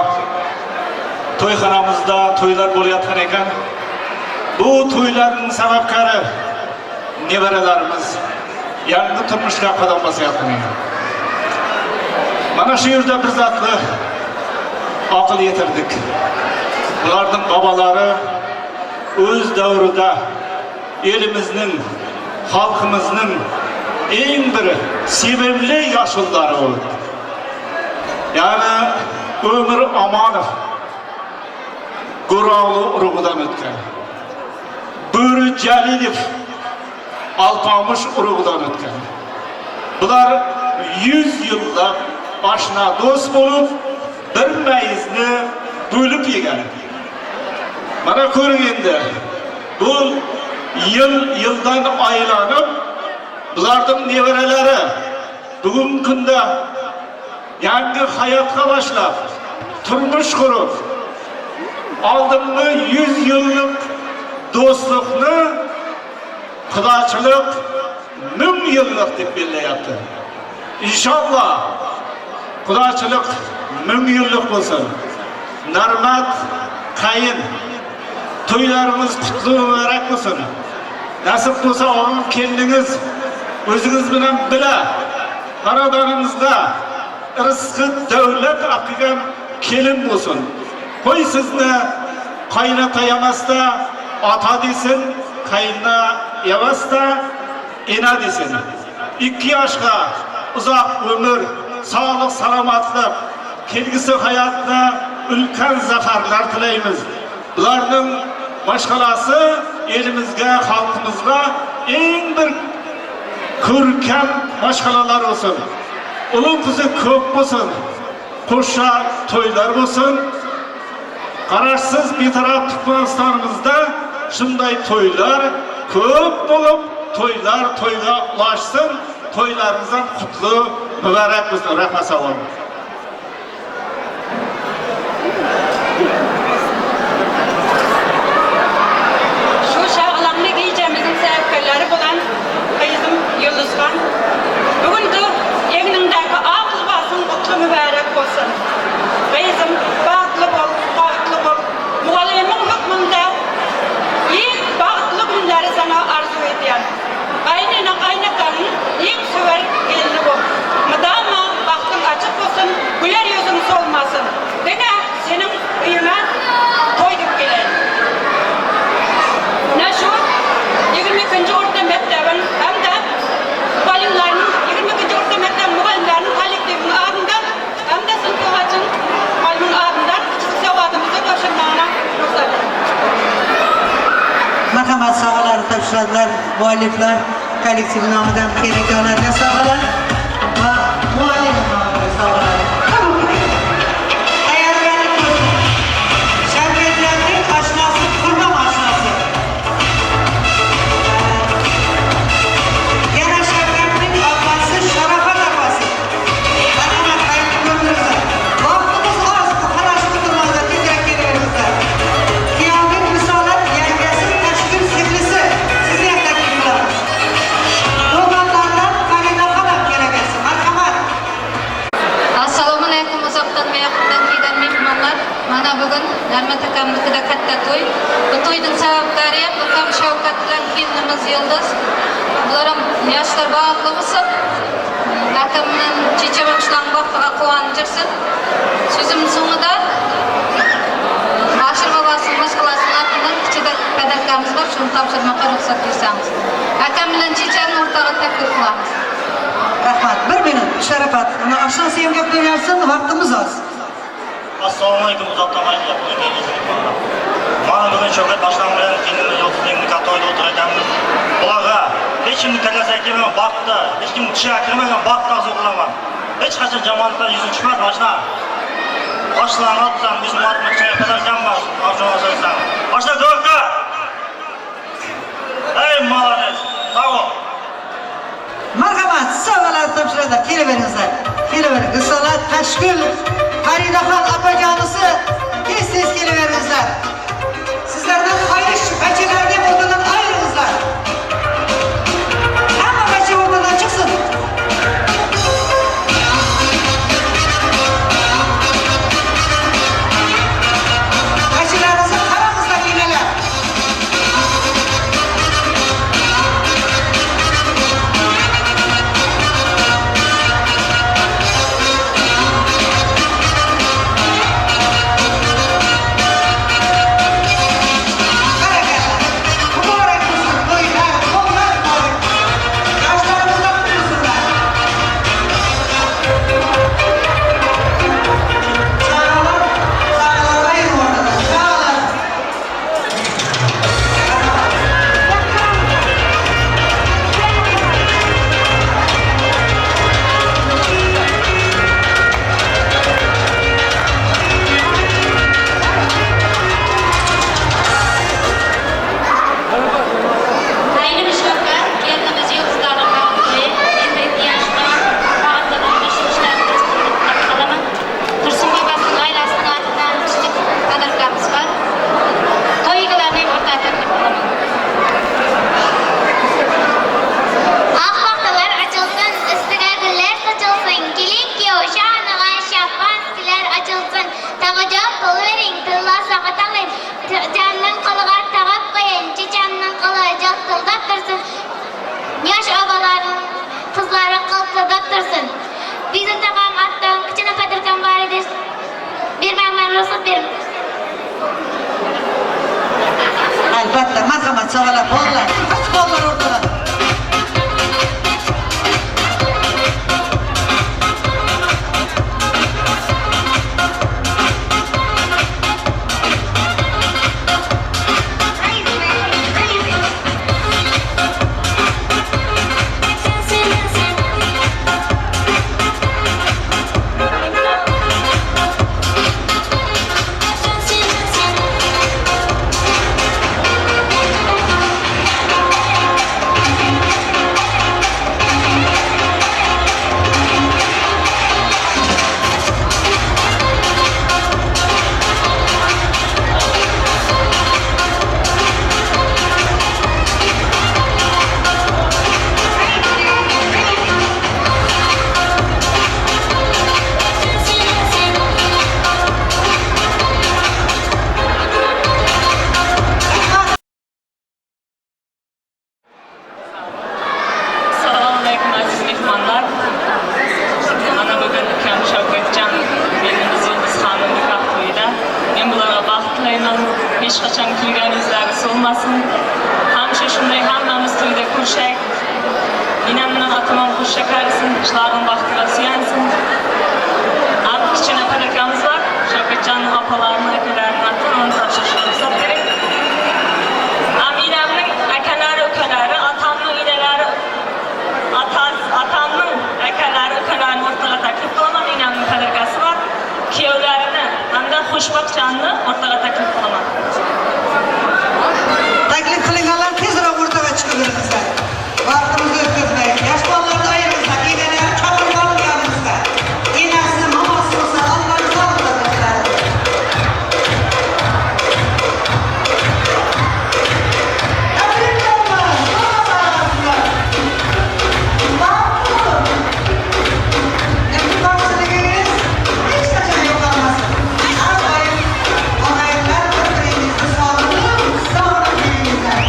Speaker 14: to'yxonamizda to'ylar bo'layotgan ekan. Bu to'ylarning sababkori nevaralarimiz yangi turmushga qadam bosayotgan ekan. Mana shu yerda bir zotni aql yetirdik. Bularning bobolari o'z davrida elimizning, xalqimizning eng bir sevimli yoshulari bo'ldi. Ya'ni Ömür Amanov Go'rog'li urug'idan o'tgan. Bo'ri Jalilov Alpomish urug'idan o'tgan. Bular 100 yillab oshna do'st bo'lib, bir mayizni bo'lib yegan. Mana ko'ring endi. Bu yil yildan aylanib, bularning nevaralari bugungi kunda yangi hayotga boshlab, turmush qurib, oldingi 100 yillik do'stlikni qudachilik 1000 yillik deb belgilayapti. Inshaalloh qudachilik 1000 yillik bo'lsin. Narmat qayin to'ylarimiz qutlu muborak bo'lsin. Nasib bo'lsa og'im kelindingiz o'zingiz bilan bila xonadonimizda rizqi davlat olib kelgan kelin bo'lsin. Qo'y sizni qaynota emasda ota desin, qayna emasda ena desin. Ikki yoshga uzoq umr,
Speaker 8: sog'lik salomatlik, kelgusi hayotda ulkan zafarlar tilaymiz. Bularning mashg'alasi elimizga, xalqimizga eng bir ko'rkam mashg'alalar bo'lsin. Uli qizi ko'p bo'lsin. Qo'sha to'ylar bo'lsin. Garaşsyz Bitarap Türkmenistanymyzda şunday toýlar köp bolup, toýlar toýga ulaşsyn, toýlaryňyzam gutly, mübärek bolsun. Rahmat sag boluň.
Speaker 16: Şu şagalaňly gijemiziň sebäpkärleri bolan gyzym Ýyldyzhan, bu günki egniňdäki ak lybasyň gutly mübärek bolsun! Gyzym, bagtly bol, bagtly bol! Mugallymyň hökmünde iň bagtly günleri saňa arzuw edýän. Gaýynene, gaýynatanyň iň söwer gelni bol. Mydama bagtyň açyk bolsun, güler ýüzüň solmasyn. Diňe seniň öýüňe toý diýip geleýin. Ine şu 22-nji orta mekdebiň hem-de mugallymlarynyň, 22-nji orta mekdebiň mugallymlarynyň kollektiwiniň adyndan hem-de synp ýolbaşçynyň mugallymyň adyndan kiçijik sowgadymyzy gowşurmagyna rugsat ediň.
Speaker 10: Marhamat sowgalarny tabşyrarlar muallifler kollektiwi nomidan kelin-kuyovlarga sovg'alar va muallim nomidan sovg'alar qabul qiling. Tayyorgarlik ko'ring. Shavkatlarning oshnasi Qurbon oshnasi. Yana Shavkatning opasi Sharofat opasi. Marhamat, xayrli ko'rdingizlar. Vaqtimiz oz, xalashib o'tirmanglar, tezroq kelaveringizlar. Kuyovning Risolat yangasi Tashkil singlisi. Sizni ham taklif qilamiz. Do'konlardan Farida xolam kelaversin. Marhamat.
Speaker 23: Assalomu alaykum uzoqdan va yaqindan kelgan mehmonlar. Mana bugun Narmat akamnikida katta to'y. Bu to'yning sababkori ham ukam Shavkat bilan kelinimiz Yulduz. Bular ham yoshlar baxtli bo'lsin. Akam bilan checham ham shularning baxtiga quvonib yursin. So'zim so'ngida Ashur bobosining mashg'ulasining otidan kichik подарка miz bor, shuni topshirmoqqa ruxsat bersangiz. Akam bilan chechani o'rtaga taklif qilamiz.
Speaker 10: Rahmat. Bir minut. Sharafat. Uni oshnasi ham gaplaversin, vaqtimiz oz.
Speaker 24: Assalomu alaykum uzoqdan va yaqindan kelgan mehmonlar. Mana bugun Shavkat boshlig'im bilan kelinimiz Yulduzning nikoh to'yida o'tirganmiz. Ularga hech kimning kallasiga kelmagan baxtni, hech kimning tushiga kirmagan baxt orzu qilaman. Hech qachon yomonliklar yuzi tushmas boshlar. Boshlarni otsan, o'zimni otimga kichkina подарка m bor, orzu qilsang. Boshla do'rka! Ey, молодец! Sog' bo'l.
Speaker 10: Marhamat, sovg'alar topshiradi. Kelaveringizlar. Kelavering. Risolat Tashkil Faridaxon opajonisi tez-tez kelaveringizlar. Sizlardan xohish, bachalarni ham o'rtadan ayiringizlar. Hamma bacha o'rtadan chiqsin. Bachalarimizni qarangizlar, enalar. Barakalla. Muborak bo'lsin to'ylar, to'ylar muborak bo'lsin. Yoshlarimizdan qutulsinlar. Chaqaloq, chaqaloq ayir o'rtadan, chaqaloq.
Speaker 23: Qayinim Shavkat, kelinimiz Yulduzlarning baxtli, endilikda yoshlar baxtli turmush ishlarini tilab qolaman. Tursun bobosining oilasining otidan kichik подарка miz bor. To'y egalarini ham o'rtaga taklif qilaman.
Speaker 12: Oq paxtalar ochilsin, ustiga gullar sochilsin, kelin kuyov sha'niga shampanskilar ochilsin. Tog'ajon pul bering, tilla soat oling, Jamning qo'liga tag'ib qo'ying, chechamning qo'li jiltildab tursin. Yosh obalarning qizlari qiltildab tursin. Bizni tog'am otdan kichkina подарка m bor edi. Bermangman ruxsat bering.
Speaker 10: Albatta, marhamat, sovg'alar, bolalar. Qoch bolalar o'rtadan.
Speaker 11: ýogalmasyn. Hemişe şunday hammamiz toýda görşäýik. Enem bilen atamam hoşça galsyn, şularyň bagtyna söýensin. Am kiçine podarkamyz bar. Şawkatjanyň apalarynyň, akeleriniň atyndan ony tabşyryşyna rugsat beriň. Am enemniň akeleri, ukeleri, atamnyň ineleri, atas, atamnyň akeleri, ukelerini ortaga taklif kylaman, enemniň podarkasy bar. Kýewlerini hem-de Hoşbagt janyny ortaga taklif kylaman.
Speaker 10: Taklif kylynganlar tizräk ortaga çykybersinler. Wagtymyzy ötküzmäýin. Ýaş balalarny aýyrymyzda, eneleri çagyryp alyň ýanymyzda. Enesi, mamasy bolsa almaly salyňlar meseläni. Taklif kylyngan, mamasy arasynda. Bagtly boluň. Ittifakçylygyňyz hiç haçan ýogalmasyn. Har daýym agaýynlar bir-biriňizi sagynyp, sagynyp ýörüňizler.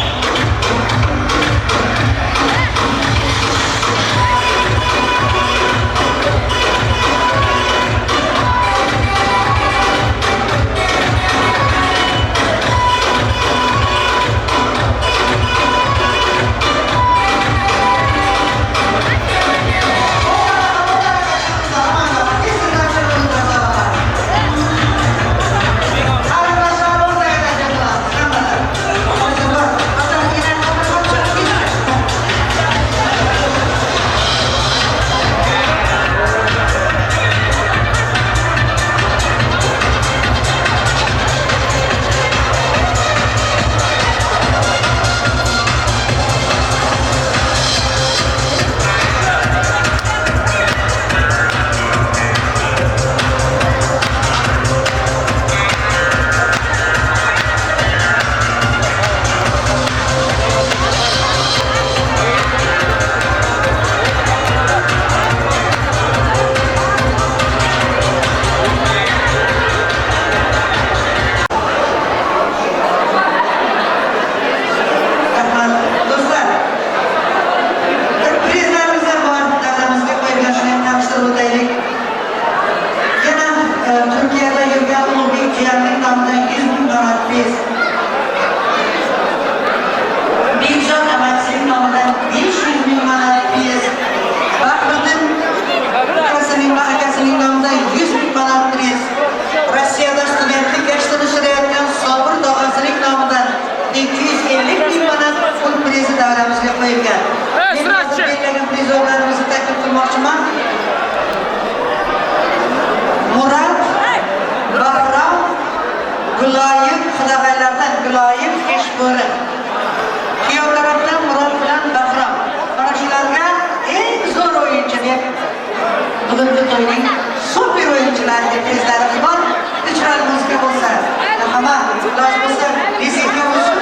Speaker 10: Dostlar, bir prizlarimiz hem bar. Davramizga qo'yilgan shuni ham tanishtirib o'taylik. Yana e, Turkiyada yurgan Ulug'bek jiyanning nomidan 100 ming manat priz. Bekzod amakisining nomidan 500 ming manat priz. Bahriddin ukasining va akasining nomidan 100 ming manat priz. Rossiyada studentlik gashtini sürayotgan Sobir tog'asining nomidan 250 ming manat pul prizi davramizga qo'yilgan. Men hozir belgilagan prizorlarimizni taklif qilmoqchiman. Murad, Bahrom, Guloyim, Xudog'aylardan Guloyim Eshbo'ri. Kuyov tarafdan Murod bilan Bahrom. Mana shularga eng zo'r o'yinchi deb bugungi to'yning super o'yinchilari deb prizlarimiz bor. Bitta chiroyli muzika bo'lsa, marhamat, iloji bo'lsa, lezginka bo'lsin.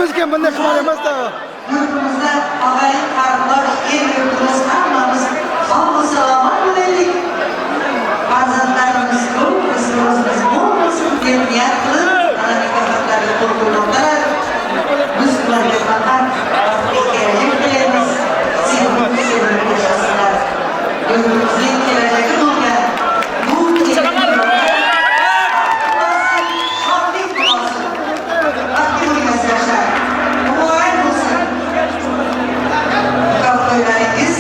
Speaker 13: Emas ekan, bunday qimor emas-da.
Speaker 10: Yurtimizda og'ayin qarindosh, el yurtimiz hammamiz sog' salomat bo'laylik. Farzandlarimiz ko'p, rizqimiz mo'l bo'lsin deb niyat qilib, mana nikohlarga qo'l qo'ymoqdalar. Biz ularga faqat baxtli kelajak tilaymiz. Sevib, sevilib yashasinlar. Yurtimizning kelajagi bo'lgan bu shodlik bo'lsin. Baxtli bo'linglar yoshlar. Muborak bo'lsin. Nikoh to'ylaringiz.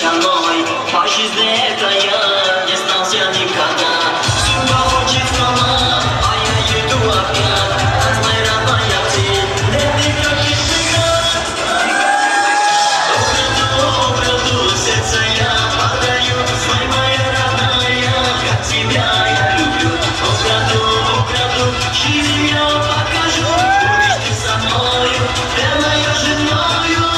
Speaker 5: мой По жизни это я не сдался никогда Судьба хочет сама, а я иду опять Знай, родная, ты не хочешь играть Украду, украду, сердце я подарю Знай, моя родная, как тебя я люблю Украду, украду, жизнь я покажу Будешь ты со мною, ты моя женою.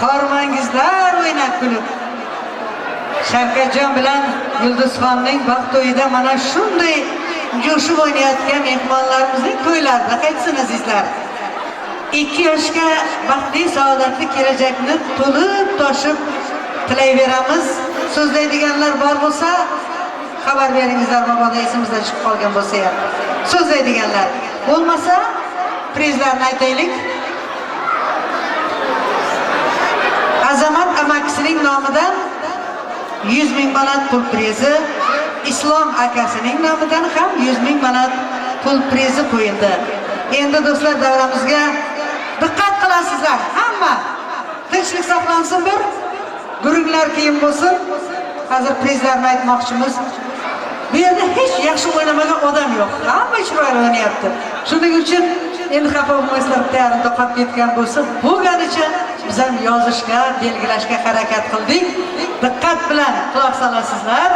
Speaker 10: Hormangizlar o'ynab kulib. Shavkatjon bilan Yulduzxonning baxt to'yida mana shunday jo'shib o'ynayotgan mehmonlarimizning to'ylarida qaytsin azizlar. Ikki yoshga baxtli, saodatli kelajakni to'lib toshib tilayveramiz. So'zlaydiganlar bor bo'lsa, xabar beringizlar, mabodo esimizdan chiqib qolgan bo'lsa ham. So'zlaydiganlar bo'lmasa, prizlarni aytaylik. Azamat amakisining nomidan 100 ming manat pul prizi, Islom akasining nomidan ham 100 ming manat pul prizi qo'yildi. Endi do'stlar davramizga diqqat qilasizlar, hamma tinchlik saqlansin bir, gurunglar keyin bo'lsin. Hozir prizlarni aytmoqchimiz. Bu yerda hech yaxshi o'ynamagan odam yo'q. Hamma chiroyli o'ynayapti. Shuning uchun endi xafa bo'lmaysizlar, bitta yarimta qolib ketgan bo'lsa, bo'lganicha biz ham yozishga, belgilashga harakat qildik. Diqqat bilan quloq solasizlar.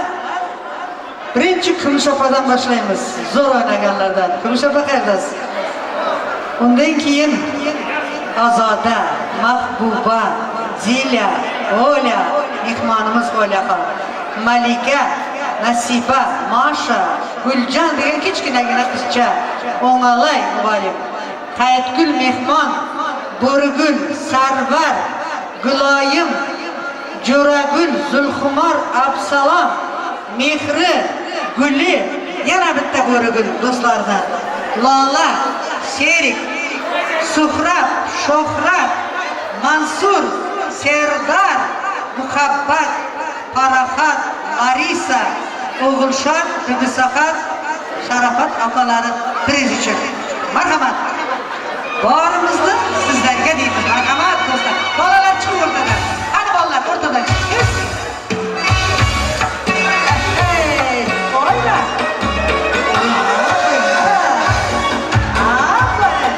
Speaker 10: Birinchi Kumush opadan boshlaymiz. Zo'r o'ynaganlardan. Kumush opa qayerdasiz? Undan keyin Ozoda, Mahbuba, Zilya, Olya, mehmonimiz Olyaxon, Malika, Nasiba, Masha, Guljon degan kichkinagina qizcha, O'ng'alay muallim, Hayitgul mehmon, Bo'rigul, Sarvar, Guloyim, Jo'ragul, Zulxumor, Absalom, Mehri, Guli, yana bitta Bo'rigul do'stlardan. Lola, Sherik, Suhrab, Shohrat, Mansur, Serdar, Muhabbat, Farahat, Larisa, O'g'ilshod, Bibisahat, Sharafat opalari priz uchun. Marhamat. Borimizni sizlarga deymiz. Marhamat do'stlar. Bolalar chiqing o'rtadan. Qani bolalar o'rtadan chiqing. Hey, o'yna. Aferin.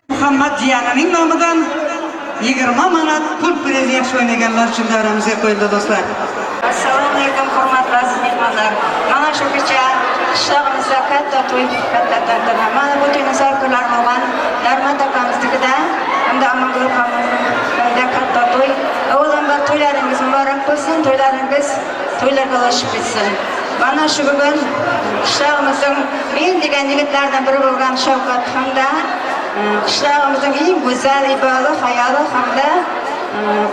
Speaker 10: Muhammad jiyanining nomidan 20 manat pul prizi yaxshi o'ynaganlar uchun davramizga qo'yildi do'stlar.
Speaker 2: Assalomu alaykum hurmatli aziz mehmonlar. Mana shu kecha qishlog'imizda katta to'y, katta tantana. Mana bu to'yni sarkorlar bo'lgan Narmat akamiznikida hamda Amangul opamizda katta to'y. Avvalambor to'ylaringiz muborak. bo'lsin, to'ylaringiz to'ylarga ulashib ketsin. Mana shu bugun qishlog'imizning men degan yigitlardan biri bo'lgan Shavkat hamda qishlog'imizning eng go'zal, iboli, hayoli hamda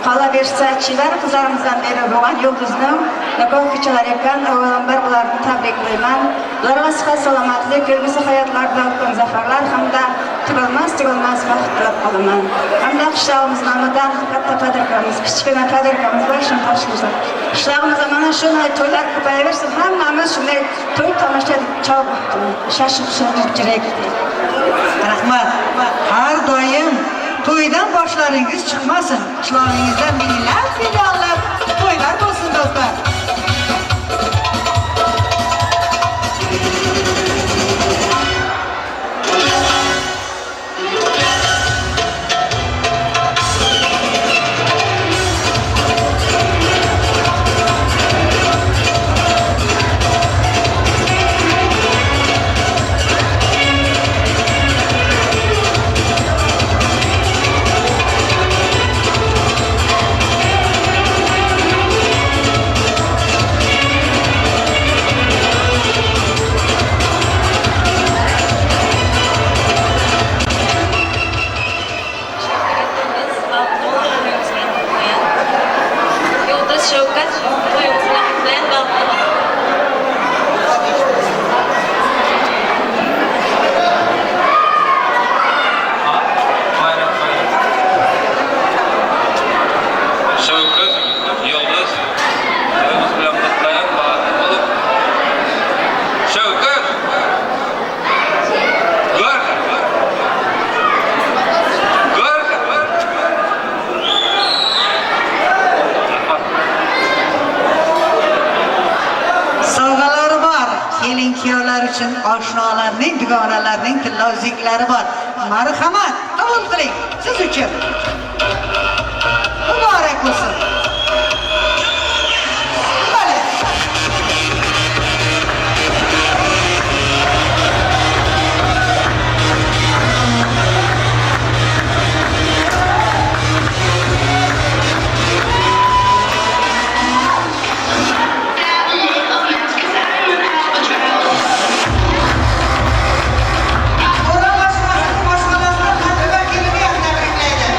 Speaker 2: qolaversa chevar qizlarimizdan biri bo'lgan Yulduzning nikoh kechalari ekan, avvalambor ularni tabriklayman. Ularga sihat, salomatlik, kelgusi hayotlarida ulkan zafarlar hamda tugalmas tugalmas baxt tilab qolaman. Hamda qishlog'imiz nomidan katta padarkamiz, kichkina padarkamiz bor, shuni topshirsak. Qishlog'imizda mana shunday to'ylar ko'payaversin, hammamiz shunday to'y tomosha shashib shashib yuraylik.
Speaker 10: Rahmat. Har doim to'ydan boshlaringiz chiqmasin. Qishlog'ingizda minglab, millionlab to'ylar bo'lsin do'stlar.
Speaker 11: Yulduz Shavkat to'yimiz bilan qutlayan, baxtli bo'ling.
Speaker 6: Şewket, Ýyldyz, toýuňyz bilen gutlaýan, bagtly boluň. Şewket! Gör! Gör!
Speaker 10: Sovg'alari bor. Kelin kuyovlar uchun oshnolarning, dugonalarning tilla uzuklari bor. Marhamat, qabul qiling siz uchun. Muborak bo'lsin. Bale. O'rol oshnasining oshxonasidan Matluba kelini ham tabriklaydi.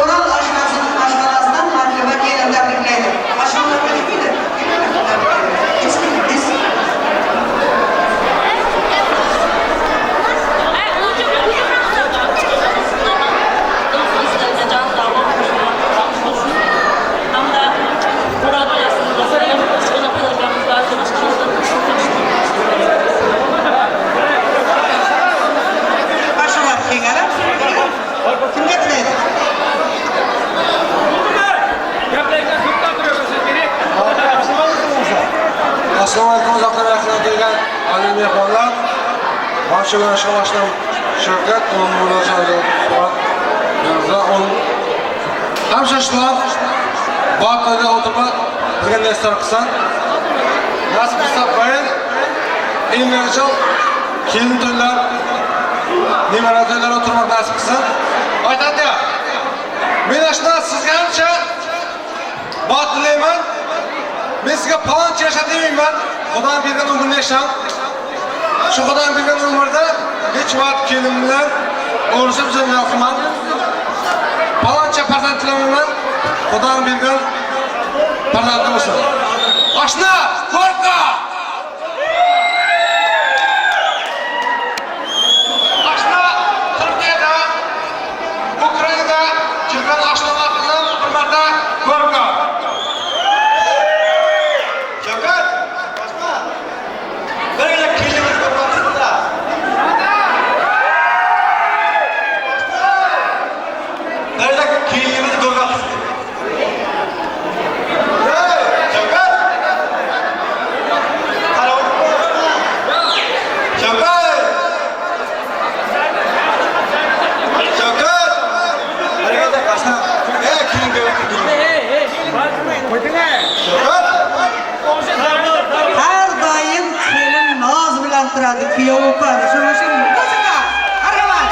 Speaker 10: O'rol oshnasining oshxonasidan Matluba kelin tabriklaydi. Oshxona kimidi? Tabriklaydi. Oshxona kengara. Kimga tilaydi?
Speaker 15: Assalomu alaykum uzoqdan yaqindan kelgan aziz mehmonlar. Barcha oshnam Shavkat, Hamsha shular Botoyda o'tirib bizga nestor qilsin. Nasib qilsa qo'yin. Eng kelin to'ylar, nevara to'ylar o'tirmoq nasib qilsin. Aytadi. Men ashna sizga hamsha baxt tilayman. Men sizga paloncha yasha demayman. Xudoning bergan umrni yashang. Shu Xudoning bergan umrda hech vaqt kelin bilan urushib janjal qilmang. Paloncha farzand tilamayman. Xudoning bergan farzandi bo'lsin. Oshna, qo'rqa! Oshna Turkiyada, Ukrainada kelgan oshnalar bilan bir marta ko'rqa.
Speaker 24: Shavkat, boshqa. Birgina kelinimiz ko'rmoqchimizda. Birgina kelinimizni ko'rmoqchimiz. Hey, Shavkat! Qarab Shavkat! Shavkat! Birgina qashna. Ey, kelin Shavkat!
Speaker 10: Har doim kelin noz bilan turadi, kuyov o'padi. Shuning uchun musiqa. Marhamat.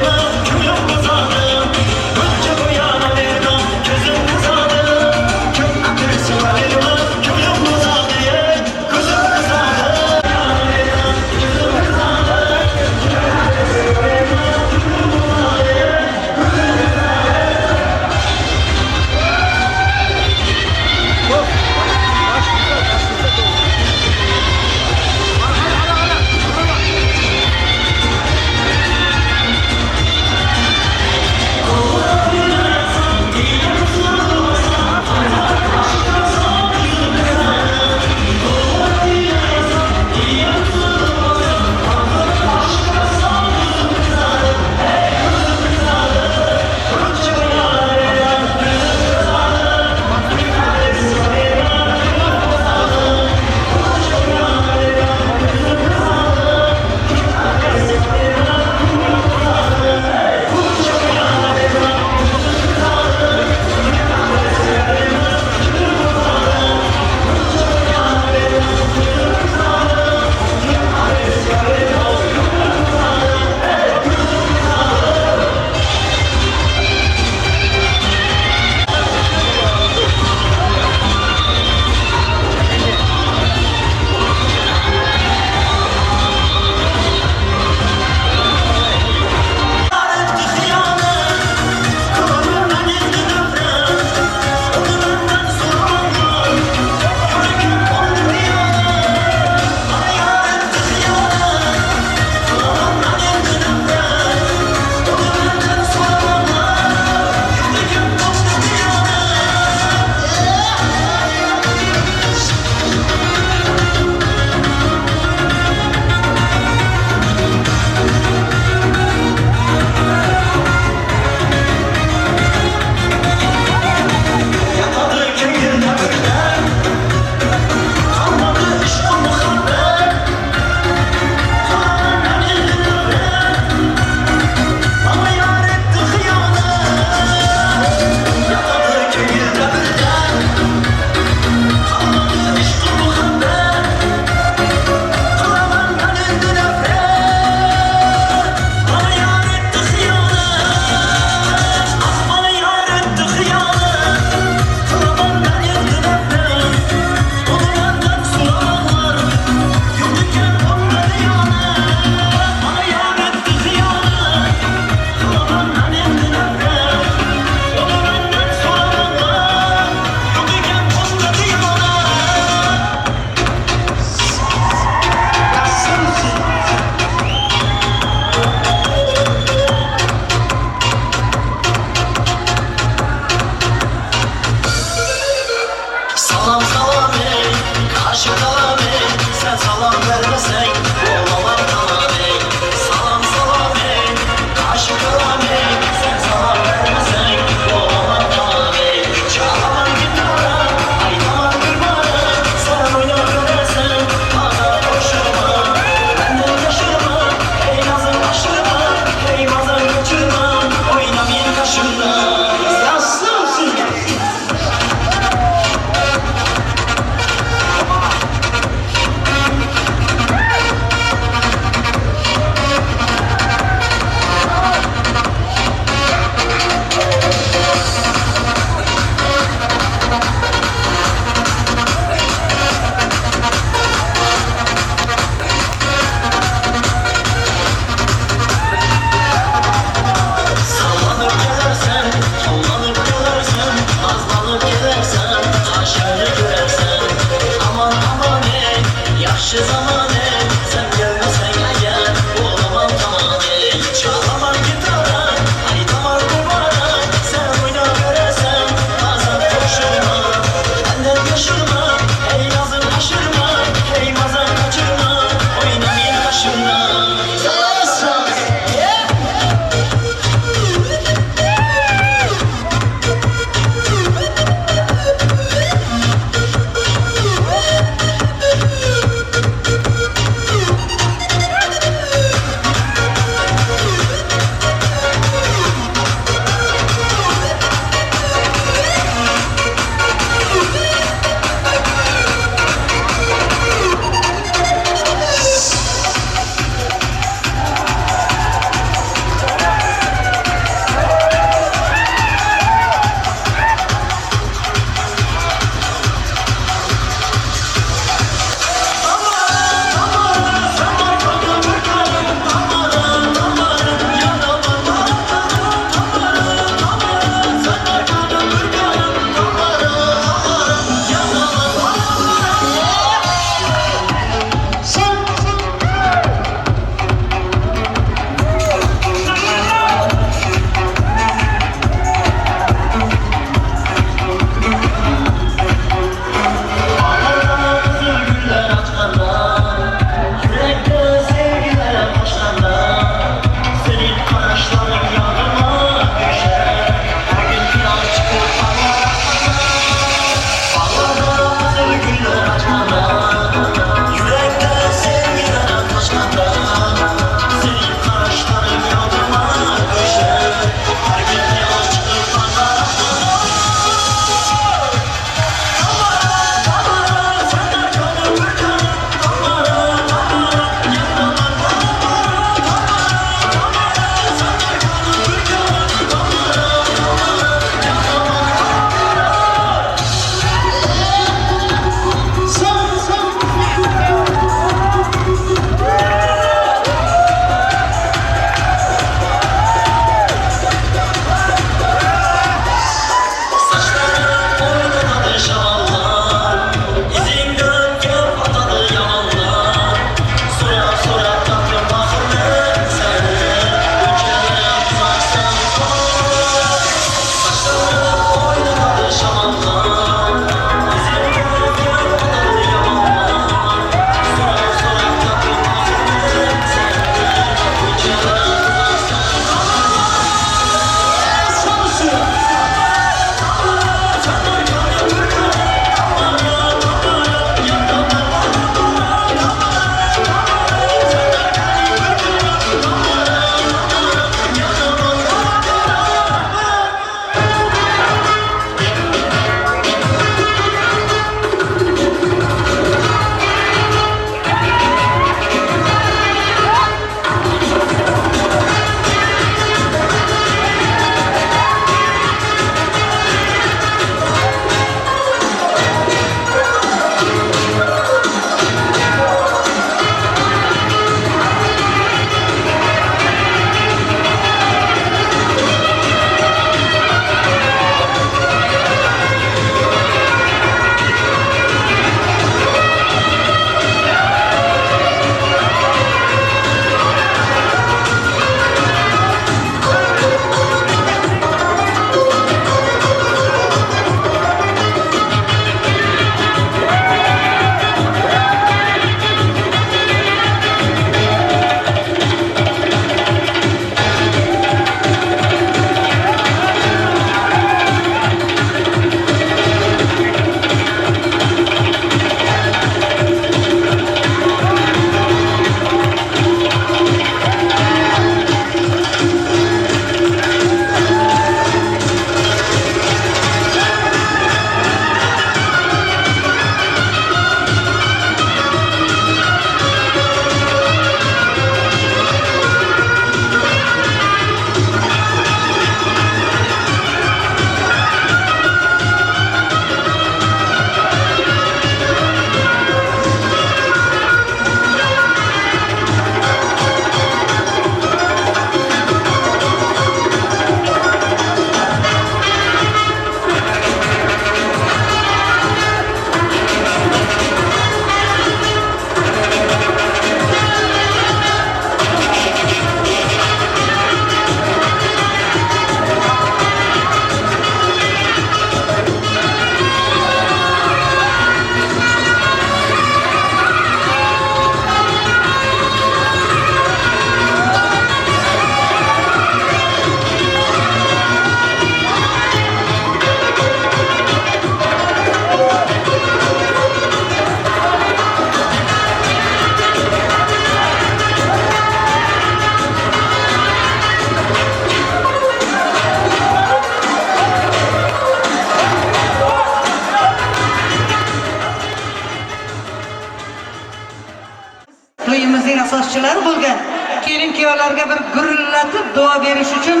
Speaker 10: Kelin kuyovlarga bir gurillatib duo berish uchun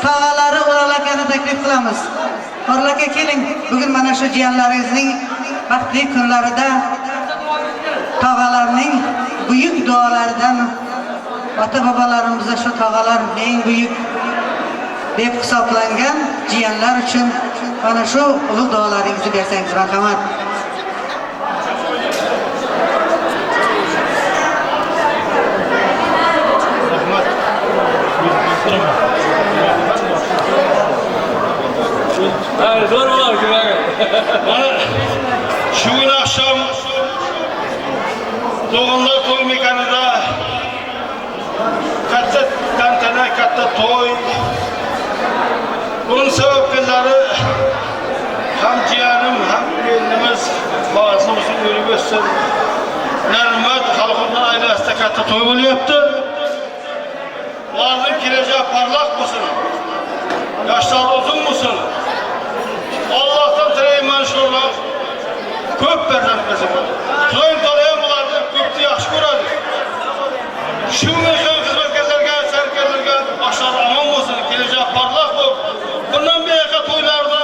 Speaker 10: tog'alari O'rol akani taklif qilamiz. O'rol aka keling, bugun mana shu jiyanlaringizning baxtli kunlarida tog'alarning buyuk duolaridan ota bobolarimizda shu tog'alar eng buyuk deb hisoblangan jiyanlar uchun mana shu ulug' duolaringizni bersangiz marhamat.
Speaker 7: Zo'r bo'lar
Speaker 14: Mana shu kun akşam Doğanlar toy mekanida katta tantana, katta to'y. Bunun sebepleri ham jiyanim, ham kelinimiz baxtli bo'lsin, o'lib o'tsin. Narmat xalqimning ailasida katta to'y bo'lyapti. Ularning kelajagi parlaq bo'lsin. Yoshlar uzun bo'lsin. Allohdan tilayman shular ko'p farzand bersin. Xudoyim taolo ham ularni ko'pni yaxshi ko'radi. Shu ham xizmatkorlarga, sarkarlarga boshlari omon bo'lsin, kelajak porloq bo'lib, bundan buyoqqa to'ylarda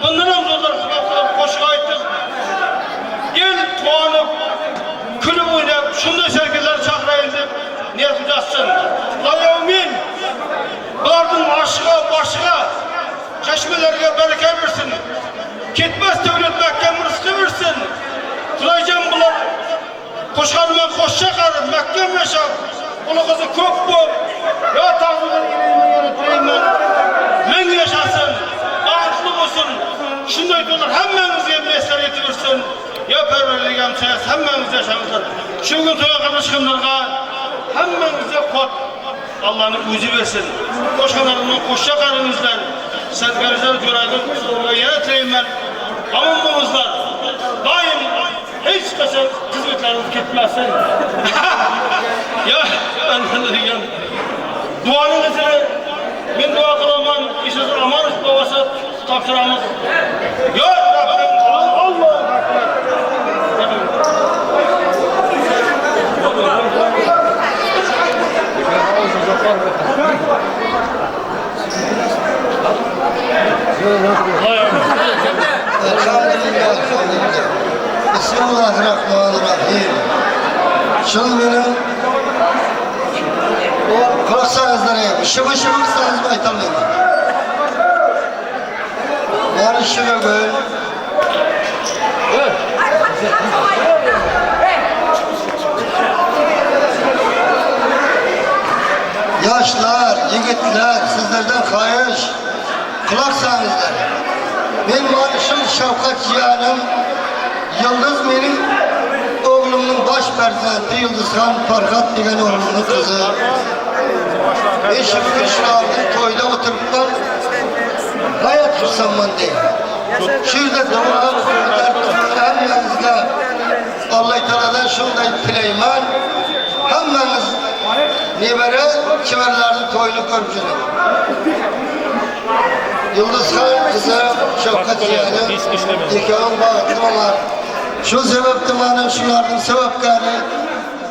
Speaker 14: bundan ham zo'rlar xizmat qilib, qo'shiq aytib, el quvonib, kulib o'ynab, shunday sarkarlarni chaqirayin deb niyatim yotsin. Xudoyim bularning oshiga, boshiga, chashmalarga baraka bersin. Ketmas davlat mahkam rizqi bersin. Xudoyjon bular qo'shqanman qo'shcha qarib, mahkam yashab, uli qizi ko'p bo'lib, yo tag'zimlar yana tilayman. Ming yashasin, baxtli bo'lsin. Shunday to'ylar hammamizga miyasar etib bersin. Yo parvardigam sayas hammamiz yashangizlar. Shu kun to'yga qatnashganlarga hammamizga quvvat Allohning o'zi bersin. Qo'shqanlarimdan qo'shcha qaringizlar. Sadqaringizlar jo'raydi, sizlarga yana tilayman. Omon bo'lingizlar. Doim hech qachon xizmatlaringiz ketmasin. Ya degan duoningizni men duo qilaman, ishingiz omon bo'lsa topshiramiz. Yo Rabbim, Allohu akbar.
Speaker 17: Elhamdülillah, elhamdülillah. Bismillahirrahmanirrahim. Şunu benim o kulaksanızlar şıvı şıvı kısanız aytalmayman. Yani şıvı gün Yaşlar, yigitler, sizlerden xahish, kulak sanızlar. Men mana shu Shavkat jiyanim Yıldız mening o'g'limning bosh farzandi Yulduzxon Farhod degan o'g'limning qizi. Men shu bugun shularning to'yida o'tiribman. G'oyat xursandman deyman. Shu yerda duo hammamizga Alloh taolodan shunday tilayman. Hammamiz nevara chevaralarning to'yini ko'rib yuring. Yulduzxon qizi Shavkat jiyanim ikkoving baxtli bo'lar. Shu sababli mana shularning sababkori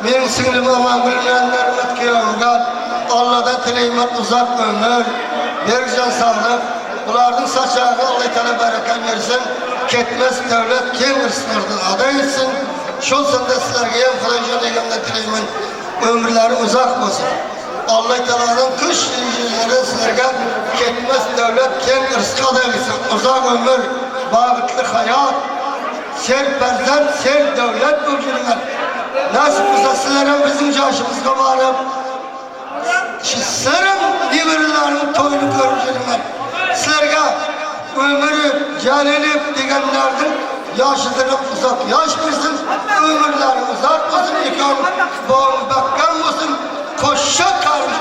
Speaker 17: mening singlim Omongul bilan Narmat kuyovimga Allohdan tilayman uzoq umr, bergan sog'lik. Ularning sochog'i Alloh taolo baraka bersin. Ketmas davlat keng rizqlardan ado etsin. Shu sanda sizlarga ham Xudojon egamdan tilayman. Ömürleri uzoq bo'lsin. Alloh taolodan kuch sizlarga ketmas davlat keng rizq ado etsin. Uzoq umr, baxtli hayot, ser farzand, ser davlat bo'lib yuringlar. Nasib bo'lsa sizlar ham bizning yoshimizga borib, sizlar ham nevaralarimning to'yini ko'rib yuringlar. Sizlarga ömrü, jalilib deganlarning yoshidan uzoq yosh bersin, umrlari uzoq bo'lsin, ikkoving bog'ing mahkam bo'lsin, qo'shsha qaringlar.